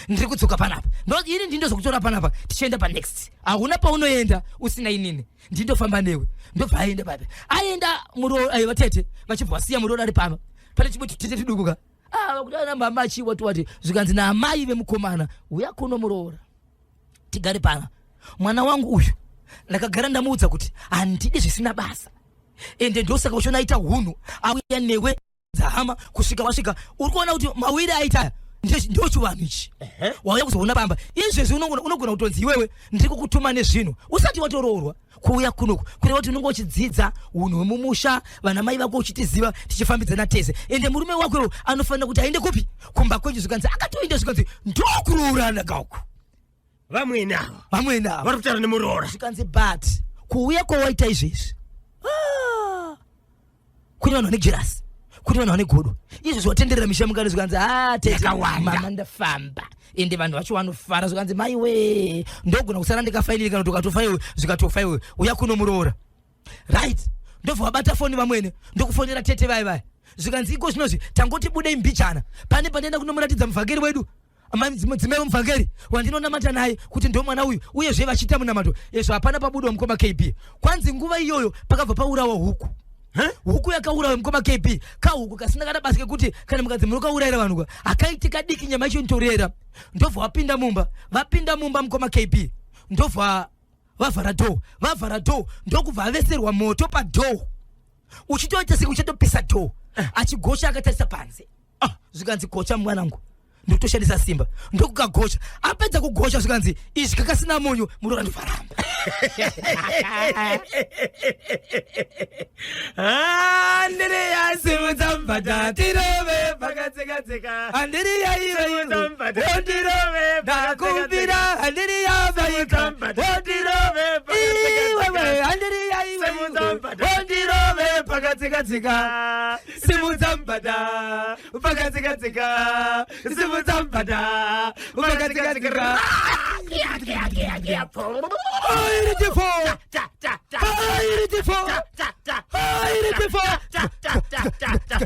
ndiri kudzoka panapa ndo ini ndindozokutora panapa tichienda panext hauna paunoenda usina inini ndindofamba newe ndobva aenda papa aenda muroora eh, vatete vachibva vasiya muroora ari pamba pane chimwe tutete tuduku ka ah vakuti ana mama achiwa tuwati zvikanzi naamai vemukomana uya kuno muroora tigare pana mwana wangu uyu ndakagara ndamuudza kuti handidi zvisina basa ende ndosaka uchiona aita hunhu auya newe dzahama kusvika wasvika uri kuona kuti mawiri aita aya ndochivanhu ichi wauya kuzoona pamba izvezvi unogona kutonzi iwewe ndiri kukutuma nezvinhu usati watoroorwa kuuya kunoku kureva kuti unenge uchidzidza unhu hwemumusha vana mai vako uchitiziva tichifambidzana tese ende murume wako iwo anofanira kuti aende kupi kumba kwenyu zvikanzi akatoenda zvikanzi ndokuroorana kauku Vamwene ava. Vamwene ava. Vari kutaura nemuroora. Zvikanzi but kuuya kwawaita izvezvi. Ah. Kune vanhu vane jerasi. Kune vanhu vane godo. Izvezvi watenderera misha mukati zvikanzi ah tete mama ndafamba. Ende vanhu vacho vanofara zvikanzi maiwe ndogona kusara ndikafa inini kana kuti ukatofa iwe zvikatofa iwe uya kuno muroora. Right. Ndobva wabata foni vamwene ndokufonera tete vaye vaye. Zvikanzi iko zvinozvi tangoti budei mbichana. Pane pandaenda kunomuratidza muvhangeri wedu mudzimai wemuvhangeri wandinonamata naye kuti ndo mwana uyu uyezve vachiita munamato ezvo hapana pabudwa mukoma kb kwanzi nguva iyoyo pakabva paurawa huku huku yakaurawa mukoma kb kahuku kasina kana basa kekuti kana mukanzi munokaurayira vanhu ka hakaiti kadiki nyama yacho inotorera ndobva vapinda mumba vapinda mumba mukoma kb ndobva vavhara dhoo vavhara dhoo ndokubva aveserwa moto padhoo uchitoita seke uchatopisa dhoo achigosha akatarisa panze ah, zvikanzi gocha mwanangu ndikutoshandisa simba ndokukagocha apedza kugocha zvikanzi izvi kakasina munyu muroora ndovaramba Andiriya simudza mbada tirove pakatsekatseka Andiriya Simudza mbada tirove ndakumbira Andiriya Simudza mbada tirove iwewe Andiriya Simudza mbada ondirove pakatsekatseka simudza mbada pakatsekatseka simudza mbada pakatsekatseka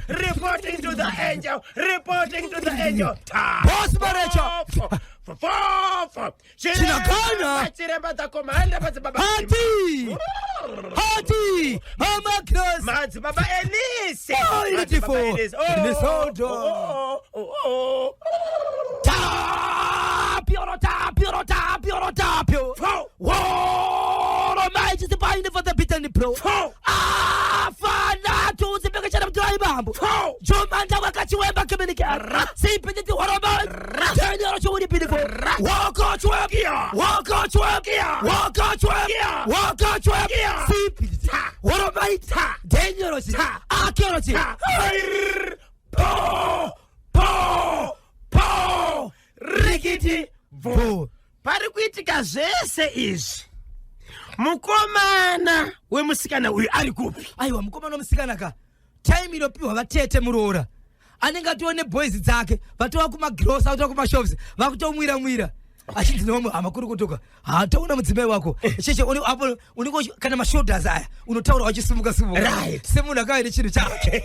Reporting to the angel, reporting to the angel. Boss Marecha. Chinagana. Chiremba dzakomanda madzibaba. Hati. Hati. Mama Cross. Madzibaba Elise. Oh, beautiful. Oh, oh, oh, oh. Tapio, tapio, tapio, tapio. Whoa, my just buying for the bit and the pro. Afana tuzi pekechera mtu aibambo. Jomanda wakachiwemba kemenike. Sipinditi waroma. Teni oro beautiful. Waka chwem. Waka chwem. Waka chwem. Waka chwem. Sipinditi waroma. Teni oro chi. Aki oro chi. Po. Po. Po. Rikiti. Bo. Pari kuitika zvese izvi mukomana wemusikana uyu ari kupi? Aiwa mukomana wemusikana ka time inopiwa vatete muroora anenge atova neboys dzake vatova kumagrosa vatova kumashops vakutomwira mwira achinzi nevamwe hama kuri kutoka hataona mudzimai wako cheche apo unenge kana mashoulders aya unotaura wachisimuka simuka right. semunhu akauya nechinhu chake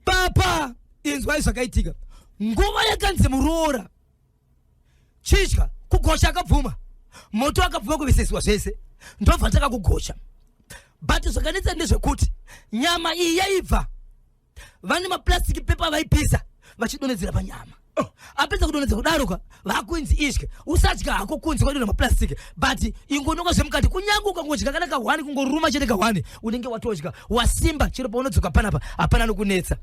papa inzwai zvakaitika nguva yakanzi muroora chitya kugosha akabvuma moto akabvuma kuveseswa zvese ndobva takakugocha but zvakanetsa ndezvekuti nyama iyi yaibva vane maplastic paper vaipisa vachidonhedzera panyama. Oh. Apedza kudonhedza kudaro ka vakunzi idye usadya hako kunze kwadonha maplastic but ingonoka zvemukati kunyange ukangodya kana kahwani kungoruma chete kahwani unenge watodya wasimba chero paunodzoka panapa hapana nokunetsa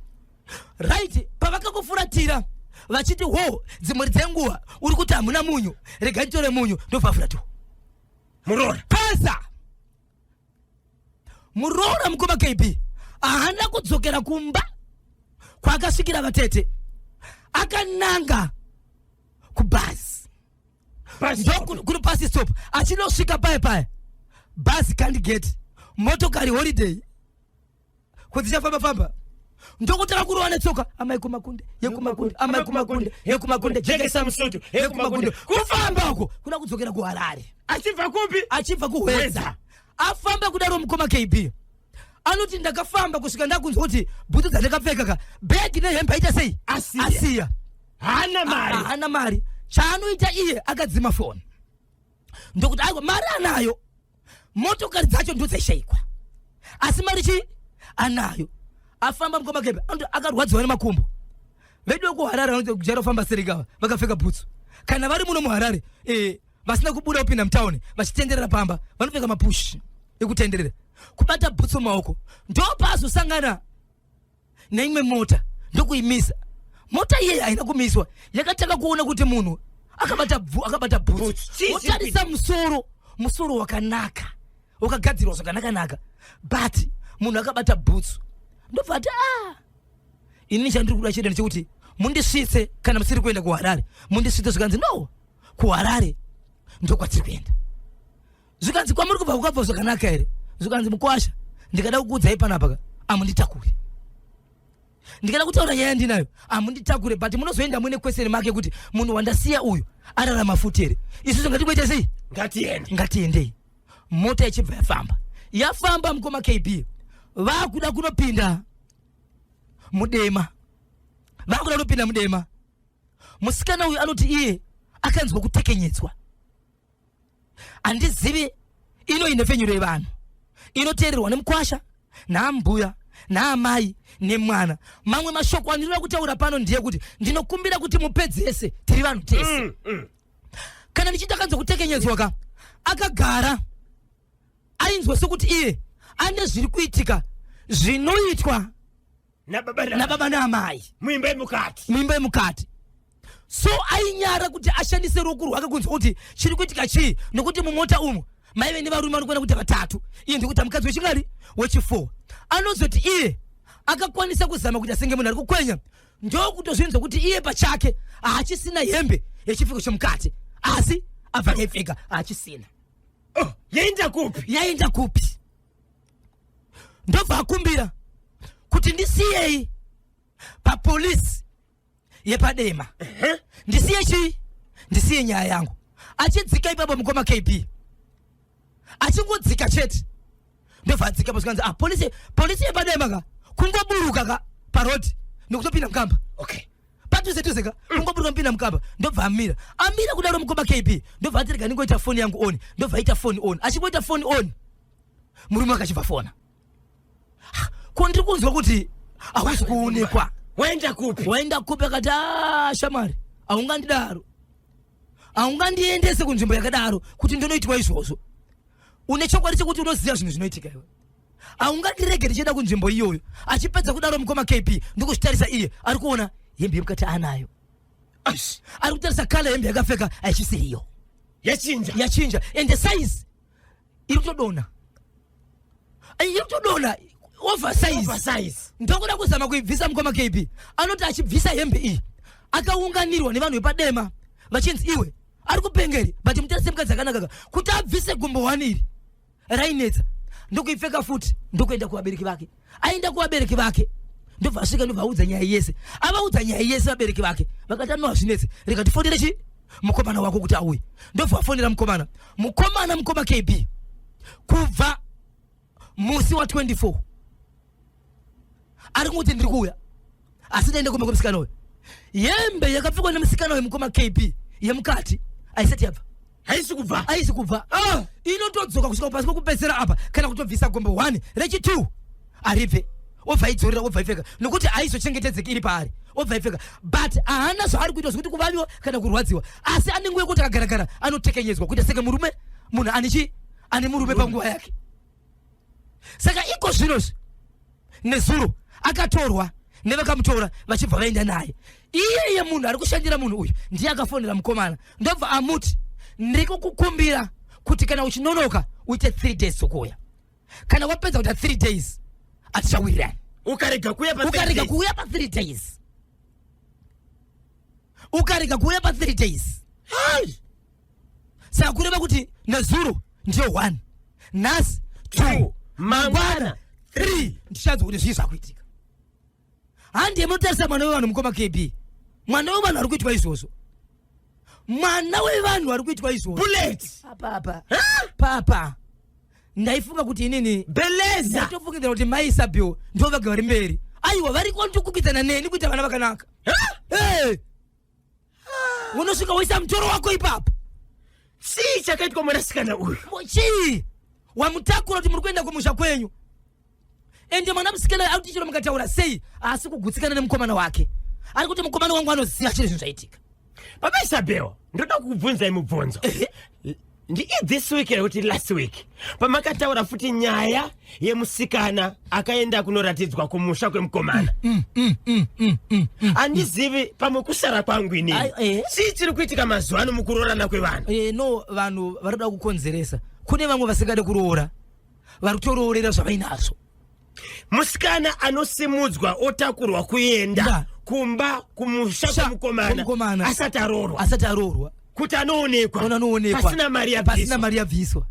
right pavakakufuratira vachiti ho dzimwe dzenguva uri kuti hamuna munyu rega nditore munyu ndobva Muroora. Pasa. Muroora mukoma KB haana kudzokera kumba kwaakasvikira vatete akananga kubhazi ndokunopasi stop achinosvika paya paya bhazi can't motokari holiday kudzichafamba famba ndokutanga kurova netsoka amai kumakunde yekumakunde amai kumakunde yekumakunde jekesa musutu yekumakunde kufamba uko kuda kudzokera kuharare achibva kupi achibva kuhwedza afamba kudaro mukoma kb anoti ndakafamba kusvika ndakunzwa kuti bhutsu dzandakapfeka ka bhegi nehembe aita sei asiya haana mari haana mari chaanoita iye akadzima foni ndokuti aiwa mari anayo motokari dzacho ndodzaishaikwa asi mari chii anayo afamba mukoma kebe akarwadziwa nemakumbo vedu vekuharare vanokujaira kufamba serikava vakapfeka bhutsu kana vari muno muharare eh, vasina kubuda kupinda mutauni vachitenderera pamba vanopfeka mapushi ekutenderera kubata bhutsu mumaoko ndopaazosangana neimwe mota ndokuimisa mota iyeyi haina kumiswa yakatanga kuona kuti munhu akabata akabata bhutsu wotarisa musoro musoro wakanaka wakagadzirwa zvakanakanaka but munhu akabata bhutsu ndobva ati ah inini chandiri kuda chete ndechekuti mundisvitse kana musiri kuenda kuharare mundisvitse zvikanzi no kuharare ndokwatiri kuenda zvikanzi kwamuri kubva kukabva zvakanaka here zvikanzi mukwasha ndikada kukuudzai panapa ka amunditakure ndikada kutaura nyaya yandinayo amunditakure but munozoenda muine question make kuti munhu wandasiya uyu ararama futi here isusu ngatingoita sei ngatiende ngatiendei mota ichibva yafamba yafamba mukoma kb vakuda kunopinda mudema vakuda kunopinda mudema musikana uyu anoti iye akanzwa kutekenyedzwa handizivi ino inhepfenyuro yevanhu inoteererwa nemukwasha naambuya naamai nemwana mamwe mashoko andinoda kutaura pano ndiye kuti ndinokumbira kuti mupedzese tiri vanhu tese mm, mm. kana ndichiti akanzwa kutekenyedzwa ka akagara ainzwa sekuti iye ane zviri kuitika zvinoitwa nababa naamai muimba yemukati muimba yemukati so ainyara kuti ashandise ruoko rwake kunzwa kuti chiri kuitika chii nokuti mumota umu maive nevarume vanokwana kuita vatatu iye ndikuita mukadzi wechingari wechifour anozoti iye akakwanisa kuzama kuita senge munhu ari kukwenya ndokutozvinzwa kuti iye pachake haachisina hembe yechipfeko chemukati asi abva akaipfeka haachisina oh, yaenda kupi yaenda kupi ndobva akumbira kuti ndisiyei papolisi yepadema ndisiye chii ndisiye nyaya yangu achidzika ipapo mukoma kb achingodzika chete ndobva adzika pasvikanzi ah polisi polisi yepadema ka kungoburuka ka parodi nekutopinda mukamba okay padhuze dhuze ka kungoburuka mupinda mukamba ndobva amira amira kudaro mukoma kb ndobva ati rega ndingoita foni yangu on ndobva aita foni on achingoita foni on murume akachibva fona ah, ko ndiri kunzwa kuti hausi kuonekwa waenda kupi waenda kupi akati ah, shamwari haungandidaro haungandiendese kunzvimbo yakadaro kuti ndinoitwa izvozvo une chokwadi chekuti unoziva zvinhu zvinoitika iwe haungandirege ndichienda kunzvimbo iyoyo achipedza kudaro mukoma kp ndikuzvitarisa iye ari kuona hembe yemukati anayo ari kutarisa kala hembe yakapfeka haichisiriyo yachinja yachinja and the size iri kutodonha iri kutodonha oversize ndokuda kuzama kuibvisa mukoma kb anoti achibvisa hembe iyi akaunganirwa nevanhu vepadema vachinzi iwe ari kupengeri but mutarise mukadzi akanakaka kuti abvise gumbo one iri rainetsa ndokuipfeka futi ndokuenda kuvabereki vake aenda kuvabereki vake ndobva asvika ndobva audza nyaya yese avaudza nyaya yese vabereki vake vakati ano hazvinetse rega tifonere chi mukomana wako kuti auye ndobva afonera mukomana mukomana mukoma kb kubva musi wa 24 ari kungoti ndiri kuuya asi ndaenda kumba kwemusikana uyu hembe yakapfekwa nemusikana uyu mukoma kb yemukati haisati yabva haisi kubva haisi kubva ah! inotodzoka kusvika pasi kwekupedzisira apa kana kutobvisa gombo 1 rechi 2 haribve wobva idzorera wobva ipfeka nokuti haizochengetedzeki iri paari Obva aipfeka, but haana zvaari kuita zvekuti kuvaviwa kana kurwadziwa, asi ane nguva yekuti akagaragara anotekenyedzwa kuita seke murume, munhu ane chi ane murume panguva yake. Saka iko zvinozvi, nezuro akatorwa nevakamutora vachibva vaenda naye. Iyeye munhu ari kushandira munhu uyu ndiye akafonera mukomana, ndobva amuti, ndiri kukukumbira kuti kana uchinonoka uite 3 days dzokuuya. Kana wapedza kuita 3 days, hatichawirirani. Ukarega kuuya pa Ukarega kuuya pa 3 days, ukarega kuuya pa 3 days. Hai! Saka kureva kuti nezuro ndiyo 1, nhasi 2, mangwana 3, ndichanzwa kuti zvii zvakuitika. Handiye munotarisa mwana wevanhu, mukoma KB, mwana wevanhu ari kuitwa izvozvo, mwana wevanhu ari kuitwa izvozvo. Bullet. Papa, papa, ndaifunga kuti inini Beleza. Ndaitofungidzira kuti mai Isabel ndo vaga vari mberi. Aiwa, vari kwandikukidzana neni kuita vana vakanaka. Hey! Unosvika woisa mutoro wako ipapo. Chii chakaitwa mwanasikana uyu? Chii wamutakura kuti muri kuenda kumusha kwenyu? Ende mwana musikana akuti chero mukataura sei, haasi kugutsikana nemukomana wake. Ari kuti mukomana wangu anoziva chiri zvinhu zvaitika. Baba Isabel, ndoda kukubvunzai mubvunzo. Ndi this week here kuti last week pamakataura futi nyaya yemusikana akaenda kunoratidzwa kumusha kwemukomana? Handizivi, pamwe kusara kwangu inini. Ai, eh. Chii chiri kuitika mazuva ano mukuroorana kwevanhu? No, vanhu vari kuda kukonzeresa. Kune vamwe vasingade kuroora, vari kutoroorera zvavainazvo. Musikana anosimudzwa otakurwa kuenda kumba kumusha kwemukomana kwemukomana. asati aroorwa, Asati aroorwa, kuti anoonekwa, Ona anoonekwa pasina mari pasina yabviswa. Mari yabviswa.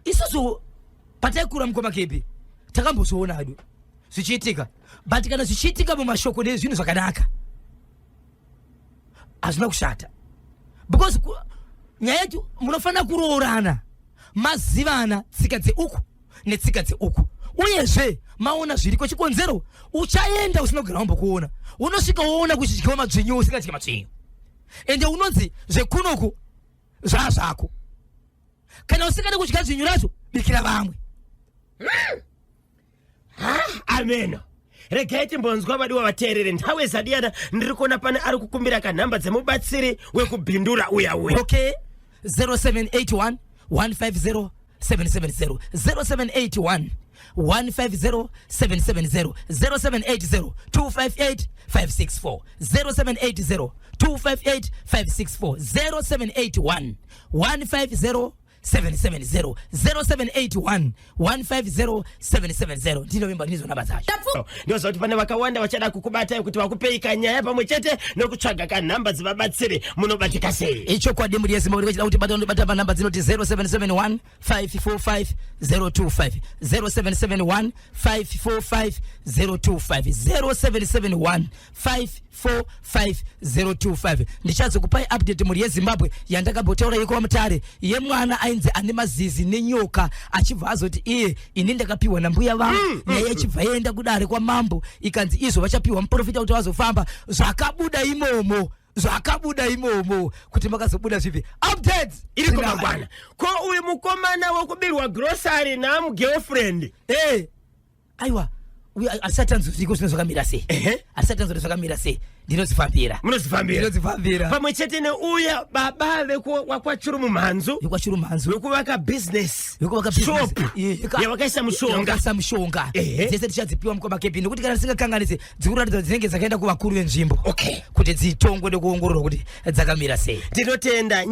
Isusu pataikura, mukoma kepi, takambozviona adu zvichiitika, but kana zvichiitika mumashoko nezvinhu zvakanaka, hazvina kushata, because nyaya yetu munofanira kuroorana mazivana tsika dzeuku netsika dzeuku, uyezve maona zviriko. Chikonzero, uchaenda usina kugara wambokuona, unosvika woona kuchidyiwa madzvinyu, usingadyi madzvinyu, ende unonzi zvekunoku zvazvako. Kana usingade kudya dzvinyu racho, bikira vamwe. Ameno, regai timbonzwa vadiwa vateerere nthawe zadiyana. Ndiri kuona pane ari kukumbira kanhamba dzemubatsiri wekubhindura uya uya. Okay, 0781 150 770, 0781 150 770, 0780 258 564, 0780 258 564, 0781 150 770, 0781 150 770. Ndinovimba ndizo namba dzacho. Ndinoziva kuti pane vakawanda vachada kukubatai kuti vakupei kanyaya pamwe chete nokutsvaga kanhamba dzevabatsiri. Munobatika sei? Ichokwadi, muri yeZimbabwe vachida kuti bata, unobata panhamba dzinoti 0771 545 025, 0771 545 025, 0771 545 025. Ndichazokupai update, mhuri yeZimbabwe, yandakambotaura yekwaMutare, yemwana ainzi ane mazizi nenyoka, achibva azoti iye, ini ndakapiwa nambuya vangu. Nyaya ichibva yaenda kudare kwamambo, ikanzi izvo vachapiwa muprofita kuti vazofamba. Zvakabuda imomo, zvakabuda imomo kuti makazobuda zvipi, updates Iriko mangwana. Ko uyu mukomana wekubirwa grocery namugirlfriend? Eh, aiwa, uyu asati anzozviko zvino zvakamira sei. Asati anzoti zvakamira sei, ndinozifambira. Munozifambira. Ndinozifambira. Pamwe chete neuya baba wakwaChirumumhanzu, YekwaChirumhanzu, wekuvaka business wekuvaka business. Shop yavakaisa mushonga. Yavakaisa mushonga. Dzese tichadzipiwa, mukoma Kepi, nekuti kana tisingakanganisi, dzikuratidza dzinenge dzakaenda kuvakuru venzvimbo kuti dzitongwe nekuongororwa kuti dzakamira sei. Ndinotenda.